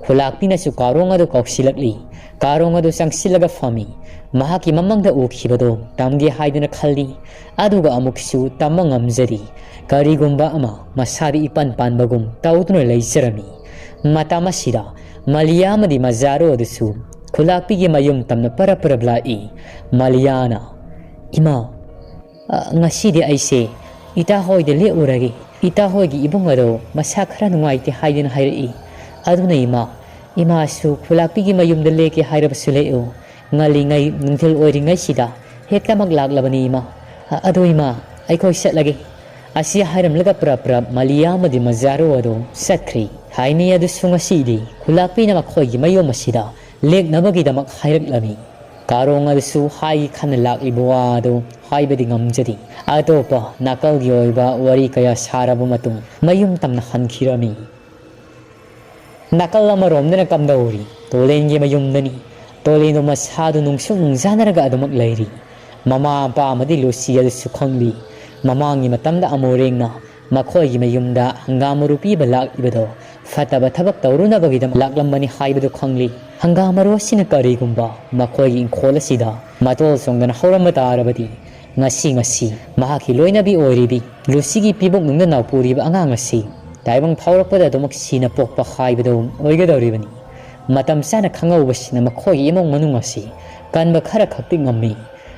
ꯈꯨꯂꯥꯛꯄꯤꯅꯁꯨ ꯀꯥꯔꯣꯡ ꯑꯗꯨ ꯀꯧꯁꯤꯜꯂꯛꯂꯤ꯫ ꯀꯥꯔꯣꯡ ꯑꯗꯨ ꯆꯪꯁꯤꯜꯂꯒ ꯐꯝꯃꯤ꯫ ꯃꯍꯥꯛꯀꯤ ꯃꯃꯥꯡꯗ ꯎꯈꯤꯕꯗꯨ ꯇꯝꯒꯦ ꯍꯥꯏꯗꯨꯅ ꯈꯜꯂꯤ꯫ ꯑꯗꯨꯒ ꯑꯃꯨꯛꯁꯨ ꯇꯝꯕ ꯉꯝꯖꯔꯤ꯫ ꯀꯔꯤꯒꯨꯝꯕ ꯑꯃ ꯃꯁꯥꯗ ꯏꯄꯥꯟ ꯄꯥꯟꯕꯒꯨꯝ ꯇꯧꯗꯨꯅ ꯂꯩꯖꯔꯝꯃꯤ꯫ ꯃꯇꯝ ꯑꯁꯤꯗ ꯃꯂꯤꯌꯥ ꯑꯃꯗꯤ ꯃꯖꯥꯔꯣ ꯑꯗꯨꯁꯨ ꯈꯨꯂꯥꯛꯄꯤꯒꯤ ꯃꯌꯨꯝ ꯇꯝꯅ ꯄꯔꯞ ꯄꯔꯞ ꯂꯥꯛꯏ꯫ ꯃꯂꯤꯌꯥꯅ, "ꯏꯃꯥ, ꯑ, ꯉꯁꯤꯗꯤ ꯑꯩꯁꯦ ꯏꯇꯥ ꯍꯣꯏꯗ ꯂꯦꯛꯎꯔꯒꯦ꯫ ꯏꯇꯥ ꯍꯣꯏꯒꯤ ꯏꯕꯨꯡ ꯑꯗꯣ ꯃꯁꯥ ꯈꯔ ꯅꯨꯡꯉꯥꯏꯇꯦ ꯍꯥꯏꯗꯨꯅ ꯍꯥꯏꯔꯛꯏ꯫ ꯑꯗꯨꯅ ꯏꯃꯥ, ꯏꯃꯥꯁꯨ ꯈꯨꯂꯥꯛꯄꯤꯒꯤ ꯃꯌꯨꯝꯗ ꯂꯦꯛꯀꯦ ꯍꯥꯏꯔꯕꯁꯨ ꯂꯦꯛꯎ꯫ ꯉꯜꯂꯤꯉꯩ, ꯅꯨꯡꯊꯤꯜ ꯑꯣꯏꯔꯤꯉꯩꯁꯤꯗ ꯍꯦꯛꯇꯃꯛ ꯂꯥꯛꯂꯕꯅꯤ ꯏꯃꯥ꯫ ꯑ-, ꯑꯗꯣ ꯏꯃꯥ, ꯑꯩꯈꯣꯏ ꯆꯠꯂꯒꯦ꯫" ꯑꯁꯤ ꯍꯥꯏꯔꯝꯂꯒ ꯄ꯭ꯔꯞ ꯄ꯭ꯔꯞ ꯃꯂꯤꯌꯥ ꯑꯃꯗꯤ ꯃꯖꯥꯔꯣ ꯑꯗꯣ ꯆꯠꯈ꯭ꯔꯤ꯫ ꯍꯥꯏꯅꯤ꯫ ꯑꯗꯨꯁꯨ ꯉꯁꯤꯗꯤ ꯈꯨꯂꯥꯛꯄꯤꯅ ꯃꯈꯣꯏꯒꯤ ꯃꯌꯨꯝ ꯑꯁꯤꯗ ꯂꯦꯛꯅꯕꯒꯤꯗꯃꯛ ꯍꯥꯏꯔꯛꯂꯝꯃꯤ꯫ ꯀꯥꯔꯣꯡ ꯑꯗꯨꯁꯨ ꯍꯥꯏꯒꯦ ꯈꯟꯅ ꯂꯥꯛꯂꯤꯕ ꯋꯥ ꯑꯗꯨ ꯍꯥꯏꯕꯗꯤ ꯉꯝꯖꯗꯦ꯫ ꯑꯇꯣꯞꯄ ꯅꯥꯀꯜꯒꯤ ꯑꯣꯏꯕ ꯋꯥꯔꯤ ꯀꯌꯥ ꯁꯥꯔꯕ ꯃꯇꯨꯡ ꯃꯌꯨꯝ ꯇꯝꯅ ꯍꯟꯈꯤꯔꯝꯃꯤ꯫ ꯅꯥꯀꯜ ꯑꯃꯔꯣꯝꯗꯅ ꯀꯝꯗꯧꯔꯤ? ꯇꯣꯂꯦꯟꯒꯤ ꯃꯌꯨꯝꯗꯅꯤ꯫ ꯇꯣꯂꯦꯟꯗꯣ ꯃꯁꯥꯗꯨ ꯅꯨꯡꯁꯨꯛ ꯅꯨꯡꯖꯥꯅꯔꯒ ꯑꯗꯨꯃꯛ ꯂꯩꯔꯤ꯫ ꯃꯃꯥ ꯃꯄꯥ ꯑꯃꯗꯤ ꯂꯨꯁꯤ ꯑꯗꯨꯁꯨ ꯈꯪꯂꯤ꯫ ꯃꯃꯥꯡꯒꯤ ꯃꯇꯝꯗ ꯑꯃꯣꯔꯦꯡꯅ ꯃꯈꯣꯏꯒꯤ ꯃꯌꯨꯝꯗ ꯍꯪꯒꯥꯝ ꯃꯔꯨ ꯄꯤꯕ ꯂꯥꯛꯂꯤꯕꯗꯣ ꯐꯠꯇꯕ ꯊꯕꯛ ꯇꯧꯔꯨꯅꯕꯒꯤꯗꯃꯛ ꯂꯥꯛꯂꯝꯕꯅꯤ ꯍꯥꯏꯕꯗꯨ ꯈꯪꯂꯤ꯫ ꯍꯪꯒꯥꯝ ꯃꯔꯨ ꯑꯁꯤꯅ ꯀꯔꯤꯒꯨꯝꯕ ꯃꯈꯣꯏꯒꯤ ꯏꯪꯈꯣꯜ ꯑꯁꯤꯗ ꯃꯇꯣꯜ ꯆꯣꯡꯗꯅ ꯍꯧꯔꯝꯕ ꯇꯥꯔꯕꯗꯤ, ꯉꯁꯤ ꯉꯁꯤ ꯃꯍꯥꯛꯀꯤ ꯂꯣꯏꯅꯕꯤ ꯑꯣꯏꯔꯤꯕꯤ ꯂꯨꯁꯤꯒꯤ ꯄꯤꯕꯨꯛ ꯅꯨꯡꯗ ꯅꯥꯎꯄꯨꯔꯤꯕ ꯑꯉꯥꯡ ꯑꯁꯤ ꯇꯥꯏꯕꯪ ꯐꯥꯎꯔꯛꯄꯗ ꯑꯗꯨꯃꯛ ꯁꯤꯅ ꯄꯣꯛꯄ ꯍꯥꯏꯕꯗꯨ ꯑꯣꯏꯒꯗꯧꯔꯤꯕꯅꯤ꯫ ꯃꯇꯝ ꯆꯥꯅ ꯈꯪꯍꯧꯕꯁꯤꯅ ꯃꯈꯣꯏꯒꯤ ꯏꯃꯨꯡ ꯃꯅꯨꯡ ꯑꯁꯤ ꯀꯟꯕ ꯈꯔ ꯈꯛꯇꯤ ꯉꯝꯃꯤ꯫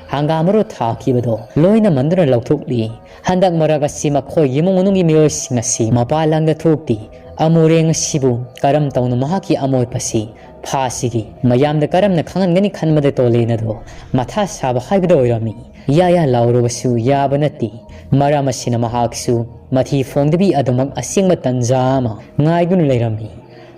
ꯍꯪꯒꯥꯝ ꯃꯔꯨ ꯊꯥꯈꯤꯕꯗꯣ ꯂꯣꯏꯅ ꯃꯟꯗꯨꯅ ꯂꯧꯊꯣꯛꯂꯤ꯫ ꯍꯟꯗꯛ ꯃꯔꯛ ꯑꯁꯤ ꯃꯈꯣꯏꯒꯤ ꯏꯃꯨꯡ ꯃꯅꯨꯡꯒꯤ ꯃꯤꯑꯣꯏꯁꯤꯡ ꯑꯁꯤ ꯃꯄꯥꯟ ꯂꯝꯗ ꯊꯣꯛꯇꯦ꯫ ꯑꯃꯨꯔꯦꯡ ꯑꯁꯤꯕꯨ ꯀꯔꯝ ꯇꯧꯅ ꯃꯍꯥꯛꯀꯤ ꯑꯃꯣꯠꯄꯁꯤ ꯐꯥꯁꯤꯒꯦ, ꯃꯌꯥꯝꯗ ꯀꯔꯝꯅ ꯈꯪꯍꯟꯒꯅꯤ ꯈꯟꯕꯗ ꯇꯣꯂꯦꯟ ꯑꯗꯣ ꯃꯊꯥ ꯁꯥꯕ ꯍꯥꯏꯕꯗꯣ ꯑꯣꯏꯔꯝꯃꯤ꯫ ꯌꯥ ꯌꯥ ꯂꯥꯎꯔꯕꯁꯨ ꯌꯥꯕ ꯅꯠꯇꯦ꯫ ꯃꯔꯝ ꯑꯁꯤꯅ ꯃꯍꯥꯛꯁꯨ ꯃꯊꯤ ꯐꯣꯡꯗꯕꯤ ꯑꯗꯨꯃꯛ ꯑꯁꯦꯡꯕ ꯇꯟꯖꯥ ꯑꯃ ꯉꯥꯏꯗꯨꯅ ꯂꯩꯔꯝꯃꯤ꯫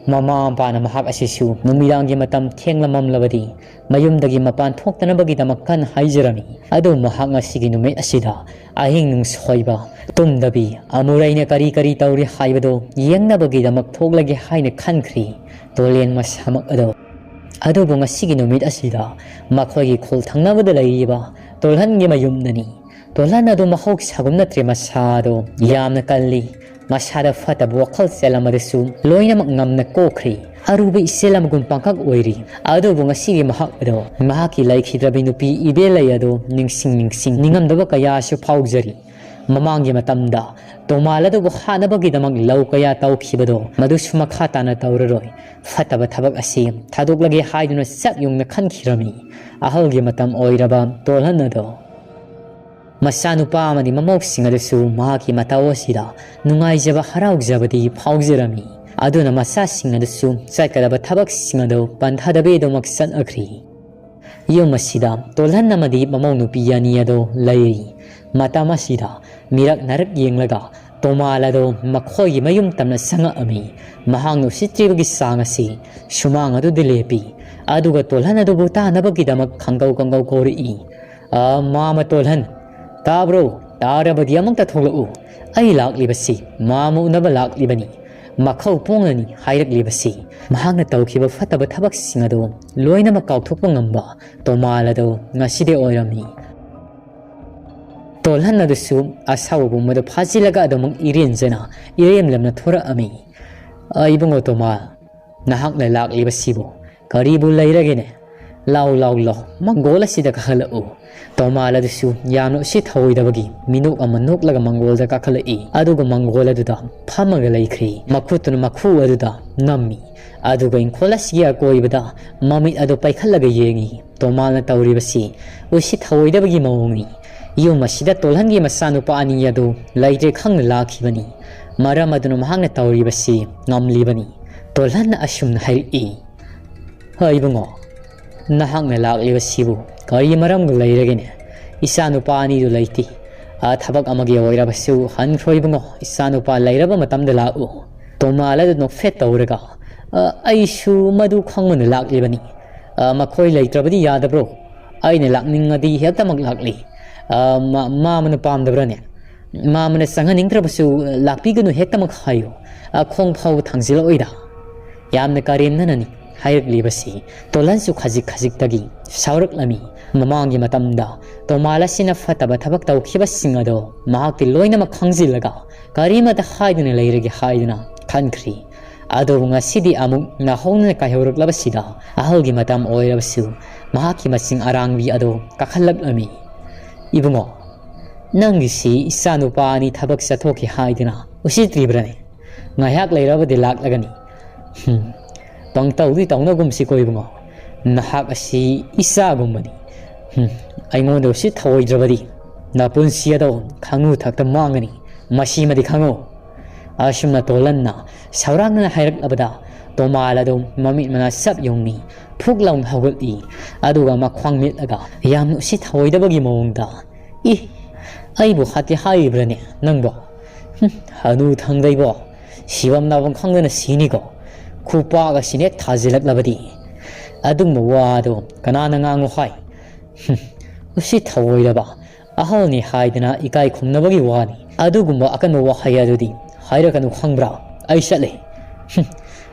ꯃꯃꯥ ꯃꯄꯥꯅ ꯃꯍꯥꯛ ꯑꯁꯤꯁꯨ ꯅꯨꯃꯤꯗꯥꯡꯒꯤ ꯃꯇꯝ ꯊꯦꯡꯂꯝꯂꯕꯗꯤ ꯃꯌꯨꯝꯗꯒꯤ ꯃꯄꯥꯟ ꯊꯣꯛꯇꯅꯕꯒꯤꯗꯃꯛ ꯀꯟꯅ ꯍꯥꯏꯖꯔꯝꯃꯤ꯫ ꯑꯗꯨ ꯃꯍꯥꯛ ꯉꯁꯤꯒꯤ ꯅꯨꯃꯤꯠ ꯑꯁꯤꯗ ꯑꯍꯤꯡ ꯅꯨꯡꯁꯣꯏꯕ ꯇꯨꯝꯗꯕꯤ ꯑꯃꯨꯔꯩꯅ ꯀꯔꯤ ꯀꯔꯤ ꯇꯧꯔꯤ ꯍꯥꯏꯕꯗꯨ ꯌꯦꯡꯅꯕꯒꯤꯗꯃꯛ ꯊꯣꯛꯂꯒꯦ ꯍꯥꯏꯅ ꯈꯟꯈ꯭ꯔꯤ꯫ ꯇꯣꯂꯦꯟ ꯃꯁꯥꯃꯛ ꯑꯗꯣ꯫ ꯑꯗꯨꯕꯨ ꯉꯁꯤꯒꯤ ꯅꯨꯃꯤꯠ ꯑꯁꯤꯗ ꯃꯈꯣꯏꯒꯤ ꯈꯨꯜ ꯊꯪꯅꯕꯗ ꯂꯩꯔꯤꯕ ꯇꯣꯜꯍꯟꯒꯤ ꯃꯌꯨꯝꯗꯅꯤ꯫ ꯇꯣꯜꯍꯟ ꯑꯗꯨ ꯃꯍꯧꯁꯥꯒꯨꯝ ꯅꯠꯇ꯭ꯔꯦ, ꯃꯁꯥꯗꯣ ꯌꯥꯝꯅ ꯀꯜꯂꯤ꯫ ꯃꯁꯥꯗ ꯐꯠꯇꯕ ꯋꯥꯈꯜ ꯆꯦꯜꯂꯝꯕꯗꯨꯁꯨ ꯂꯣꯏꯅꯃꯛ ꯉꯝꯅ ꯀꯣꯛꯈ꯭ꯔꯤ꯫ ꯑꯔꯨꯕ ꯏꯆꯦꯜ ꯑꯃꯒꯨꯝ ꯄꯥꯡꯈꯛ ꯑꯣꯏꯔꯤ꯫ ꯑꯗꯨꯕꯨ ꯉꯁꯤꯒꯤ ꯃꯍꯥꯛ ꯑꯗꯣ ꯃꯍꯥꯛꯀꯤ ꯂꯩꯈꯤꯗ꯭ꯔꯕꯤ ꯅꯨꯄꯤ ꯏꯕꯦꯜꯂꯩ ꯑꯗꯣ ꯅꯤꯡꯁꯤꯡ ꯅꯤꯡꯁꯤꯡ ꯅꯤꯡꯉꯝꯗꯕ ꯀꯌꯥꯁꯨ ꯐꯥꯎꯖꯔꯤ꯫ ꯃꯃꯥꯡꯒꯤ ꯃꯇꯝꯗ ꯇꯣꯃꯥꯜ ꯑꯗꯨꯕꯨ ꯍꯥꯠꯅꯕꯒꯤꯗꯃꯛ ꯂꯧ ꯀꯌꯥ ꯇꯧꯈꯤꯕꯗꯣ ꯃꯗꯨꯁꯨ ꯃꯈꯥ ꯇꯥꯅ ꯇꯧꯔꯔꯣꯏ꯫ ꯐꯠꯇꯕ ꯊꯕꯛ ꯑꯁꯤ ꯊꯥꯗꯣꯛꯂꯒꯦ ꯍꯥꯏꯗꯨꯅ ꯆꯞ ꯌꯨꯡꯅ ꯈꯟꯈꯤꯔꯝꯃꯤ꯫ ꯑꯍꯜꯒꯤ ꯃꯇꯝ ꯑꯣꯏꯔꯕ ꯇꯣꯜꯍꯟ ꯑꯗꯣ ꯃꯆꯥꯅꯨꯄꯥ ꯑꯃꯗꯤ ꯃꯃꯧꯁꯤꯡ ꯑꯗꯨꯁꯨ ꯃꯍꯥꯛꯀꯤ ꯃꯇꯧ ꯑꯁꯤꯗ ꯅꯨꯡꯉꯥꯏꯖꯕ ꯍꯔꯥꯎꯖꯕꯗꯤ ꯐꯥꯎꯖꯔꯝꯃꯤ꯫ ꯑꯗꯨꯅ ꯃꯆꯥꯁꯤꯡ ꯑꯗꯨꯁꯨ ꯆꯠꯀꯗꯕ ꯊꯕꯛꯁꯤꯡ ꯑꯗꯨ ꯄꯟꯊꯗꯕꯤꯗꯃꯛ ꯆꯠꯅꯈ꯭ꯔꯤ꯫ ꯌꯨꯝ ꯑꯁꯤꯗ ꯇꯣꯜꯍꯟ ꯑꯃꯗꯤ ꯃꯃꯧ ꯅꯨꯄꯤ ꯑꯅꯤ ꯑꯗꯨ ꯂꯩꯔꯤ꯫ ꯃꯇꯝ ꯑꯁꯤꯗ ꯃꯤꯔꯛ ꯅꯥꯔꯛ ꯌꯦꯡꯂꯒ ꯇꯣꯃꯥꯜ ꯑꯗꯨ ꯃꯈꯣꯏꯒꯤ ꯃꯌꯨꯝ ꯇꯝꯅ ꯆꯪꯉꯛꯑꯝꯃꯤ꯫ ꯃꯍꯥꯛꯅ ꯎꯁꯤꯠꯇ꯭ꯔꯤꯕꯒꯤ ꯆꯥꯡ ꯑꯁꯤ ꯁꯨꯃꯥꯡ ꯑꯗꯨꯗ ꯂꯦꯞꯄꯤ꯫ ꯑꯗꯨꯒ ꯇꯣꯜꯍꯟ ꯑꯗꯨꯕꯨ ꯇꯥꯅꯕꯒꯤꯗꯃꯛ ꯈꯪꯒꯧ ꯈꯪꯒꯧ ꯀꯧꯔꯛꯏ꯫ "ꯑ, ꯃꯥꯃ ꯇꯣꯜꯍꯟ, ꯇꯥꯕ꯭ꯔꯣ? ꯇꯥꯔꯕꯗꯤ ꯑꯃꯨꯛꯇ ꯊꯣꯛꯂꯛꯎ꯫ ꯑꯩ ꯂꯥꯛꯂꯤꯕꯁꯤ ꯃꯥꯃ ꯎꯅꯕ ꯂꯥꯛꯂꯤꯕꯅꯤ꯫ ꯃꯈꯧ ꯄꯣꯡꯂꯅꯤ ꯍꯥꯏꯔꯛꯂꯤꯕꯁꯤ ꯃꯍꯥꯛꯅ ꯇꯧꯈꯤꯕ ꯐꯠꯇꯕ ꯊꯕꯛꯁꯤꯡ ꯑꯗꯨ ꯂꯣꯏꯅꯃꯛ ꯀꯥꯎꯊꯣꯛꯄ ꯉꯝꯕ ꯇꯣꯃꯥꯜ ꯑꯗꯨ ꯉꯁꯤꯗꯤ ꯑꯣꯏꯔꯝꯃꯤ꯫" ꯇꯣꯜꯍꯟ ꯑꯗꯨꯁꯨ ꯑꯁꯥꯎꯕ ꯄꯨꯝꯕꯗꯨ ꯐꯥꯖꯤꯜꯂꯒ ꯑꯗꯨꯃꯛ ꯏꯔꯦꯟꯖꯅ ꯏꯔꯦꯝ ꯂꯝꯅ ꯊꯣꯔꯛꯑꯝꯃꯤ꯫ "ꯑ, ꯏꯕꯨꯡꯉꯣ ꯇꯣꯃꯥꯜ, ꯅꯍꯥꯛꯅ ꯂꯥꯛꯂꯤꯕꯁꯤꯕꯨ ꯀꯔꯤꯕꯨ ꯂꯩꯔꯒꯦꯅꯦ? ꯂꯥꯎ, ꯂꯥꯎ, ꯂꯥꯎ, ꯃꯪꯒꯣꯜ ꯑꯁꯤꯗ ꯀꯥꯈꯠꯂꯛꯎ꯫" ꯇꯣꯃꯥꯜ ꯑꯗꯨꯁꯨ ꯌꯥꯝꯅ ꯎꯁꯤꯠ ꯊꯑꯣꯏꯗꯕꯒꯤ ꯃꯤꯅꯣꯛ ꯑꯃ ꯅꯣꯛꯂꯒ ꯃꯪꯒꯣꯜꯗ ꯀꯥꯈꯠꯂꯛꯏ꯫ ꯑꯗꯨꯒ ꯃꯪꯒꯣꯜ ꯑꯗꯨꯗ ꯐꯝꯃꯒ ꯂꯩꯈ꯭ꯔꯤ꯫ ꯃꯈꯨꯠꯇꯨꯅ ꯃꯈꯨ ꯑꯗꯨꯗ ꯅꯝꯃꯤ꯫ ꯑꯗꯨꯒ ꯏꯪꯈꯣꯜ ꯑꯁꯤꯒꯤ ꯑꯀꯣꯏꯕꯗ ꯃꯃꯤꯠ ꯑꯗꯨ ꯄꯥꯏꯈꯠꯂꯒ ꯌꯦꯡꯉꯤ꯫ ꯇꯣꯃꯥꯜꯅ ꯇꯧꯔꯤꯕꯁꯤ ꯎꯁꯤꯠ ꯊꯑꯣꯏꯗꯕꯒꯤ ꯃꯑꯣꯡꯅꯤ꯫ ꯌꯨꯝ ꯑꯁꯤꯗ ꯇꯣꯜꯍꯟꯒꯤ ꯃꯆꯥꯅꯨꯄꯥ ꯑꯅꯤ ꯑꯗꯨ ꯂꯩꯇ꯭ꯔꯦ ꯈꯪꯅ ꯂꯥꯛꯈꯤꯕꯅꯤ꯫ ꯃꯔꯝ ꯑꯗꯨꯅ ꯃꯍꯥꯛꯅ ꯇꯧꯔꯤꯕꯁꯤ ꯉꯝꯂꯤꯕꯅꯤ꯫ ꯇꯣꯜꯍꯟꯅ ꯑꯁꯨꯝꯅ ꯍꯥꯏꯔꯛꯏ, "ꯍꯣꯏ ꯏꯕꯨꯡꯉꯣ, ꯅꯍꯥꯛꯅ ꯂꯥꯛꯂꯤꯕꯁꯤꯕꯨ ꯀꯔꯤ ꯃꯔꯝꯒ ꯂꯩꯔꯒꯦꯅꯦ? ꯏꯆꯥꯅꯨꯄꯥ ꯑꯅꯤꯗꯨ ꯂꯩꯇꯦ꯫ ꯑ, ꯊꯕꯛ ꯑꯃꯒꯤ ꯑꯣꯏꯔꯕꯁꯨ ꯍꯟꯈ꯭ꯔꯣ ꯏꯕꯨꯡꯉꯣ, ꯏꯆꯥꯅꯨꯄꯥ ꯂꯩꯔꯕ ꯃꯇꯝꯗ ꯂꯥꯛꯎ꯫" ꯇꯣꯃꯥꯜ ꯑꯗꯨ ꯅꯣꯛꯐꯦꯠ ꯇꯧꯔꯒ, "ꯑ, ꯑꯩꯁꯨ ꯃꯗꯨ ꯈꯪꯕꯅ ꯂꯥꯛꯂꯤꯕꯅꯤ꯫ ꯑ, ꯃꯈꯣꯏ ꯂꯩꯇ꯭ꯔꯕꯗꯤ ꯌꯥꯗꯕ꯭ꯔꯣ? ꯑꯩꯅ ꯂꯥꯛꯅꯤꯡꯉꯗꯤ ꯍꯦꯛꯇꯃꯛ ꯂꯥꯛꯂꯤ꯫ ꯑ, ꯃꯥ-, ꯃꯥꯃꯅ ꯄꯥꯝꯗꯕ꯭ꯔꯥꯅꯦ? ꯃꯥꯃꯅ ꯆꯪꯍꯟꯅꯤꯡꯗ꯭ꯔꯕꯁꯨ ꯂꯥꯛꯄꯤꯒꯅꯨ ꯍꯦꯛꯇꯃꯛ ꯍꯥꯏꯌꯨ꯫ ꯑ, ꯈꯣꯡ ꯐꯥꯎꯕ ꯊꯥꯡꯖꯤꯜꯂꯛꯑꯣꯏꯗ꯫" ꯌꯥꯝꯅ ꯀꯥꯔꯦꯝꯅꯅꯅꯤ ꯍꯥꯏꯔꯛꯂꯤꯕꯁꯤ꯫ ꯇꯣꯜꯍꯟꯁꯨ ꯈꯖꯤꯛ ꯈꯖꯤꯛꯇꯒꯤ ꯁꯥꯎꯔꯛꯂꯝꯃꯤ꯫ ꯃꯃꯥꯡꯒꯤ ꯃꯇꯝꯗ ꯇꯣꯃꯥꯜ ꯑꯁꯤꯅ ꯐꯠꯇꯕ ꯊꯕꯛ ꯇꯧꯈꯤꯕꯁꯤꯡ ꯑꯗꯣ ꯃꯍꯥꯛꯇꯤ ꯂꯣꯏꯅꯃꯛ ꯈꯪꯖꯤꯜꯂꯒ ꯀꯔꯤꯃꯠꯇ ꯍꯥꯏꯗꯅ ꯂꯩꯔꯒꯦ ꯍꯥꯏꯗꯨꯅ ꯈꯟꯈ꯭ꯔꯤ꯫ ꯑꯗꯨꯕꯨ ꯉꯁꯤꯗꯤ ꯑꯃꯨꯛ ꯅꯥꯍꯧꯅꯅ ꯀꯥꯏꯍꯧꯔꯛꯂꯕꯁꯤꯗ ꯑꯍꯜꯒꯤ ꯃꯇꯝ ꯑꯣꯏꯔꯕꯁꯨ ꯃꯍꯥꯛꯀꯤ ꯃꯆꯤꯡ ꯑꯔꯥꯡꯕꯤ ꯑꯗꯨ ꯀꯥꯈꯠꯂꯛꯂꯝꯃꯤ꯫ "ꯏꯕꯨꯡꯉꯣ, ꯅꯪꯒꯤꯁꯤ ꯏꯆꯥꯅꯨꯄꯥ ꯑꯅꯤ ꯊꯕꯛ ꯆꯠꯊꯣꯛꯈꯤ ꯍꯥꯏꯗꯨꯅ ꯎꯁꯤꯠꯇ꯭ꯔꯤꯕ꯭ꯔꯅꯦ? ꯉꯥꯏꯍꯥꯛ ꯂꯩꯔꯕꯗꯤ ꯂꯥꯛꯂꯒꯅꯤ꯫ ꯍꯨꯝ, ꯄꯪꯇꯧꯗꯤ ꯇꯧꯅꯒꯨꯝꯁꯤꯀꯣ ꯏꯕꯨꯡꯉꯣ꯫ ꯅꯍꯥꯛ ꯑꯁꯤ ꯏꯆꯥꯒꯨꯝꯕꯅꯤ꯫ ꯍꯨꯝ, ꯑꯩꯉꯣꯟꯗ ꯎꯁꯤꯠ ꯊꯑꯣꯏꯗ꯭ꯔꯕꯗꯤ ꯅꯄꯨꯟꯁꯤ ꯑꯗꯣ ꯈꯪꯉꯨ ꯊꯛꯇ ꯃꯥꯡꯒꯅꯤ꯫ ꯃꯁꯤꯃꯗꯤ ꯈꯪꯉꯨ꯫" ꯑꯁꯨꯝꯅ ꯇꯣꯜꯍꯟꯅ ꯁꯧꯔꯥꯡꯅꯅ ꯍꯥꯏꯔꯛꯂꯕꯗ ꯇꯣꯃꯥꯜ ꯑꯗꯨ ꯃꯃꯤꯠ ꯃꯅꯥ ꯆꯞ ꯌꯨꯡꯉꯤ꯫ ꯐꯨꯛ ꯂꯥꯎꯅ ꯍꯧꯒꯠꯂꯤ꯫ ꯑꯗꯨꯒ ꯃꯈ꯭ꯋꯥꯡ ꯃꯦꯠꯂꯒ ꯌꯥꯝꯅ ꯎꯁꯤꯠ ꯊꯑꯣꯏꯗꯕꯒꯤ ꯃꯑꯣꯡꯗ, "ꯏ, ꯑꯩꯕꯨ ꯍꯥꯠꯀꯦ ꯍꯥꯏꯔꯤꯕ꯭ꯔꯅꯦ ꯅꯪꯕꯣ? "ꯍꯅꯨ ꯊꯪꯗꯩꯕꯣ, ꯁꯤꯐꯝ ꯅꯥꯐꯝ ꯈꯪꯗꯅ ꯁꯤꯅꯤꯀꯣ, ꯈꯨꯄꯥꯛ ꯑꯁꯤꯅ ꯍꯦꯛ ꯊꯥꯖꯤꯜꯂꯛꯂꯕꯗꯤ꯫ ꯑꯗꯨꯒꯨꯝꯕ ꯋꯥꯗꯣ ꯀꯅꯥꯅ ꯉꯥꯡꯉꯨ ꯍꯥꯏ? ꯎꯁꯤꯠ ꯊꯑꯣꯏꯗꯕ ꯑꯍꯜꯅꯤ ꯍꯥꯏꯗꯅ ꯏꯀꯥꯏ ꯈꯨꯝꯅꯕꯒꯤ ꯋꯥꯅꯤ꯫ ꯑꯗꯨꯒꯨꯝꯕ ꯑꯀꯟꯕ ꯋꯥꯍꯩ ꯑꯗꯨꯗꯤ ꯍꯥꯏꯔꯛꯀꯅꯨ ꯈꯪꯕ꯭ꯔꯥ? ꯑꯩ ꯆꯠꯂꯦ꯫"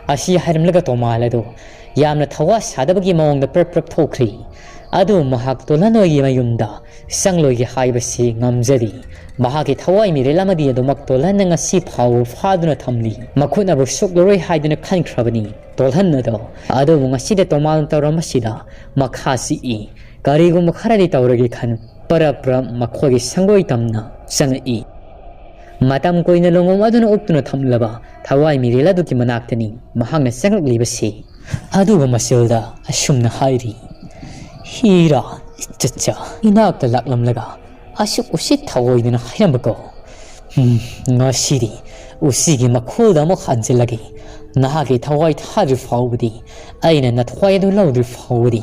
ꯑꯁꯤ ꯍꯥꯏꯔꯝꯂꯒ ꯇꯣꯃꯥꯜ ꯑꯗꯨ ꯌꯥꯝꯅ ꯊꯋꯥ ꯁꯥꯗꯕꯒꯤ ꯃꯑꯣꯡꯗ ꯄ꯭ꯔꯞ ꯄ꯭ꯔꯞ ꯊꯣꯛꯈ꯭ꯔꯤ꯫ ꯑꯗꯨ ꯃꯍꯥꯛ ꯇꯣꯜꯍꯟ ꯍꯣꯏꯒꯤ ꯃꯌꯨꯝꯗ ꯆꯪꯂꯣꯏꯒꯦ ꯍꯥꯏꯕꯁꯤ ꯉꯝꯖꯗꯦ꯫ ꯃꯍꯥꯛꯀꯤ ꯊꯋꯥꯏ ꯃꯤꯔꯦꯜ ꯑꯃꯗꯤ ꯑꯗꯨꯃꯛ ꯇꯣꯜꯍꯟꯅ ꯉꯁꯤ ꯐꯥꯎꯕ ꯐꯥꯗꯨꯅ ꯊꯝꯂꯤ꯫ ꯃꯈꯨꯠꯅꯕꯨ ꯁꯣꯛꯂꯔꯣꯏ ꯍꯥꯏꯗꯨꯅ ꯈꯟꯈ꯭ꯔꯕꯅꯤ ꯇꯣꯜꯍꯟ ꯑꯗꯣ꯫ ꯑꯗꯨꯕꯨ ꯉꯁꯤꯗ ꯇꯣꯃꯥꯜꯅ ꯇꯧꯔꯝꯕꯁꯤꯗ ꯃꯈꯥ ꯆꯤꯛꯏ꯫ ꯀꯔꯤꯒꯨꯝꯕ ꯈꯔꯗꯤ ꯇꯧꯔꯒꯦ ꯈꯟ ꯄꯔꯞ ꯄꯔꯞ ꯃꯈꯣꯏꯒꯤ ꯁꯪꯒꯣꯏ ꯇꯝꯅ ꯆꯪꯉꯛꯏ꯫ ꯃꯇꯝ ꯀꯨꯏꯅ ꯂꯣꯡꯉꯣꯝ ꯑꯗꯨꯅ ꯎꯞꯇꯨꯅ ꯊꯝꯂꯕ ꯊꯋꯥꯏ ꯃꯤꯔꯦꯜ ꯑꯗꯨꯒꯤ ꯃꯅꯥꯛꯇꯅꯤ ꯃꯍꯥꯛꯅ ꯆꯪꯂꯛꯂꯤꯕꯁꯤ꯫ ꯑꯗꯨꯒ ꯃꯆꯤꯜꯗ ꯑꯁꯨꯝꯅ ꯍꯥꯏꯔꯤ, "ꯍꯤꯔꯥ, ꯏꯆꯠꯆꯥ, ꯏꯅꯥꯛꯇ ꯂꯥꯛꯂꯝꯂꯒ ꯑꯁꯨꯛ ꯎꯁꯤꯠ ꯊꯑꯣꯏꯗꯅ ꯍꯥꯏꯔꯝꯕꯀꯣ꯫ ꯎꯝ, ꯉꯁꯤꯗꯤ ꯎꯆꯤꯒꯤ ꯃꯈꯣꯜꯗ ꯑꯃꯨꯛ ꯍꯟꯖꯤꯜꯂꯒꯦ꯫ ꯅꯍꯥꯛꯀꯤ ꯊꯋꯥꯏ ꯊꯥꯗ꯭ꯔꯤ ꯐꯥꯎꯕꯗꯤ, ꯑꯩꯅ ꯅꯊꯋꯥꯏ ꯑꯗꯨ ꯂꯧꯗ꯭ꯔꯤ ꯐꯥꯎꯕꯗꯤ,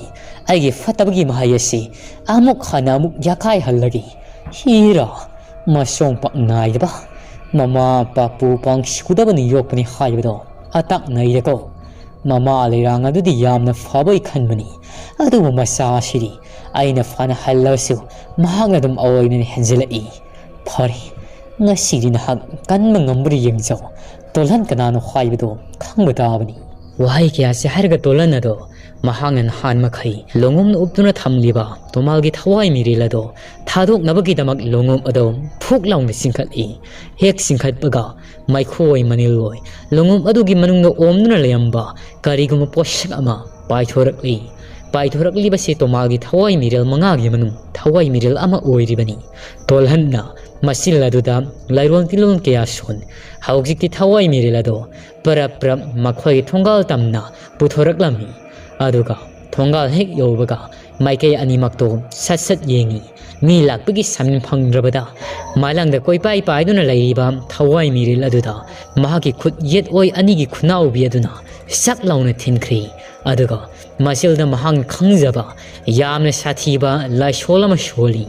ꯑꯩꯒꯤ ꯐꯠꯇꯕꯒꯤ ꯃꯍꯩ ꯑꯁꯤ ꯑꯃꯨꯛ ꯍꯟꯅ ꯑꯃꯨꯛ ꯌꯥꯀꯥꯏꯍꯜꯂꯒꯦ꯫" ꯍꯤꯔꯥ, ꯃꯁꯣꯡ ꯄꯥꯛ ꯅꯥꯏꯗꯕ, ꯃꯃꯥ ꯃꯄꯥ ꯄꯨ ꯄꯥꯡ ꯁꯨꯗꯕꯅ ꯌꯣꯛꯄꯅꯤ ꯍꯥꯏꯕꯗꯣ ꯑꯇꯥꯛꯅꯩꯔꯦꯀꯣ꯫ ꯃꯃꯥ ꯂꯩꯔꯥꯡ ꯑꯗꯨꯗꯤ ꯌꯥꯝꯅ ꯐꯕꯩ ꯈꯟꯕꯅꯤ, ꯑꯗꯨꯕꯨ ꯃꯆꯥ ꯑꯁꯤꯗꯤ ꯑꯩꯅ ꯐꯅ ꯍꯜꯂꯕꯁꯨ ꯃꯍꯥꯛꯅ ꯑꯗꯨꯝ ꯑꯑꯣꯏꯅꯅ ꯍꯦꯟꯖꯤꯜꯂꯛꯏ꯫ ꯐꯔꯦ, ꯉꯁꯤꯗꯤ ꯅꯍꯥꯛ ꯀꯟꯕ ꯉꯝꯕ꯭ꯔꯥ ꯌꯦꯡꯖꯧ꯫ ꯇꯣꯜꯍꯟ ꯀꯅꯥꯅꯣ ꯍꯥꯏꯕꯗꯣ ꯈꯪꯕ ꯇꯥꯕꯅꯤ꯫ ꯋꯥꯍꯩ ꯀꯌꯥꯁꯤ ꯍꯥꯏꯔꯒ ꯇꯣꯜꯍꯟ ꯑꯗꯣ ꯃꯍꯥꯛꯅ ꯅꯍꯥꯟ ꯃꯈꯩ ꯂꯣꯡꯉꯣꯝꯅ ꯎꯞꯇꯨꯅ ꯊꯝꯂꯤꯕ ꯇꯣꯃꯥꯜꯒꯤ ꯊꯋꯥꯏ ꯃꯤꯔꯦꯜ ꯑꯗꯣ ꯊꯥꯗꯣꯛꯅꯕꯒꯤꯗꯃꯛ ꯂꯣꯡꯉꯣꯝ ꯑꯗꯣ ꯐꯨꯛ ꯂꯥꯎꯅ ꯆꯤꯡꯈꯠꯂꯤ꯫ ꯍꯦꯛ ꯆꯤꯡꯈꯠꯄꯒ ꯃꯩꯈꯣꯏ ꯃꯅꯤꯜ ꯑꯣꯏ ꯂꯣꯡꯉꯣꯝ ꯑꯗꯨꯒꯤ ꯃꯅꯨꯡꯗ ꯑꯣꯝꯗꯨꯅ ꯂꯩꯔꯝꯕ ꯀꯔꯤꯒꯨꯝꯕ ꯄꯣꯠꯁꯛ ꯑꯃ ꯄꯥꯏꯊꯣꯔꯛꯂꯤ꯫ ꯄꯥꯏꯊꯣꯔꯛꯂꯤꯕꯁꯤ ꯇꯣꯃꯥꯜꯒꯤ ꯊꯋꯥꯏ ꯃꯤꯔꯦꯜ ꯃꯉꯥꯒꯤ ꯃꯅꯨꯡ ꯊꯋꯥꯏ ꯃꯤꯔꯦꯜ ꯑꯃ ꯑꯣꯏꯔꯤꯕꯅꯤ꯫ ꯇꯣꯜꯍꯟꯅ ꯃꯆꯤꯜ ꯑꯗꯨꯗ ꯂꯥꯏꯔꯣꯟ ꯇꯤꯜꯂꯣꯟ ꯀꯌꯥ ꯁꯣꯟ꯫ ꯍꯧꯖꯤꯛꯇꯤ ꯊꯋꯥꯏ ꯃꯤꯔꯦꯜ ꯑꯗꯣ ꯄꯔꯞ ꯄꯔꯞ ꯃꯈꯣꯏꯒꯤ ꯊꯣꯡꯒꯥꯜ ꯇꯝꯅ ꯄꯨꯊꯣꯔꯛꯂꯝꯃꯤ꯫ ꯑꯗꯨꯒ ꯊꯣꯡꯒꯥꯜ ꯍꯦꯛ ꯌꯧꯕꯒ ꯃꯥꯏꯀꯩ ꯑꯅꯤꯃꯛꯇꯣ ꯁꯠ ꯁꯠ ꯌꯦꯡꯉꯤ꯫ ꯃꯤ ꯂꯥꯛꯄꯒꯤ ꯁꯥꯃꯤꯟ ꯐꯪꯗ꯭ꯔꯕꯗ ꯃꯥꯂꯪꯗ ꯀꯣꯏꯄꯥꯏ ꯄꯥꯏꯗꯨꯅ ꯂꯩꯔꯤꯕ ꯊꯋꯥꯏ ꯃꯤꯔꯦꯜ ꯑꯗꯨꯗ ꯃꯍꯥꯛꯀꯤ ꯈꯨꯠ ꯌꯦꯠ ꯑꯣꯏ ꯑꯅꯤꯒꯤ ꯈꯨꯠꯅꯥꯎꯕꯤ ꯑꯗꯨꯅ ꯁꯛ ꯂꯥꯎꯅ ꯊꯤꯟꯈ꯭ꯔꯤ꯫ ꯑꯗꯨꯒ ꯃꯁꯤꯗ ꯃꯍꯥꯛꯅ ꯈꯪꯖꯕ ꯌꯥꯝꯅ ꯁꯥꯊꯤꯕ ꯂꯥꯏꯁꯣꯜ ꯑꯃ ꯁꯣꯜꯂꯤ꯫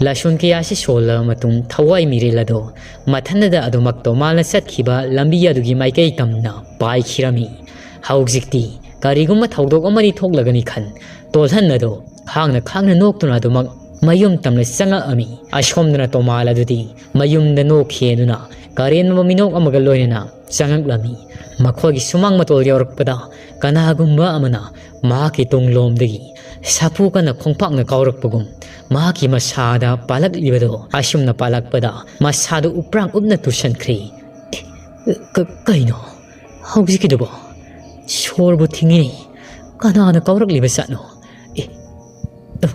ꯂꯥꯏꯁꯣꯟ ꯀꯌꯥꯁꯤ ꯁꯣꯜꯂꯕ ꯃꯇꯨꯡ ꯊꯋꯥꯏ ꯃꯤꯔꯦꯜ ꯑꯗꯣ ꯃꯊꯟꯗ ꯑꯗꯨꯃꯛ ꯇꯣꯃꯥꯜꯅ ꯆꯠꯈꯤꯕ ꯂꯝꯕꯤ ꯑꯗꯨꯒꯤ ꯃꯥꯏꯀꯩ ꯇꯝꯅ ꯄꯥꯏꯈꯤꯔꯝꯃꯤ꯫ ꯍꯧꯖꯤꯛꯇꯤ ꯀꯔꯤꯒꯨꯝꯕ ꯊꯧꯗꯣꯛ ꯑꯃꯗꯤ ꯊꯣꯛꯂꯒꯅꯤ ꯈꯟ ꯇꯣꯜꯍꯟ ꯑꯗꯣ ꯈꯥꯡꯅ ꯈꯥꯡꯅ ꯅꯣꯛꯇꯨꯅ ꯑꯗꯨꯃꯛ ꯃꯌꯨꯝ ꯇꯝꯅ ꯆꯪꯉꯛꯑꯝꯃꯤ꯫ ꯑꯁꯣꯝꯗꯅ ꯇꯣꯃꯥꯜ ꯑꯗꯨꯗꯤ ꯃꯌꯨꯝꯗ ꯅꯣꯛꯈꯤ ꯑꯗꯨꯅ ꯀꯔꯦꯟꯕ ꯃꯤꯅꯣꯛ ꯑꯃꯒ ꯂꯣꯏꯅꯅ ꯆꯪꯉꯛꯂꯝꯃꯤ꯫ ꯃꯈꯣꯏꯒꯤ ꯁꯨꯃꯥꯡ ꯃꯇꯣꯜ ꯌꯧꯔꯛꯄꯗ ꯀꯅꯥꯒꯨꯝꯕ ꯑꯃꯅ ꯃꯍꯥꯛꯀꯤ ꯇꯨꯡꯂꯣꯝꯗꯒꯤ ꯁꯥꯐꯨ ꯀꯟꯅ ꯈꯣꯡꯄꯥꯛꯅ ꯀꯥꯎꯔꯛꯄꯒꯨꯝ ꯃꯍꯥꯛꯀꯤ ꯃꯁꯥꯗ ꯄꯥꯜꯂꯛꯂꯤꯕꯗꯣ ꯑꯁꯨꯝꯅ ꯄꯥꯜꯂꯛꯄꯗ ꯃꯁꯥꯗꯨ ꯎꯄ꯭ꯔꯥꯡ ꯎꯞꯅ ꯇꯨꯁꯟꯈ꯭ꯔꯤ꯫ "ꯀ-, ꯀꯩꯅꯣ ꯍꯧꯖꯤꯛꯀꯤꯗꯨꯕꯣ? ꯁꯣꯔꯕꯨ ꯊꯤꯡꯉꯤꯅꯦ꯫ ꯀꯅꯥꯅ ꯀꯥꯎꯔꯛꯂꯤꯕ ꯖꯥꯠꯅꯣ? ꯑꯦ, ꯑ,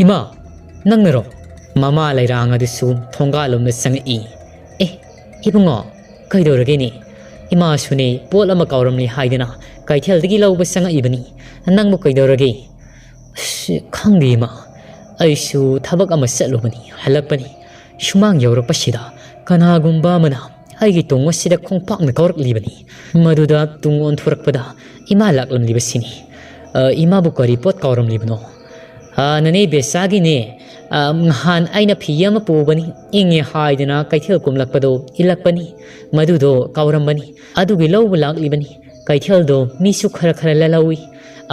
ꯏꯃꯥ, ꯅꯪꯅꯔꯣ?" ꯃꯃꯥ ꯂꯩꯔꯥꯡ ꯑꯗꯨꯁꯨ ꯊꯣꯡꯒꯥꯜꯂꯣꯝꯗ ꯆꯪꯉꯛꯏ꯫ "ꯑꯦ, ꯏꯕꯨꯡꯉꯣ, ꯀꯩꯗꯧꯔꯒꯦꯅꯦ? ꯏꯃꯥꯁꯨꯅꯦ ꯄꯣꯠ ꯑꯃ ꯀꯥꯎꯔꯝꯂꯦ ꯍꯥꯏꯗꯅ ꯀꯩꯊꯦꯜꯗꯒꯤ ꯂꯧꯕ ꯆꯪꯉꯛꯏꯕꯅꯤ꯫ ꯅꯪꯕꯨ ꯀꯩꯗꯧꯔꯒꯦ?" "ꯑꯁ, ꯈꯪꯗꯦ ꯏꯃꯥ, ꯑꯩꯁꯨ ꯊꯕꯛ ꯑꯃ ꯆꯠꯂꯨꯕꯅꯤ, ꯍꯜꯂꯛꯄꯅꯤ꯫ ꯁꯨꯃꯥꯡ ꯌꯧꯔꯛꯄꯁꯤꯗ ꯀꯅꯥꯒꯨꯝꯕ ꯑꯃꯅ ꯑꯩꯒꯤ ꯇꯨꯡ ꯑꯁꯤꯗ ꯈꯣꯡꯄꯥꯛꯅ ꯀꯥꯎꯔꯛꯂꯤꯕꯅꯤ꯫ ꯃꯗꯨꯗ ꯇꯨꯡ ꯑꯣꯟꯊꯣꯔꯛꯄꯗ ꯏꯃꯥ ꯂꯥꯛꯂꯝꯂꯤꯕꯁꯤꯅꯤ꯫ ꯑ, ꯏꯃꯥꯕꯨ ꯀꯔꯤ ꯄꯣꯠ ꯀꯥꯎꯔꯝꯂꯤꯕꯅꯣ?" "ꯑ, ꯅꯅꯦ ꯕꯦꯁꯥꯒꯤꯅꯦ꯫ ꯑ, ꯅꯍꯥꯟ ꯑꯩꯅ ꯐꯤ ꯑꯃ ꯄꯨꯕꯅꯤ, ꯏꯪꯉꯦ ꯍꯥꯏꯗꯅ ꯀꯩꯊꯦꯜ ꯀꯨꯝꯂꯛꯄꯗꯣ ꯏꯜꯂꯛꯄꯅꯤ꯫ ꯃꯗꯨꯗꯣ ꯀꯥꯎꯔꯝꯕꯅꯤ꯫ ꯑꯗꯨꯒꯤ ꯂꯧꯕ ꯂꯥꯛꯂꯤꯕꯅꯤ꯫ ꯀꯩꯊꯦꯜꯗꯣ ꯃꯤꯁꯨ ꯈꯔ ꯈꯔ ꯂꯜꯍꯧꯏ꯫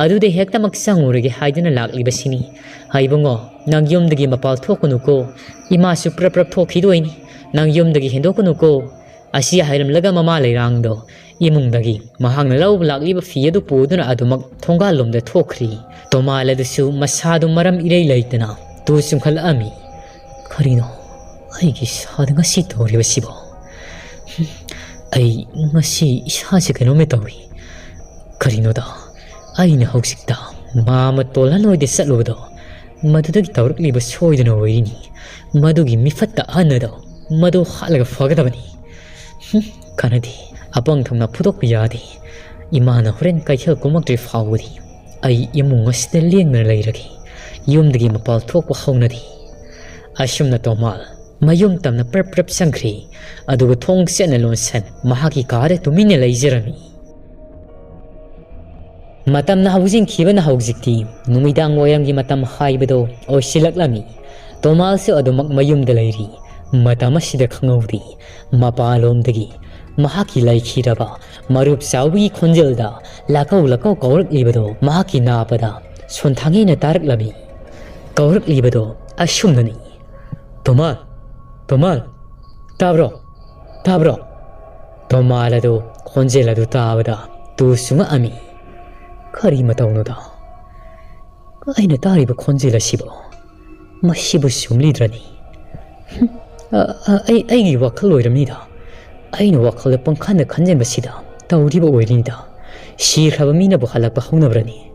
ꯑꯗꯨꯗ ꯍꯦꯛꯇꯃꯛ ꯆꯪꯉꯨꯔꯒꯦ ꯍꯥꯏꯗꯨꯅ ꯂꯥꯛꯂꯤꯕꯁꯤꯅꯤ꯫ ꯍꯥꯏꯕꯨꯡꯉꯣ, ꯅꯪ ꯌꯨꯝꯗꯒꯤ ꯃꯄꯥꯜ ꯊꯣꯛꯀꯅꯨꯀꯣ꯫ ꯏꯃꯥꯁꯨ ꯄ꯭ꯔꯞ ꯄ꯭ꯔꯞ ꯊꯣꯛꯈꯤꯗꯣꯏꯅꯤ꯫ ꯅꯪ ꯌꯨꯝꯗꯒꯤ ꯍꯦꯟꯗꯣꯛꯀꯅꯨꯀꯣ꯫" ꯑꯁꯤ ꯍꯥꯏꯔꯝꯂꯒ ꯃꯃꯥ ꯂꯩꯔꯥꯡꯗꯣ ꯏꯃꯨꯡꯗꯒꯤ ꯃꯍꯥꯛꯅ ꯂꯧꯕ ꯂꯥꯛꯂꯤꯕ ꯐꯤ ꯑꯗꯨ ꯄꯨꯗꯨꯅ ꯑꯗꯨꯃꯛ ꯊꯣꯡꯒꯥꯜꯂꯣꯝꯗ ꯊꯣꯛꯈ꯭ꯔꯤ꯫ ꯇꯣꯃꯥꯜ ꯑꯗꯨꯁꯨ ꯃꯁꯥꯗꯨ ꯃꯔꯝ ꯏꯔꯩ ꯂꯩꯇꯅ ꯇꯨ ꯆꯨꯡꯈꯠꯂꯛꯑꯝꯃꯤ꯫ "ꯀꯔꯤꯅꯣ ꯑꯩꯒꯤ ꯏꯁꯥꯗ ꯉꯁꯤ ꯇꯧꯔꯤꯕꯁꯤꯕꯣ? ꯍꯨꯝ, ꯑꯩ ꯉꯁꯤ ꯏꯁꯥꯁꯦ ꯀꯩꯅꯣꯝꯃ ꯇꯧꯏ꯫ ꯀꯔꯤꯅꯣꯗ, ꯑꯩꯅ ꯍꯧꯖꯤꯛꯇ ꯃꯥ ꯑꯃ ꯇꯣꯜꯍꯜꯂꯣꯏꯗ ꯆꯠꯂꯨꯕꯗꯣ, ꯃꯗꯨꯗꯒꯤ ꯇꯧꯔꯛꯂꯤꯕ ꯁꯣꯏꯗꯅ ꯑꯣꯏꯔꯤꯅꯤ꯫ ꯃꯗꯨꯒꯤ ꯃꯤꯐꯠꯇ ꯑꯍꯟ ꯑꯗꯣ, ꯃꯗꯨ ꯍꯥꯠꯂꯒ ꯐꯒꯗꯕꯅꯤ꯫ ꯍꯨꯝ, ꯀꯥꯟꯅꯗꯦ꯫ ꯑꯄꯪ ꯊꯧꯅꯥ ꯐꯨꯗꯣꯛꯄ ꯌꯥꯗꯦ꯫ ꯏꯃꯥꯅ ꯍꯣꯔꯦꯟ ꯀꯩꯊꯦꯜ ꯀꯨꯝꯃꯛꯇ꯭ꯔꯤ ꯐꯥꯎꯕꯗꯤ ꯑꯩ ꯏꯃꯨꯡ ꯑꯁꯤꯗ ꯂꯦꯡꯗꯅ ꯂꯩꯔꯒꯦ꯫ ꯌꯨꯝꯗꯒꯤ ꯃꯄꯥꯜ ꯊꯣꯛꯄ ꯍꯧꯅꯗꯦ꯫ ꯑꯁꯨꯝꯅ ꯇꯣꯃꯥꯜ ꯃꯌꯨꯝ ꯇꯝꯅ ꯄ꯭ꯔꯞ ꯄ꯭ꯔꯞ ꯆꯪꯈ꯭ꯔꯦ꯫ ꯑꯗꯨꯒ ꯊꯣꯡ ꯆꯦꯠꯅ ꯂꯣꯟꯁꯟ ꯃꯍꯥꯛꯀꯤ ꯀꯥꯗ ꯇꯨꯃꯤꯟꯅ ꯂꯩꯖꯔꯝꯃꯤ꯫ ꯃꯇꯝꯅ ꯍꯧꯖꯤꯟꯈꯤꯕꯅ ꯍꯧꯖꯤꯛꯇꯤ ꯅꯨꯃꯤꯗꯥꯡ ꯋꯥꯏꯔꯝꯒꯤ ꯃꯇꯝ ꯍꯥꯏꯕꯗꯣ ꯑꯣꯏꯁꯤꯜꯂꯛꯂꯝꯃꯤ꯫ ꯇꯣꯃꯥꯜꯁꯨ ꯑꯗꯨꯃꯛ ꯃꯌꯨꯝꯗ ꯂꯩꯔꯤ꯫ ꯃꯇꯝ ꯑꯁꯤꯗ ꯈꯪꯍꯧꯗꯦ, ꯃꯄꯥꯟꯂꯣꯝꯗꯒꯤ ꯃꯍꯥꯛꯀꯤ ꯂꯩꯈꯤꯗ꯭ꯔꯕ ꯃꯔꯨꯞ ꯆꯥꯎꯕꯒꯤ ꯈꯣꯟꯖꯦꯜꯗ ꯂꯥꯀꯧ ꯂꯥꯀꯧ ꯀꯧꯔꯛꯂꯤꯕꯗꯣ ꯃꯍꯥꯛꯀꯤ ꯅꯥꯄꯗ ꯁꯣꯟꯊꯥꯡꯉꯩꯅ ꯇꯥꯔꯛꯂꯝꯃꯤ꯫ ꯀꯧꯔꯛꯂꯤꯕꯗꯣ ꯑꯁꯨꯝꯅꯅꯤ: "ꯇꯣꯃꯥꯜ, ꯇꯣꯃꯥꯜ, ꯇꯥꯕ꯭ꯔꯣ? ꯇꯥꯕ꯭ꯔꯣ?" ꯇꯣꯃꯥꯜ ꯑꯗꯨ ꯈꯣꯟꯖꯦꯜ ꯑꯗꯨ ꯇꯥꯕꯗ ꯇꯨ ꯆꯨꯡꯉꯛꯑꯝꯃꯤ꯫ "ꯀꯔꯤ ꯃꯇꯧꯅꯣꯗ? ꯑꯩꯅ ꯇꯥꯔꯤꯕ ꯈꯣꯟꯖꯦꯜ ꯑꯁꯤꯕꯨ? ꯃꯁꯤꯕꯨ ꯆꯨꯝꯂꯤꯗ꯭ꯔꯅꯤ? ꯍꯨꯝ, ꯑ, ꯑ, ꯑꯩ, ꯑꯩꯒꯤ ꯋꯥꯈꯜ ꯑꯣꯏꯔꯝꯅꯤꯗ꯫ ꯑꯩꯅ ꯋꯥꯈꯜꯗ ꯄꯪꯈꯟꯗ ꯈꯟꯖꯟꯕꯁꯤꯗ ꯇꯧꯔꯤꯕ ꯑꯣꯏꯔꯤꯅꯤꯗ꯫ ꯁꯤꯈ꯭ꯔꯕ ꯃꯤꯅꯕꯨ ꯍꯜꯂꯛꯄ ꯍꯧꯅꯕ꯭ꯔꯅꯤ?"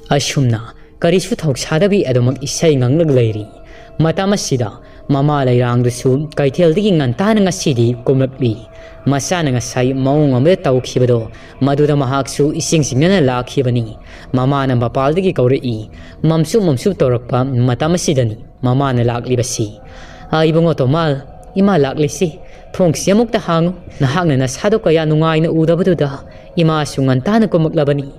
ꯑꯁꯨꯝꯅ ꯀꯔꯤꯁꯨ ꯊꯧꯁꯥꯗꯕꯤ ꯑꯗꯨꯃꯛ ꯏꯁꯩ ꯉꯪꯂꯒ ꯂꯩꯔꯤ꯫ ꯃꯇꯝ ꯑꯁꯤꯗ ꯃꯃꯥ ꯂꯩꯔꯥꯡꯗꯨꯁꯨ ꯀꯩꯊꯦꯜꯗꯒꯤ ꯉꯟꯇꯥꯅ ꯉꯁꯤꯗꯤ ꯀꯨꯝꯂꯛꯂꯤ꯫ ꯃꯆꯥꯅ ꯉꯁꯥꯏ ꯃꯑꯣꯡ ꯑꯃꯗ ꯇꯧꯈꯤꯕꯗꯣ, ꯃꯗꯨꯗ ꯃꯍꯥꯛꯁꯨ ꯏꯁꯤꯡ ꯆꯤꯡꯅꯅ ꯂꯥꯛꯈꯤꯕꯅꯤ꯫ ꯃꯃꯥꯅ ꯃꯄꯥꯜꯗꯒꯤ ꯀꯧꯔꯛꯏ꯫ ꯃꯝꯁꯨ ꯃꯝꯁꯨ ꯇꯧꯔꯛꯄ ꯃꯇꯝ ꯑꯁꯤꯗꯅꯤ ꯃꯃꯥꯅ ꯂꯥꯛꯂꯤꯕꯁꯤ꯫ "ꯑ, ꯏꯕꯨꯡꯉꯣ ꯇꯣꯃꯥꯜ, ꯏꯃꯥ ꯂꯥꯛꯂꯤꯁꯤ꯫ ꯊꯣꯡꯁꯤ ꯑꯃꯨꯛꯇ ꯍꯥꯡꯉꯨ꯫ ꯅꯍꯥꯛꯅ ꯅꯁꯥꯗꯣ ꯀꯌꯥ ꯅꯨꯡꯉꯥꯏꯅ ꯎꯗꯕꯗꯨꯗ ꯏꯃꯥꯁꯨ ꯉꯟꯇꯥꯅ ꯀꯨꯝꯂꯛꯂꯕꯅꯤ꯫"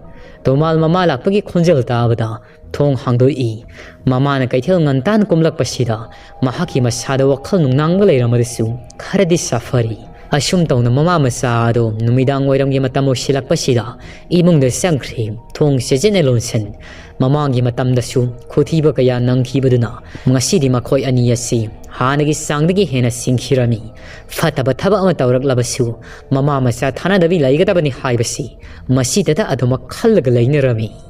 ꯇꯣꯃꯥꯜ ꯃꯃꯥ ꯂꯥꯛꯄꯒꯤ ꯈꯣꯟꯖꯦꯜ ꯇꯥꯕꯗ ꯊꯣꯡ ꯍꯥꯡꯗꯣꯛꯏ꯫ ꯃꯃꯥꯅ ꯀꯩꯊꯦꯜ ꯉꯟꯇꯥꯅ ꯀꯨꯝꯂꯛꯄꯁꯤꯗ ꯃꯍꯥꯛꯀꯤ ꯃꯁꯥꯗ ꯋꯥꯈꯜ ꯅꯨꯡꯅꯥꯡꯕ ꯂꯩꯔꯝꯕꯗꯁꯨ ꯈꯔꯗꯤ ꯁꯥꯐꯔꯤ꯫ ꯑꯁꯨꯝ ꯇꯧꯅ ꯃꯃꯥ ꯃꯆꯥ ꯑꯗꯣ ꯅꯨꯃꯤꯗꯥꯡ ꯋꯥꯏꯔꯝꯒꯤ ꯃꯇꯝ ꯑꯣꯏꯁꯤꯜꯂꯛꯄꯁꯤꯗ ꯏꯃꯨꯡꯗ ꯆꯪꯈ꯭ꯔꯦ꯫ ꯊꯣꯡ ꯆꯦꯠꯆꯦꯠꯅ ꯂꯣꯟꯁꯤꯟ꯫ ꯃꯃꯥꯡꯒꯤ ꯃꯇꯝꯗꯁꯨ ꯈꯨꯊꯤꯕ ꯀꯌꯥ ꯅꯪꯈꯤꯕꯗꯨꯅ ꯉꯁꯤꯗꯤ ꯃꯈꯣꯏ ꯑꯅꯤ ꯑꯁꯤ ꯍꯥꯟꯅꯒꯤ ꯆꯥꯡꯗꯒꯤ ꯍꯦꯟꯅ ꯁꯤꯡꯈꯤꯔꯝꯃꯤ꯫ ꯐꯠꯇꯕ ꯊꯕꯛ ꯑꯃ ꯇꯧꯔꯛꯂꯕꯁꯨ ꯃꯃꯥ ꯃꯆꯥ ꯊꯥꯅꯗꯕꯤ ꯂꯩꯒꯗꯕꯅꯤ ꯍꯥꯏꯕꯁꯤ ꯃꯁꯤꯗꯇ ꯑꯗꯨꯃꯛ ꯈꯜꯂꯒ ꯂꯩꯅꯔꯝꯃꯤ꯫